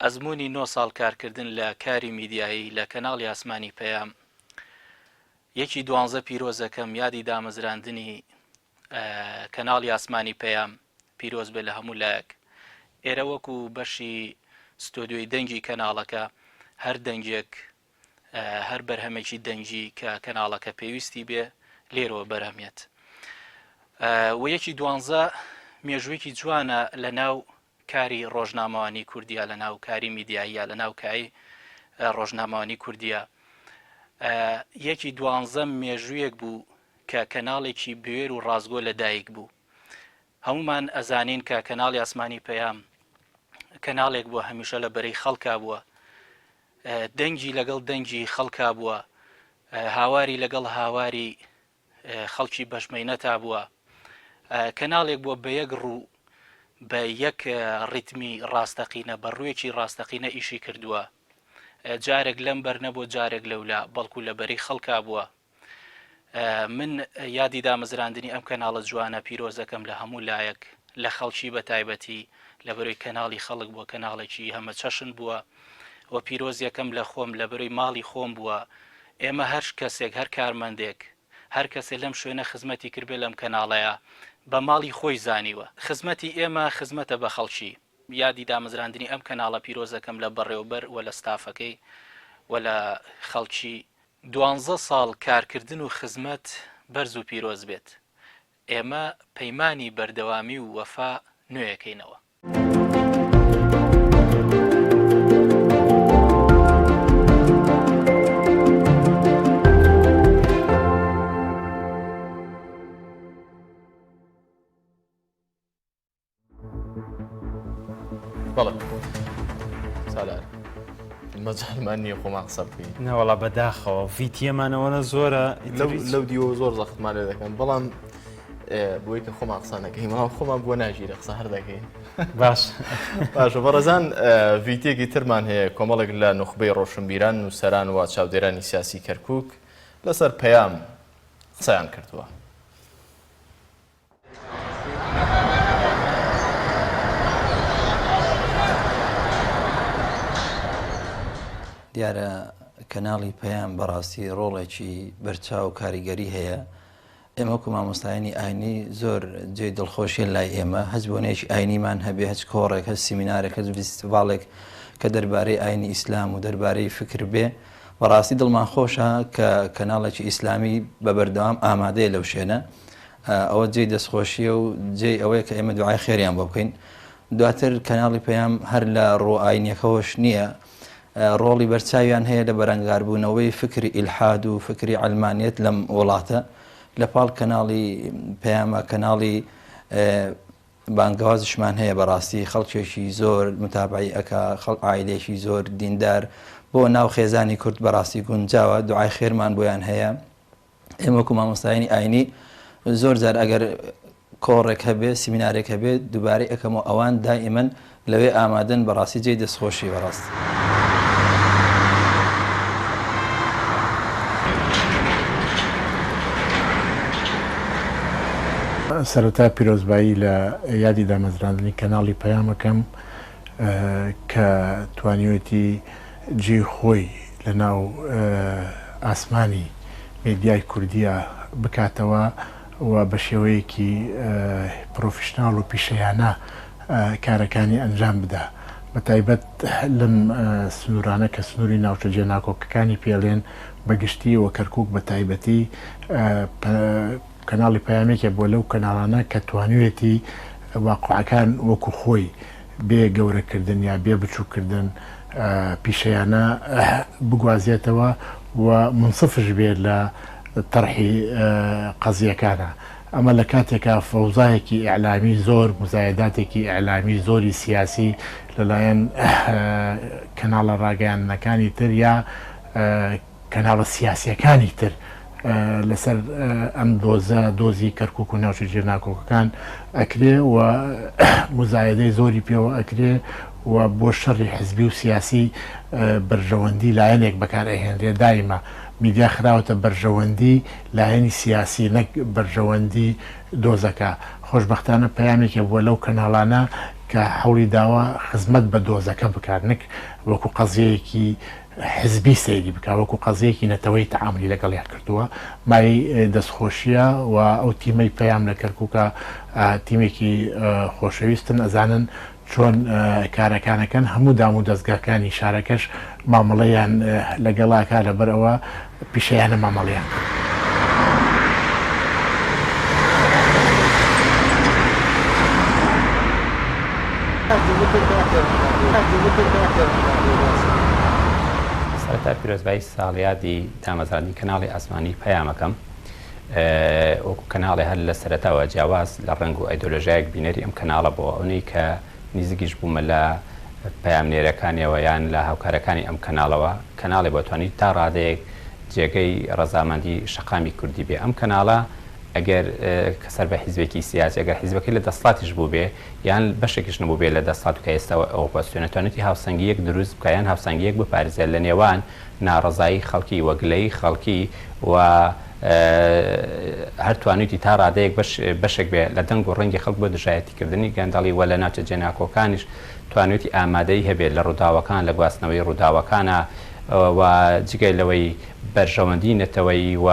Speaker 12: ئەزموونی نۆ ساڵ کارکردن لە کاری میدیایی لە کەناڵی ئاسمانی پەیام یەکی دوانزە پیرۆزەکەم یادی دامەزراندنی کەناڵی ئاسمانی پەیام پیرۆز بێ لە هەموو لایەک ئێرە وەکو بەشی ستۆدیۆی دەنگی کەناڵەکە هەر دەنگێک هەر بەرهەمێکی دەنگی کە کەناڵەکە پێویستی بێ لێرەوە بەرهەمێت و یەکی دوانزە
Speaker 10: مێژوویەکی جوانە لە ناو کاری ڕۆژنامەوانی کوردیا لە ناو کاری میدیاییە لە ناو کای ڕۆژنامەوانی کوردیە یەکی دوانزەم مێژوویەک بوو کە کەناڵێکی بوێر و ڕاستگۆ لە دایک بوو هەمومان ئەزانین کە کەناڵی ئاسمانی پەیام کەناڵێک بووە هەمیشە لە بەرەی خەڵکا بووە دەنگی لەگەڵ دەنگی خەڵکا بووە هاواری لەگەڵ هاواری خەڵکی بەشمەینەتا بووە کەناڵێک بووە بە یەک ڕوو بە یەک ڕیتمی ڕاستەقینە بە ڕوویەکی ڕاستەقینە ئیشی کردووە جارێک لەم بەر نەبووە جارێک لەولا بەڵکو لە بەری خەڵکا بووە من یادی دامەزراندنی ئەم کەناڵە جوانە پیرۆزەکەم لە هەموو لایەک لە خەڵکی بە تایبەتی لە بەرەی کەناڵی خەڵک بووە کەناڵێکی هەمەچەشن بووە و پیرۆز یەکەم لە خۆم لە بەرەی ماڵی خۆم بووە ئێمە هەر کەسێک هەر کارمەندێک هەر کەسێ لەم شوێنە خزمەتی کردبێ لەم کەناڵەیە بە ماڵی خۆی زانیوە خزمەتی ئێمە خزمەتە بە خەڵکی یادی دامەزراندنی ئەم کەناڵە پیرۆزەکەم لە بەڕێوبەر و لە ستافەکەی و لە خەڵکی دوانزە ساڵ کارکردن و خزمەت بەرز و پیرۆز بێت ئێمە پەیمانی بەردەوامی و وەفا نوێیەکەینەوە.
Speaker 2: بەڵێ سالار مەجالمان نییە خۆمان قسە بکەین
Speaker 1: نەوەڵا بەداخەوە ڤیتیەمان ئەوەنە زۆرە
Speaker 2: لەو دیوە زۆر زەختمان لێ دەکەن بەڵام بۆی کە خۆمان قسە نەکەین ماوە خۆمان بۆ ناژیرە قسە هەر دەکەین
Speaker 1: باش
Speaker 2: باشە بەڕێزان ڤیتێکی ترمان هەیە کۆمەڵێک لە نوخبەی ڕۆشنبیران و سەران و چاودێرانی سیاسی کەرکک لەسەر پەیام قسەیان کردووە.
Speaker 18: دیارە کەناڵی پەیام بەڕاستی ڕۆڵێکی بەرچاو و کاریگەری هەیە ئێمە وەکو مامۆستایانی ئاینی زۆر جێی دڵخۆشیە لای ئێمە هەچ بۆنەیەکی ئاینیمان هەبێ هەچ کۆڕێک هەچ سیمینارێک هەچ ڤیستیڤاڵێک کە دەربارەی ئاینی ئیسلام و دەربارەی فکر بێ بەڕاستی دڵمان خۆشە کە کەناڵێکی ئیسلامی بە بەردەوام ئامادەیە لەو شوێنە ئەوە جێی دەستخۆشیە و جێی ئەوەیە کە ئێمە دوعای خێریان بۆ بکەین دواتر کەناڵی پەیام هەر لە ڕوو ئاینیەکەوەش نییە ڕۆڵی بەرچاویان هەیە لە بەرەنگاربوونەوەی فکری ئیلحاد و فکری عەلمانیەت لەم وڵاتە لە پاڵ کەناڵی پەیامە کەناڵی بانگەوازشمان هەیە بەڕاستی خەڵکێکی زۆر متابعی ئەکا خەڵ عایلێکی زۆر دیندار بۆ ناو خێزانی کورد بەڕاستی گونجاوە دوعای خێرمان بۆیان هەیە ئێمە وەکو مامۆستایانی ئاینی زۆر جار ئەگەر کۆڕێک هەبێ سیمینارێک هەبێ دووبارەی ئەکەمەوە ئەوان دائیمەن لەوێ ئامادەن بەڕاستی جێی دەستخۆشی بەڕاست.
Speaker 19: سەرەتا پیرۆزبایی لە یادی دامەزراندنی کەناڵی پەیام ئەکەم کە توانیوێتی جێی خۆی لە ناو ئاسمانی مێدیای کوردییا بکاتەوە و بە شێوەیەکی پرۆفیشناڵ و پیشەیانە کارەکانی ئەنجام بدا بە تایبەت لەم سنوورانە کە سنووری ناوچە جێناکۆکەکانی پێڵێن بە گشتی و کەرکووک بە تایبەتی کەناڵی پەیام یەکێک بووە لەو کەناڵانە کە توانیوێتی واقعەکان وەکو خۆی بێ گەورەکردن یا بێ بچووککردن پیشەیانە بگوازێتەوە و مونسفش بێ لە تەرحی قەزیەکانا. ئەمە لە کاتێکا فەوزایەکی ئیعلامی زۆر، موزایەداتێکی ئیعلامی زۆری سیاسی لەلایەن کەناڵە ڕاگەیاندنەکانی تر یا کەناڵە سیاسییەکانی تر لەسەر ئەم دۆزە، دۆزی کەرکوک و ناوچە جێناکۆکەکان ئەکرێ و موزایەدەی زۆری پێوە ئەکرێ و بۆ شەڕی حزبی و سیاسی بەرژەوەندی لایەنێک بەکار ئەهێنرێ، دایمە میدیا خراوەتە بەرژەوەندی لایەنی سیاسی نەک بەرژەوەندی دۆزەکە، خۆشبەختانە پەیامێکێ بووە لەو کەناڵانە کە هەوڵی داوە خزمەت بە دۆزەکە بکات نەک وەکو قەزیەیەکی حزبی سەیری بکا وەکو قەزیەیەکی نەتەوەیی تەعامولی لەگەڵیا کردووە مایەی دەستخۆشیە و ئەو تیمەی پەیام لە کەرکوکە تیمێکی خۆشەویستن ئەزانن چۆن کارەکان ئەکەن هەموو دام و دەزگاکانی شارەکەش مامەڵەیان لەگەڵا ئەکا لەبەر ئەوە پیشەیانە مامەڵەیان کردووە.
Speaker 3: سەرەتا پیرۆزبایی ساڵیادی دامەزراندنی کەناڵی ئاسمانی پەیامەکەم وەکو کەناڵێ هەر لە سەرەتاوە جیاواز لە ڕەنگ و ئایدۆلۆژیایەک بینەری ئەم کەناڵە بۆ ئەونەی کە نیزیکیش بوومە لە پەیامنێرەکانیەوە یان لە هاوکارەکانی ئەم کەناڵەوە کەناڵێ بۆ توانی تا ڕادەیەک جێگەی ڕەزامەندی شەقامی کوردی بێ ئەم کەناڵە ئەگەر کە سەر بە حیزبێکی سیاسی ئەگەر حیزبەکەی لە دەسڵاتیش بووبێ یان بەشێکیش نەبووبێ لە دەسڵات و کە ئێستا ئۆپۆزسیۆنە توانیویەتی هاوسەنگییەک دروست بکا یان هاوسەنگییەک بپارێزێ لە نێوان ناڕەزایی خەڵکی و گلەیی خەڵکی و هەر توانیویەتی تا ڕادەیەک بەش بەشێک بێ لە دەنگ و ڕەنگی خەڵک بۆ دژایەتیکردنی گەندەڵی و لە ناوچە جێناکۆکانیش توانیویەتی ئامادەیی هەبێ لە ڕووداوەکان لە گواستنەوەی ڕووداوەکانا و جگە لەوەی بەرژەوەندی نەتەوەیی و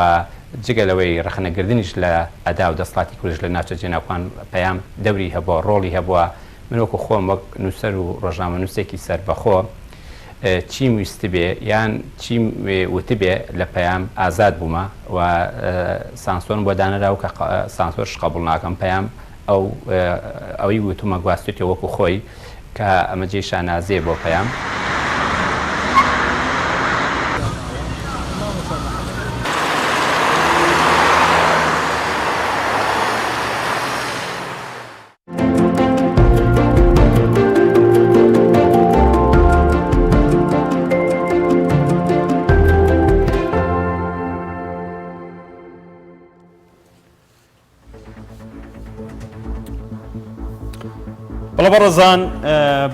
Speaker 3: جگە لەوەی ڕەخنەگردنیش لە ئەدا و دەسڵاتی کوردیش لە ناوچە جێناوکان پەیام دەوری هەبووە، ڕۆڵی هەبووە، من وەکو خۆم وەک نووسەر و ڕۆژنامەنووسێکی سەربەخۆ چیم ویستبێ یان چیم وتبێ لە پەیام ئازاد بوومە و سانسۆرم بۆ دانەراوە کە سانسۆرش قەبوڵ ناکەم پەیام ئەو ئەوەی وتومە گواستوێتیەوە وەکو خۆی کە ئەمە جێی شانازیە بۆ پەیام.
Speaker 1: بەڵێ بەڕێزان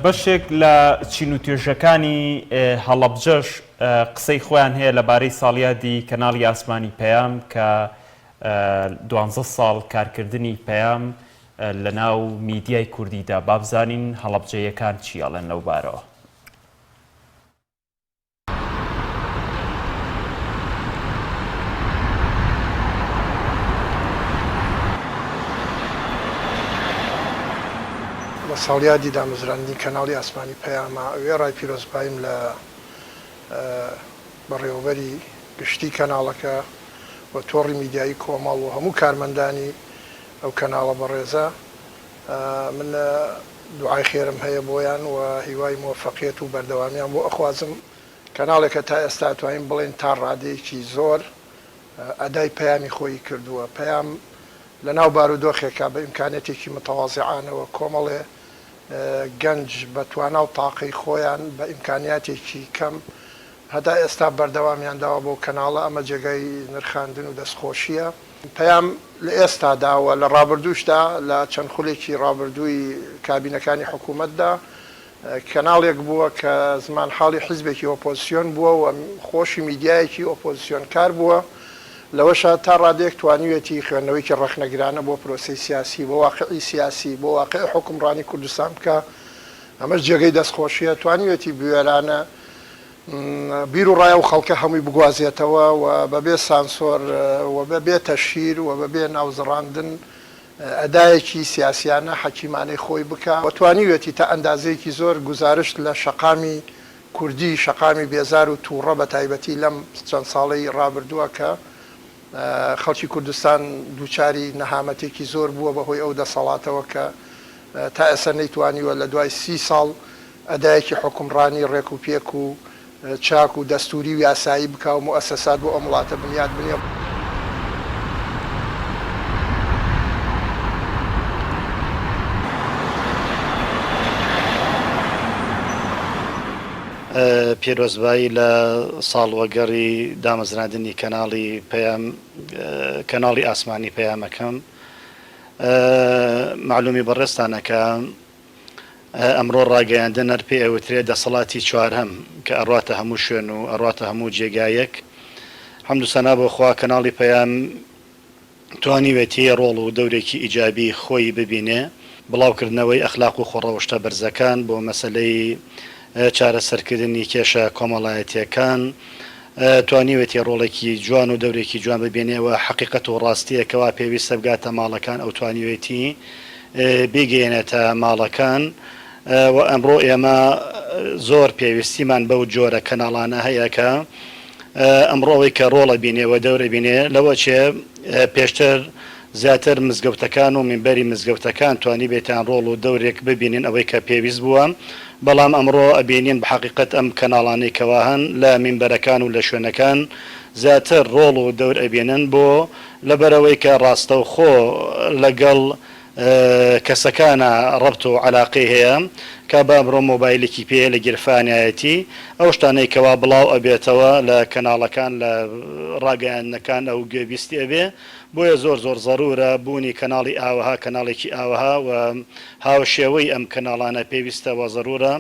Speaker 1: بەشێک لە چین و توێژەکانی هەڵەبجەش قسەی خۆیان هەیە لەبارەی ساڵیادی کەناڵی ئاسمانی پەیام کە دوانزە ساڵ کارکردنی پەیام لە ناو میدیای کوردیدا بابزانین هەڵەبجەیەکان چی ئەڵێن لەو بارەوە.
Speaker 15: لە ساڵیادی دامەزراندنی کەناڵی ئاسمانی پەیامە، وێڕای پیرۆزباییم لە بەڕێوەبەری گشتی کەناڵەکە و تۆڕی میدیایی کۆمەڵ و هەموو کارمەندانی ئەو کەناڵە بەڕێزە، من دوعای خێرم هەیە بۆیان و هیوای مۆفەقیەت و بەردەوامیان بۆ ئەخوازم. کەناڵێکە تا ئێستا ئەتوانین بڵێین تا ڕادەیەکی زۆر ئەدای پەیامی خۆیی کردووە. پەیام لە ناو بارودۆخێکا بە ئیمکانیەتێکی متەوازعانەوە کۆمەڵێ گەنج بە توانا و تاقەی خۆیان بە ئیمکانیاتێکی کەم هەتا ئێستا بەردەوامیان داوە بەو کەناڵە، ئەمە جێگای نرخاندن و دەستخۆشییە. پەیام لە ئێستادا و لە ڕابردووشدا لە چەند خولێکی ڕابردووی کابینەکانی حکوومەتدا کەناڵێک بووە کە زمانحاڵی حیزبێکی ئۆپۆزسیۆن بووە و خۆشی میدیایەکی ئۆپۆزسیۆنکار بووە، لەوەشا تا ڕادەیەک توانیویەتی خوێندنەوەیەکی ڕەخنەگرانە بۆ پرۆسەی سیاسی، بۆ واقعی سیاسی، بۆ واقعی حوکمڕانی کوردستان بکا، ئەمەش جێگەی دەستخۆشییە، توانیویەتی بوێرانە بیر و ڕای ئەو خەڵکە هەمووی بگوازێتەوە و بەبێ سانسۆر و بەبێ تەشهیر و بەبێ ناوزڕاندن ئەدایەکی سیاسیانە حەکیمانەی خۆی بکا و توانیویەتی تا ئەندازەیەکی زۆر گوزارشت لە شەقامی کوردی، شەقامی بێزار و تووڕە بە تایبەتی لەم چەند ساڵەی ڕابردووە کە خەڵکی کوردستان دووچاری نەهامەتێکی زۆر بووە بە هۆی ئەو دەسەڵاتەوە کە تا ئێستا نەیتوانیوە لە دوای سی ساڵ ئەدایەکی حوکمڕانی ڕێک و پێک و چاک و دەستووری و یاسایی بکا و موئەسەسات بۆ ئەم وڵاتە بنیات بنێ.
Speaker 20: پیرۆزبایی لە ساڵوەگەڕی دامەزراندنی کەناڵی پەیام کەناڵی ئاسمانی پەیام ئەکەم. مەعلومی بەڕێزتانە کە ئەمڕۆ ڕاگەیاندن هەر پێی ئەوترێ دەسەڵاتی چوارهەم کە ئەڕواتە هەموو شوێن و ئەڕواتە هەموو جێگایەک. حەمد و سەنا بۆ خوا کەناڵی پەیام توانیوێتی ڕۆڵ و دەورێکی ئیجابی خۆی ببینێ، بڵاوکردنەوەی ئەخلاق و خۆڕەوشتە بەرزەکان بۆ مەسەلەی چارەسەرکردنی کێشە کۆمەڵایەتیەکان توانیوێتی ڕۆڵێکی جوان و دەورێکی جوان ببینێ و حەقیقەت و ڕاستیەک کەوا پێویستە بگاتە ماڵەکان ئەو توانیوێتی بیگەیەنێتە ماڵەکان و ئەمڕۆ ئێمە زۆر پێویستیمان بەو جۆرە کەناڵانە هەیە کە ئەمڕۆ ئەوەی کە ڕۆڵ ئەبینێ و دەور ئەبینێ لەوە چێ پێشتر. زیاتر مزگەوتەکان و مینبەری مزگەوتەکان توانیبێتیان ڕۆڵ و دەورێک ببینن ئەوەی کە پێویست بووە بەڵام ئەمڕۆ ئەبینین بە حەقیقەت ئەم کەناڵانەی کەوا هەن لە مینبەرەکان و لە شوێنەکان زیاتر ڕۆڵ و دەور ئەبینن بۆ لەبەرئەوەی کە ڕاستەوخۆ لەگەڵ کەسەکانا ڕەبت و عەلاقەی هەیە کە بە ئەمڕۆ مۆبایلێکی پێیە لە گیرفانیایەتی ئەو شتانەی کەوا بڵاو ئەبێتەوە لە کەناڵەکان لە ڕاگەیاندنەکان ئەو گوێبیستی ئەبێ بۆیە زۆر زۆر زەرورە بوونی کەناڵی ئاوەها کەناڵێکی ئاوەها و هاوشێوەی ئەم کەناڵانە پێویستە و زەرورە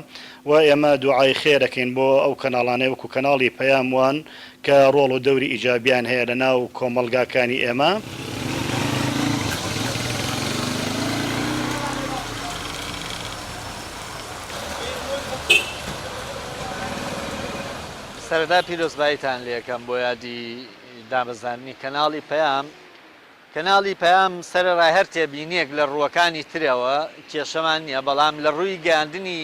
Speaker 20: و ئێمە دوعای خێر ئەکەین بۆ ئەو کەناڵانەی وەکو کەناڵی پەیام وان کە ڕۆڵ و دەوری ئیجابیان هەیە لە ناو کۆمەڵگاکانی ئێمە.
Speaker 4: سەرەتا پیرۆزباییتان لێکەم بۆ یادی دامەزراندنی کەناڵی پەیام، کەناڵی پەیام سەرەڕای هەر تێبینییەک لە ڕووەکانی ترەوە کێشەمان نییە، بەڵام لە ڕووی گەیاندنی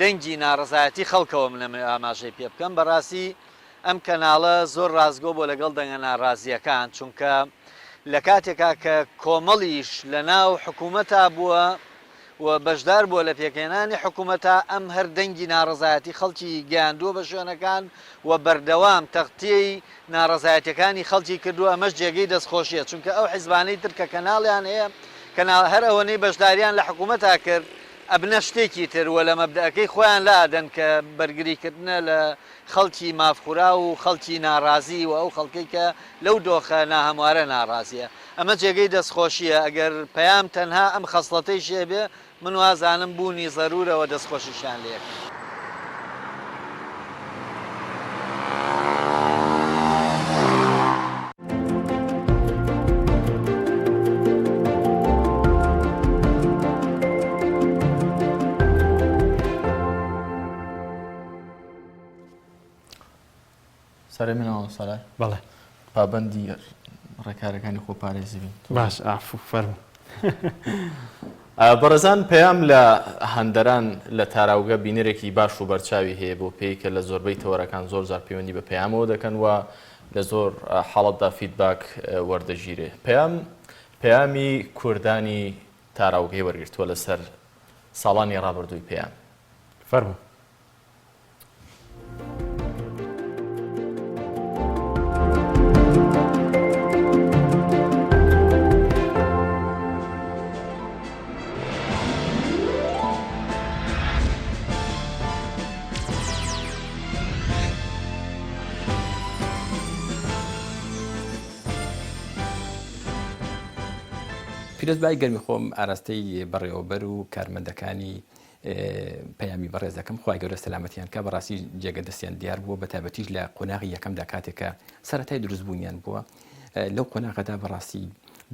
Speaker 4: دەنگی ناڕەزایەتی خەڵکەوە من ئەمەوێ ئاماژەی پێ بکەم، بەڕاستی ئەم کەناڵە زۆر ڕاستگۆ بووە لەگەڵ دەنگە ناڕازییەکان، چونکە لە کاتێکا کە کۆمەڵیش لەناو حکوومەتا بووە و بەشدار بووە لە پێکهێنانی حکوومەتا، ئەم هەر دەنگی ناڕەزایەتی خەڵکی گەیاندووە بە شوێنەکان و بەردەوام تەغتیەی ناڕەزایەتیەکانی خەڵکی کردووە، ئەمەش جێگەی دەستخۆشیە، چونکە ئەو حیزبانەی تر کە کەناڵیان هەیە، کەناڵ هەر ئەوەنەی بەشداریان لە حکوومەتا کرد، ئەبنە شتێکی تر و لە مەبدەئەکەی خۆیان لائەدەن کە بەرگری کردنە لە خەڵکی مافخوراو و خەڵکی ناڕازی و ئەو خەڵکەی کە لەو دۆخە ناهەموارە ناڕازیە. ئەمە جێگەی دەستخۆشیە، ئەگەر پەیام تەنها ئەم خەسڵەتەیشی هەبێ، من وازانم بوونی زەرورە و دەستخۆشیشیان لێکەم.
Speaker 2: سەرێ من مامۆستا
Speaker 1: بەڵێ
Speaker 2: پابەندی ڕێکارەکانی خۆپارێزی بین
Speaker 1: باش ئافو فەرموو.
Speaker 2: بەڕێزان پەیام لە هەندەران لە تاراوگە بینەرێکی باش و بەرچاوی هەیە بۆ پێی کە لە زۆربەی تەوەرەکان زۆر جار پەیوەندی بە پەیامەوە دەکەن و لە زۆر حاڵەتدا feedback وەردەگیرێ پەیام پەیامی کوردانی تاراوگەی وەرگرتووە لەسەر ساڵانی ڕابردووی پەیام.
Speaker 1: فەرموو.
Speaker 3: پیرۆزبایی گەرمی خۆم ئاراستەی بەڕێوەبەر و کارمەندەکانی پەیامی بەڕێز دەکەم خوای گەورە سەلامەتیان کا بەڕاستی جێگە دەستیان دیار بووە بە تایبەتیش لە قۆناغی یەکەمدا کاتێک کە سەرەتای دروست بوونیان بووە لەو قۆناغەدا بەڕاستی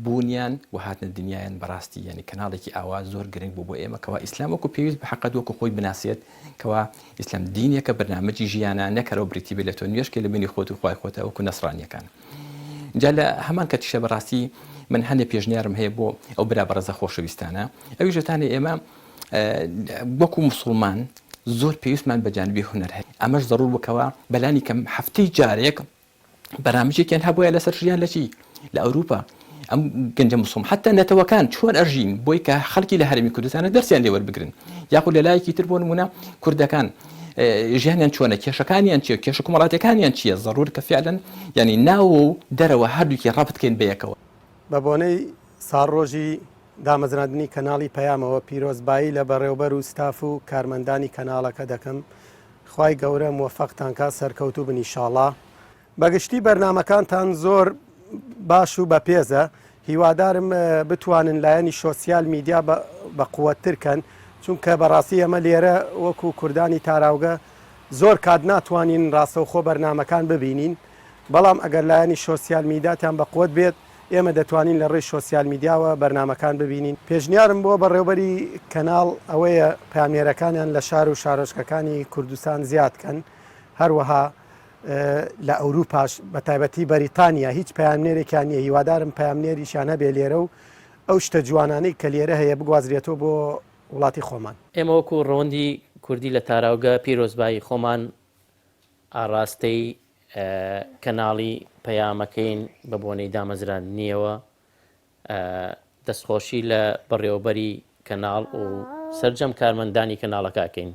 Speaker 3: بوونیان و هاتنە دنیایان بەڕاستی یعنی کەناڵێکی ئاوا زۆر گرنگ بوو بۆ ئێمە کەوا ئیسلام وەکو پێویست بە حەقەت وەکو خۆی بناسێت کەوا ئیسلام دینێکە بەرنامەجی ژیانە نەکەرەوە بریتی بێت لە تۆ نوێژکەی لە بینی خۆت و خوای خۆتە وەکو نەسرانیەکان جا لە هەمان کەتیشە بەڕاستی من هەندێک پێشنیارم هەیە بۆ ئەو برا بەڕێزە خۆشەویستانە ئەویش دەتانێ ئێمە وەکو موسڵمان زۆر پێویستمان بە جانبی هونەر هەیە ئەمەش زەڕور بکەوە بەلانی کەم هەفتەی جارێک بەرامجێکیان هەبووە لەسەر ژیان لە چی لە ئەوروپا ئەم گەنجە مسلم حتا نەتەوەکان چۆن ئەژین بۆی کە خەڵکی لە هەرمی کوردستانە دەرسیان لێوەربگرن یاخود لە لایەکی تر بۆ نمونە کوردەکان ژیانیان چۆنە کێشەکانیان چیە کێشە کۆمەڵاتەکانیان چییە زەڕور کە فعلەن ینی ناو و دەرەوە هەردووکی ڕەبت کەین بە یەکەوە.
Speaker 5: بە بۆنەی ساڵڕۆژی دامەزراندنی کەناڵی پەیامەوە پیرۆزبایی لە بەڕێوبەر و ستاف و کارمەندانی کەناڵەکە دەکەم خوای گەورە موەفەقتان کا سەرکەوتوو بن ئیشاڵا. بەگشتی بەرنامەکانتان زۆر باش و بەپێزە هیوادارم بتوانن لایەنی شۆسیال میدیا بە قوەتتر کەن چونکە بەڕاستی ئەمە لێرە وەکو کوردانی تاراوگە زۆر کات ناتوانین ڕاستەوخۆ بەرنامەکان ببینین بەڵام ئەگەر لایەنی شۆسیال میداتان بەقوەت بێت ئێمە دەتوانین لە ڕێی شۆسیال میدیاوە بەرنامەکان ببینین. پێشنیارم بۆ بەڕێوبەری کەناڵ ئەوەیە پەیامنێرەکانیان لە شار و شارۆچکەکانی کوردستان زیاد کەن، هەروەها لە ئەوروپاش بە تایبەتی بەریتانیا هیچ پەیامنێرێکیان نییە، هیوادارم پەیامنێریشیان هەبێ لێرە و ئەو شتە جوانانەی کە لێرە هەیە بگوازرێتەوە بۆ وڵاتی خۆمان.
Speaker 21: ئێمە وەکو ڕەوەندی کوردی لە تاراوگە پیرۆزبایی خۆمان ئاڕاستەی کەناڵی پەیامەکەین بە بۆنەی دامەزراندنیەوە. دەستخۆشی لە بەڕێوەبەری کەناڵ و سەرجەم کارمەندانی کەناڵەکە ئەکەین.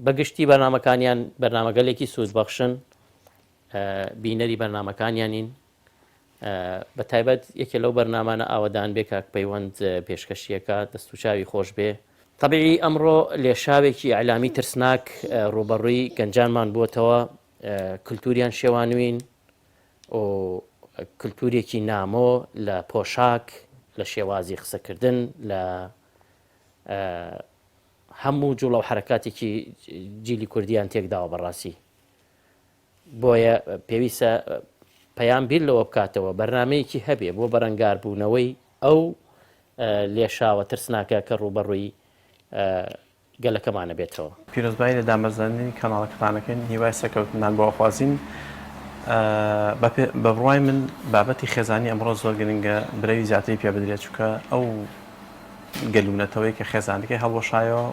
Speaker 21: بە گشتی بەرنامەکانیان بەرنامەگەلێکی سوودبەخشن، بینەری بەرنامەکانیانین. بە تایبەت یەکێ لەو بەرنامانە ئاوەدان بێ کاک پەیوەند پێشکەشیەکە دەست و چاوی خۆش بێ. تەبیعی ئەمڕۆ لێشاوێکی ئیعلامی ترسناک ڕووبەڕووی گەنجانمان بووەتەوە، کلتوریان شێوانوین و کلتورێکی نامۆ لە پۆشاک، لە شێوازی قسەکردن، لە هەموو جوڵە و حەرەکاتێکی جیلی کوردیان تێکداوە بەڕاستی. بۆیە پێویستە پەیام بیر لەوە بکاتەوە بەرنامەیەکی هەبێ بۆ بەرەنگاربوونەوەی ئەو لێشاوە ترسناکە کە ڕووبەڕووی گەلەکەمانە بێتەوە.
Speaker 7: پیرۆزبایی لە دامەزراندنی کەناڵەکەتان ئەکەین هیوای سەرکەوتنتان بۆ ئەخوازین بە بڕوای من بابەتی خێزانی ئەمڕۆ زۆر گرنگە برەوی زیاتری پێ بدرێت چونکە ئەو گەل و نەتەوەی کە خێزانەکەی هەڵوەشایەوە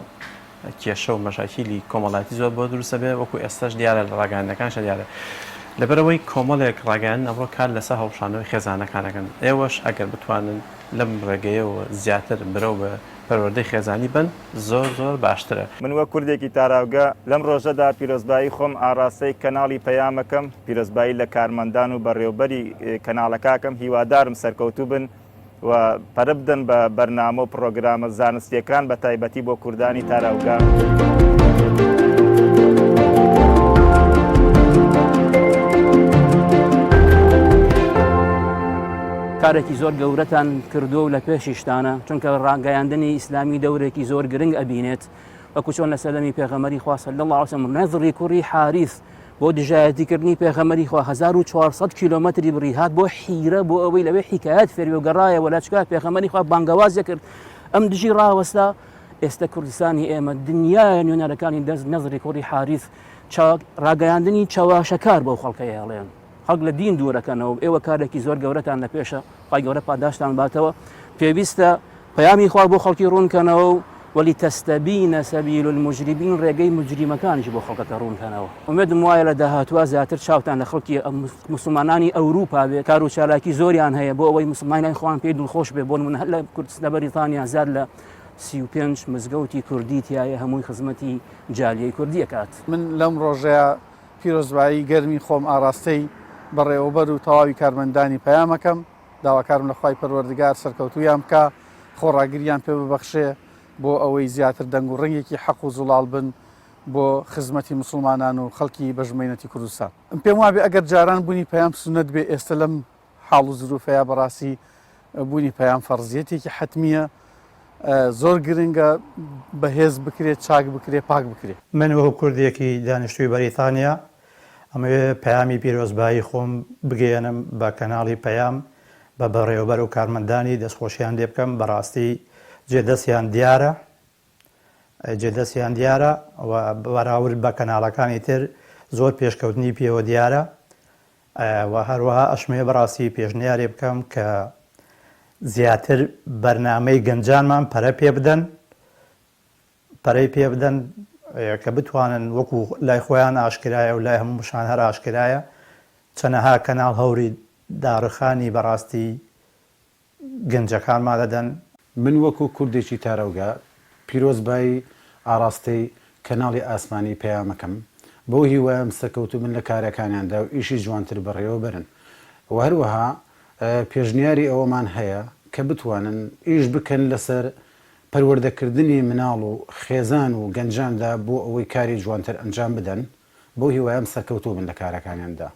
Speaker 7: کێشە و مەشاکیلی کۆمەڵایەتی زۆر بۆ دروست دەبێت وەکو ئێستاش دیارە لە ڕاگەیاندنەکانیشا دیارە لەبەرئەوەی کۆمەڵێک ڕاگەیاندن ئەمڕۆ کار لەسەر هەڵوەشاندنەوەی خێزانەکان ئەکەن ئێوەش ئەگەر بتوانن لەم ڕێگەیەوە زیاتر برەو بە پەروەردەی خێزانی بەن زۆر زۆر باشترە.
Speaker 22: من وەک کوردێکی تاراوگە لەم ڕۆژەدا پیرۆزبایی خۆم ئاڕاستەی کەناڵی پەیام ئەکەم، پیرۆزبایی لە کارمەندان و بەڕێوبەری کەناڵەکە ئەکەم، هیوادارم سەرکەوتوو بن و پەرە بدەن بە بەرنامە و پڕۆگرامە زانستییەکان بە تایبەتی بۆ کوردانی تاراوگە.
Speaker 23: کارێکی زۆر گەورەتان کردووە و لە پێشیشتانە چونکە ڕاگەیاندنی ئیسلامی دەورێکی زۆر گرنگ ئەبینێت وەکو چۆن لە سەردەمی پێغەمبەری خوا صلی الله علیه وسلم نەزڕی کوڕی حاریث بۆ دژایەتیکردنی پێغەمبەری خوا 1400 کیلۆمەتری بڕی هات بۆ حیرە بۆ ئەوەی لەوێ حیکایەت فێربێ و گەڕایەوە لە چکا پێغەمبەری خوا بانگەوازی کرد ئەم دژی ڕاوەستا ئێستا کوردستانی ئێمە دنیای نوێنەرەکانی دەست نەزری کوڕی حاریث ڕاگەیاندنی چەواشەکار بەو خەڵکەیە ئەڵێن خەڵک لە دین دوورەکەنەوە ئێوە کارێکی زۆر گەورەتان لە پێشە خوای گەورە پاداشتان باتەوە پێویستە پەیامی خوا بۆ خەڵکی ڕوون کەنەوە و ولتستبین سبیل المجرمین ڕێگەی مجریمەکانیش بۆ خەڵکەکە ڕوون کەنەوە ئومێدم وایە لە داهاتووە زیاتر چاوتان لە خەڵکی موسڵمانانی ئەوروپا بێ کار و چالاکی زۆریان هەیە بۆ ئەوەی موسڵمانانی خۆیان پێی دڵخۆش بێ بۆ نمونە هەر لە کوردستان لە بەریتانیا زیاد لە 35 مزگەوتی کوردی تایە هەمووی خزمەتی جالیەی کوردی ئەکات.
Speaker 24: من لەم ڕۆژەیا پیرۆزبایی گەرمی خۆم ئاڕاستەی بەڕێوەبەر و تەواوی کارمەندانی پەیام ئەکەم، داواکارم لە خوای پەروەردگار سەرکەوتوویان بکا، خۆڕاگریان پێ ببەخشێ بۆ ئەوەی زیاتر دەنگ و ڕەنگێکی حەق و زوڵاڵ بن بۆ خزمەتی موسڵمانان و خەڵکی بەژمەینەتی کوردستان. پێم وابێ ئەگەر جاران بوونی پەیام سوننەت بێ ئێستە لەم حاڵ و زروفەیا بەڕاستی بوونی پەیام فەرزیەتێکی حەتمیە زۆر گرنگە بەهێز بکرێت چاک بکرێت پاک بکرێت.
Speaker 25: من وەکو کوردێکی دانیشتووی بەریتانیا ئەمەوێ پەیامی پیرۆزبایی خۆم بگەیەنم بە کەناڵی پەیام بە بەڕێوەبەر و کارمەندانی دەستخۆشیان لێ بکەم بەڕاستی جێ دەستیان دیارە جێ دەستیان دیارە و بەراورد بە کەناڵەکانی تر زۆر پێشکەوتنی پێوە دیارە و هەروەها ئەشمەوێ بەڕاستی پێشنیارێ بکەم کە زیاتر بەرنامەی گەنجانمان پەرە پێ بدەن پەرەی پێ بدەن کە بتوانن وەکو لای خۆیان ئاشکرایە و لای هەمووشان هەر ئاشکرایە چەنەها کەناڵ هەوری داڕخانی بەڕاستی گەنجەکانمان دەدەن.
Speaker 26: من وەکو کوردێکی تاراوگە پیرۆزبایی ئاڕاستەی کەناڵی ئاسمانی پەیامەکەم بەو هیوایەم سەرکەوتوبن لە کارەکانیاندا و ئیشی جوانتر بەڕێوە بەرن و هەروەها پێشنیاری ئەوەمان هەیە کە بتوانن ئیش بکەن لەسەر پەروەردەکردنی مناڵ و خێزان و گەنجاندا بۆ ئەوەی کاری جوانتر ئەنجام بدەن بەو هیوایەم سەرکەوتوو بن لە کارەکانیاندا.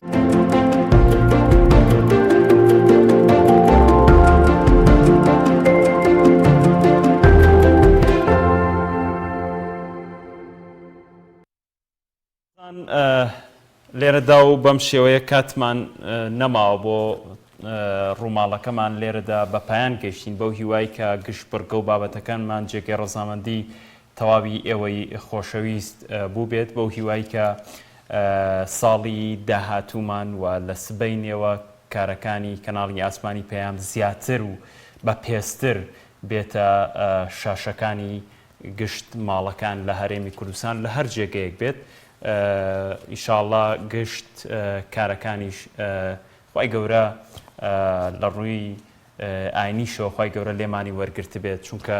Speaker 1: لێرەدا و بەم شێوەیە کاتمان نەماوە بۆ ڕووماڵەکەمان لێرەدا بە پایان گەیشتین بەو هیوای کە گشت بڕگە و بابەتەکانمان جێگەی ڕەزامەندی تەواوی ئێوەی خۆشەویست بووبێت بەو هیوای کە ساڵی داهاتوومان و لە سبەینێوە کارەکانی کەناڵی ئاسمانی پەیام زیاتر و بە پێستر بێتە شاشەکانی گشت ماڵەکان لە هەرێمی کوردستان لە هەر جێگەیەک بێت ئیشاڵا گشت کارەکانیش. خوای گەورە لە ڕووی ئاینیشەوە خوای گەورە لێمانی وەرگرتبێت چونکە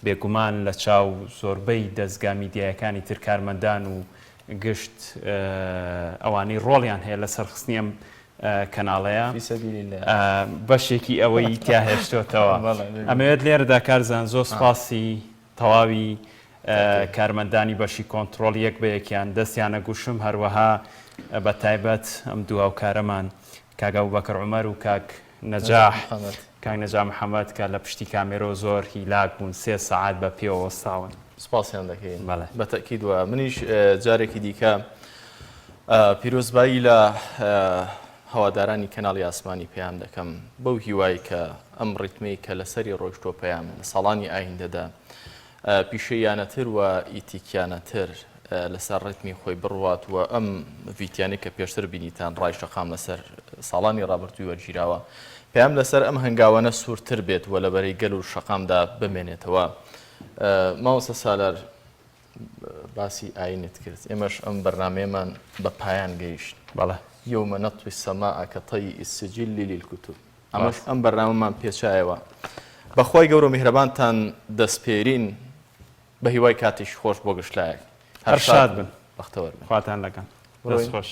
Speaker 1: بێگومان لە چاو زۆربەی دەزگا میدیایەکانی تر کارمەندان و گشت ئەوانەی ڕۆڵیان هەیە لە سەرخستنی ئەم کەناڵەیە بەشێکی ئەوەی تیا هێشتۆتەوە ئەمەوێت لێرەدا کارزان زۆر سپاسی تەواوی کارمەندانی بەشی کۆنتڕۆڵ یەک بە یەکیان دەستیان ئەگوشم، هەروەها بە تایبەت ئەم دوو هاوکارەمان کاک ئەبوبەکر عومەر و کاک نەجاح کاک نەجاح محەمەد کە لە پشتی کامێرەوە زۆر هیلاک بوون سێ سەعات بە پێوە وەستاون.
Speaker 2: سپاسیان دەکەین.
Speaker 1: بەڵێ.
Speaker 2: بە تەئکید وایە. منیش جارێکی دیکە پیرۆزبایی لە هەوادارانی کەناڵی ئاسمانی پەیام دەکەم بەو هیوای کە ئەم ڕیتمەی کە لەسەری ڕۆیشتووە پەیام لە ساڵانی ئایندەدا پیشەییانەتر و ئیتیکیانەتر لەسەر ڕیتمی خۆی بڕوات و ئەم ڤیتیانەی کە پێشتر بینیتان ڕای شەقام لەسەر ساڵانی ڕابردووی وەرگیراوە پەیام لەسەر ئەم هەنگاوانە سوورتر بێت و لە بەرەی گەل و شەقامدا بمێنێتەوە. مامۆستا سالار باسی ئاینت کرد ئێمەش ئەم بەرنامەیەمان بە پایان گەیشت.
Speaker 1: بەڵێ.
Speaker 2: یوم نطوی السماء کطی السجل للکتب ئەمەش ئەم بەرنامەمان پێچایەوە بەخوای گەورە و میهرەبانتان دەسپێرین بە هیوای کاتێکی خۆش بۆ گشت لایەک
Speaker 1: هەر شاد بن
Speaker 2: بەختەوەر بن
Speaker 1: خواتان لەگەڵ دەست خۆش.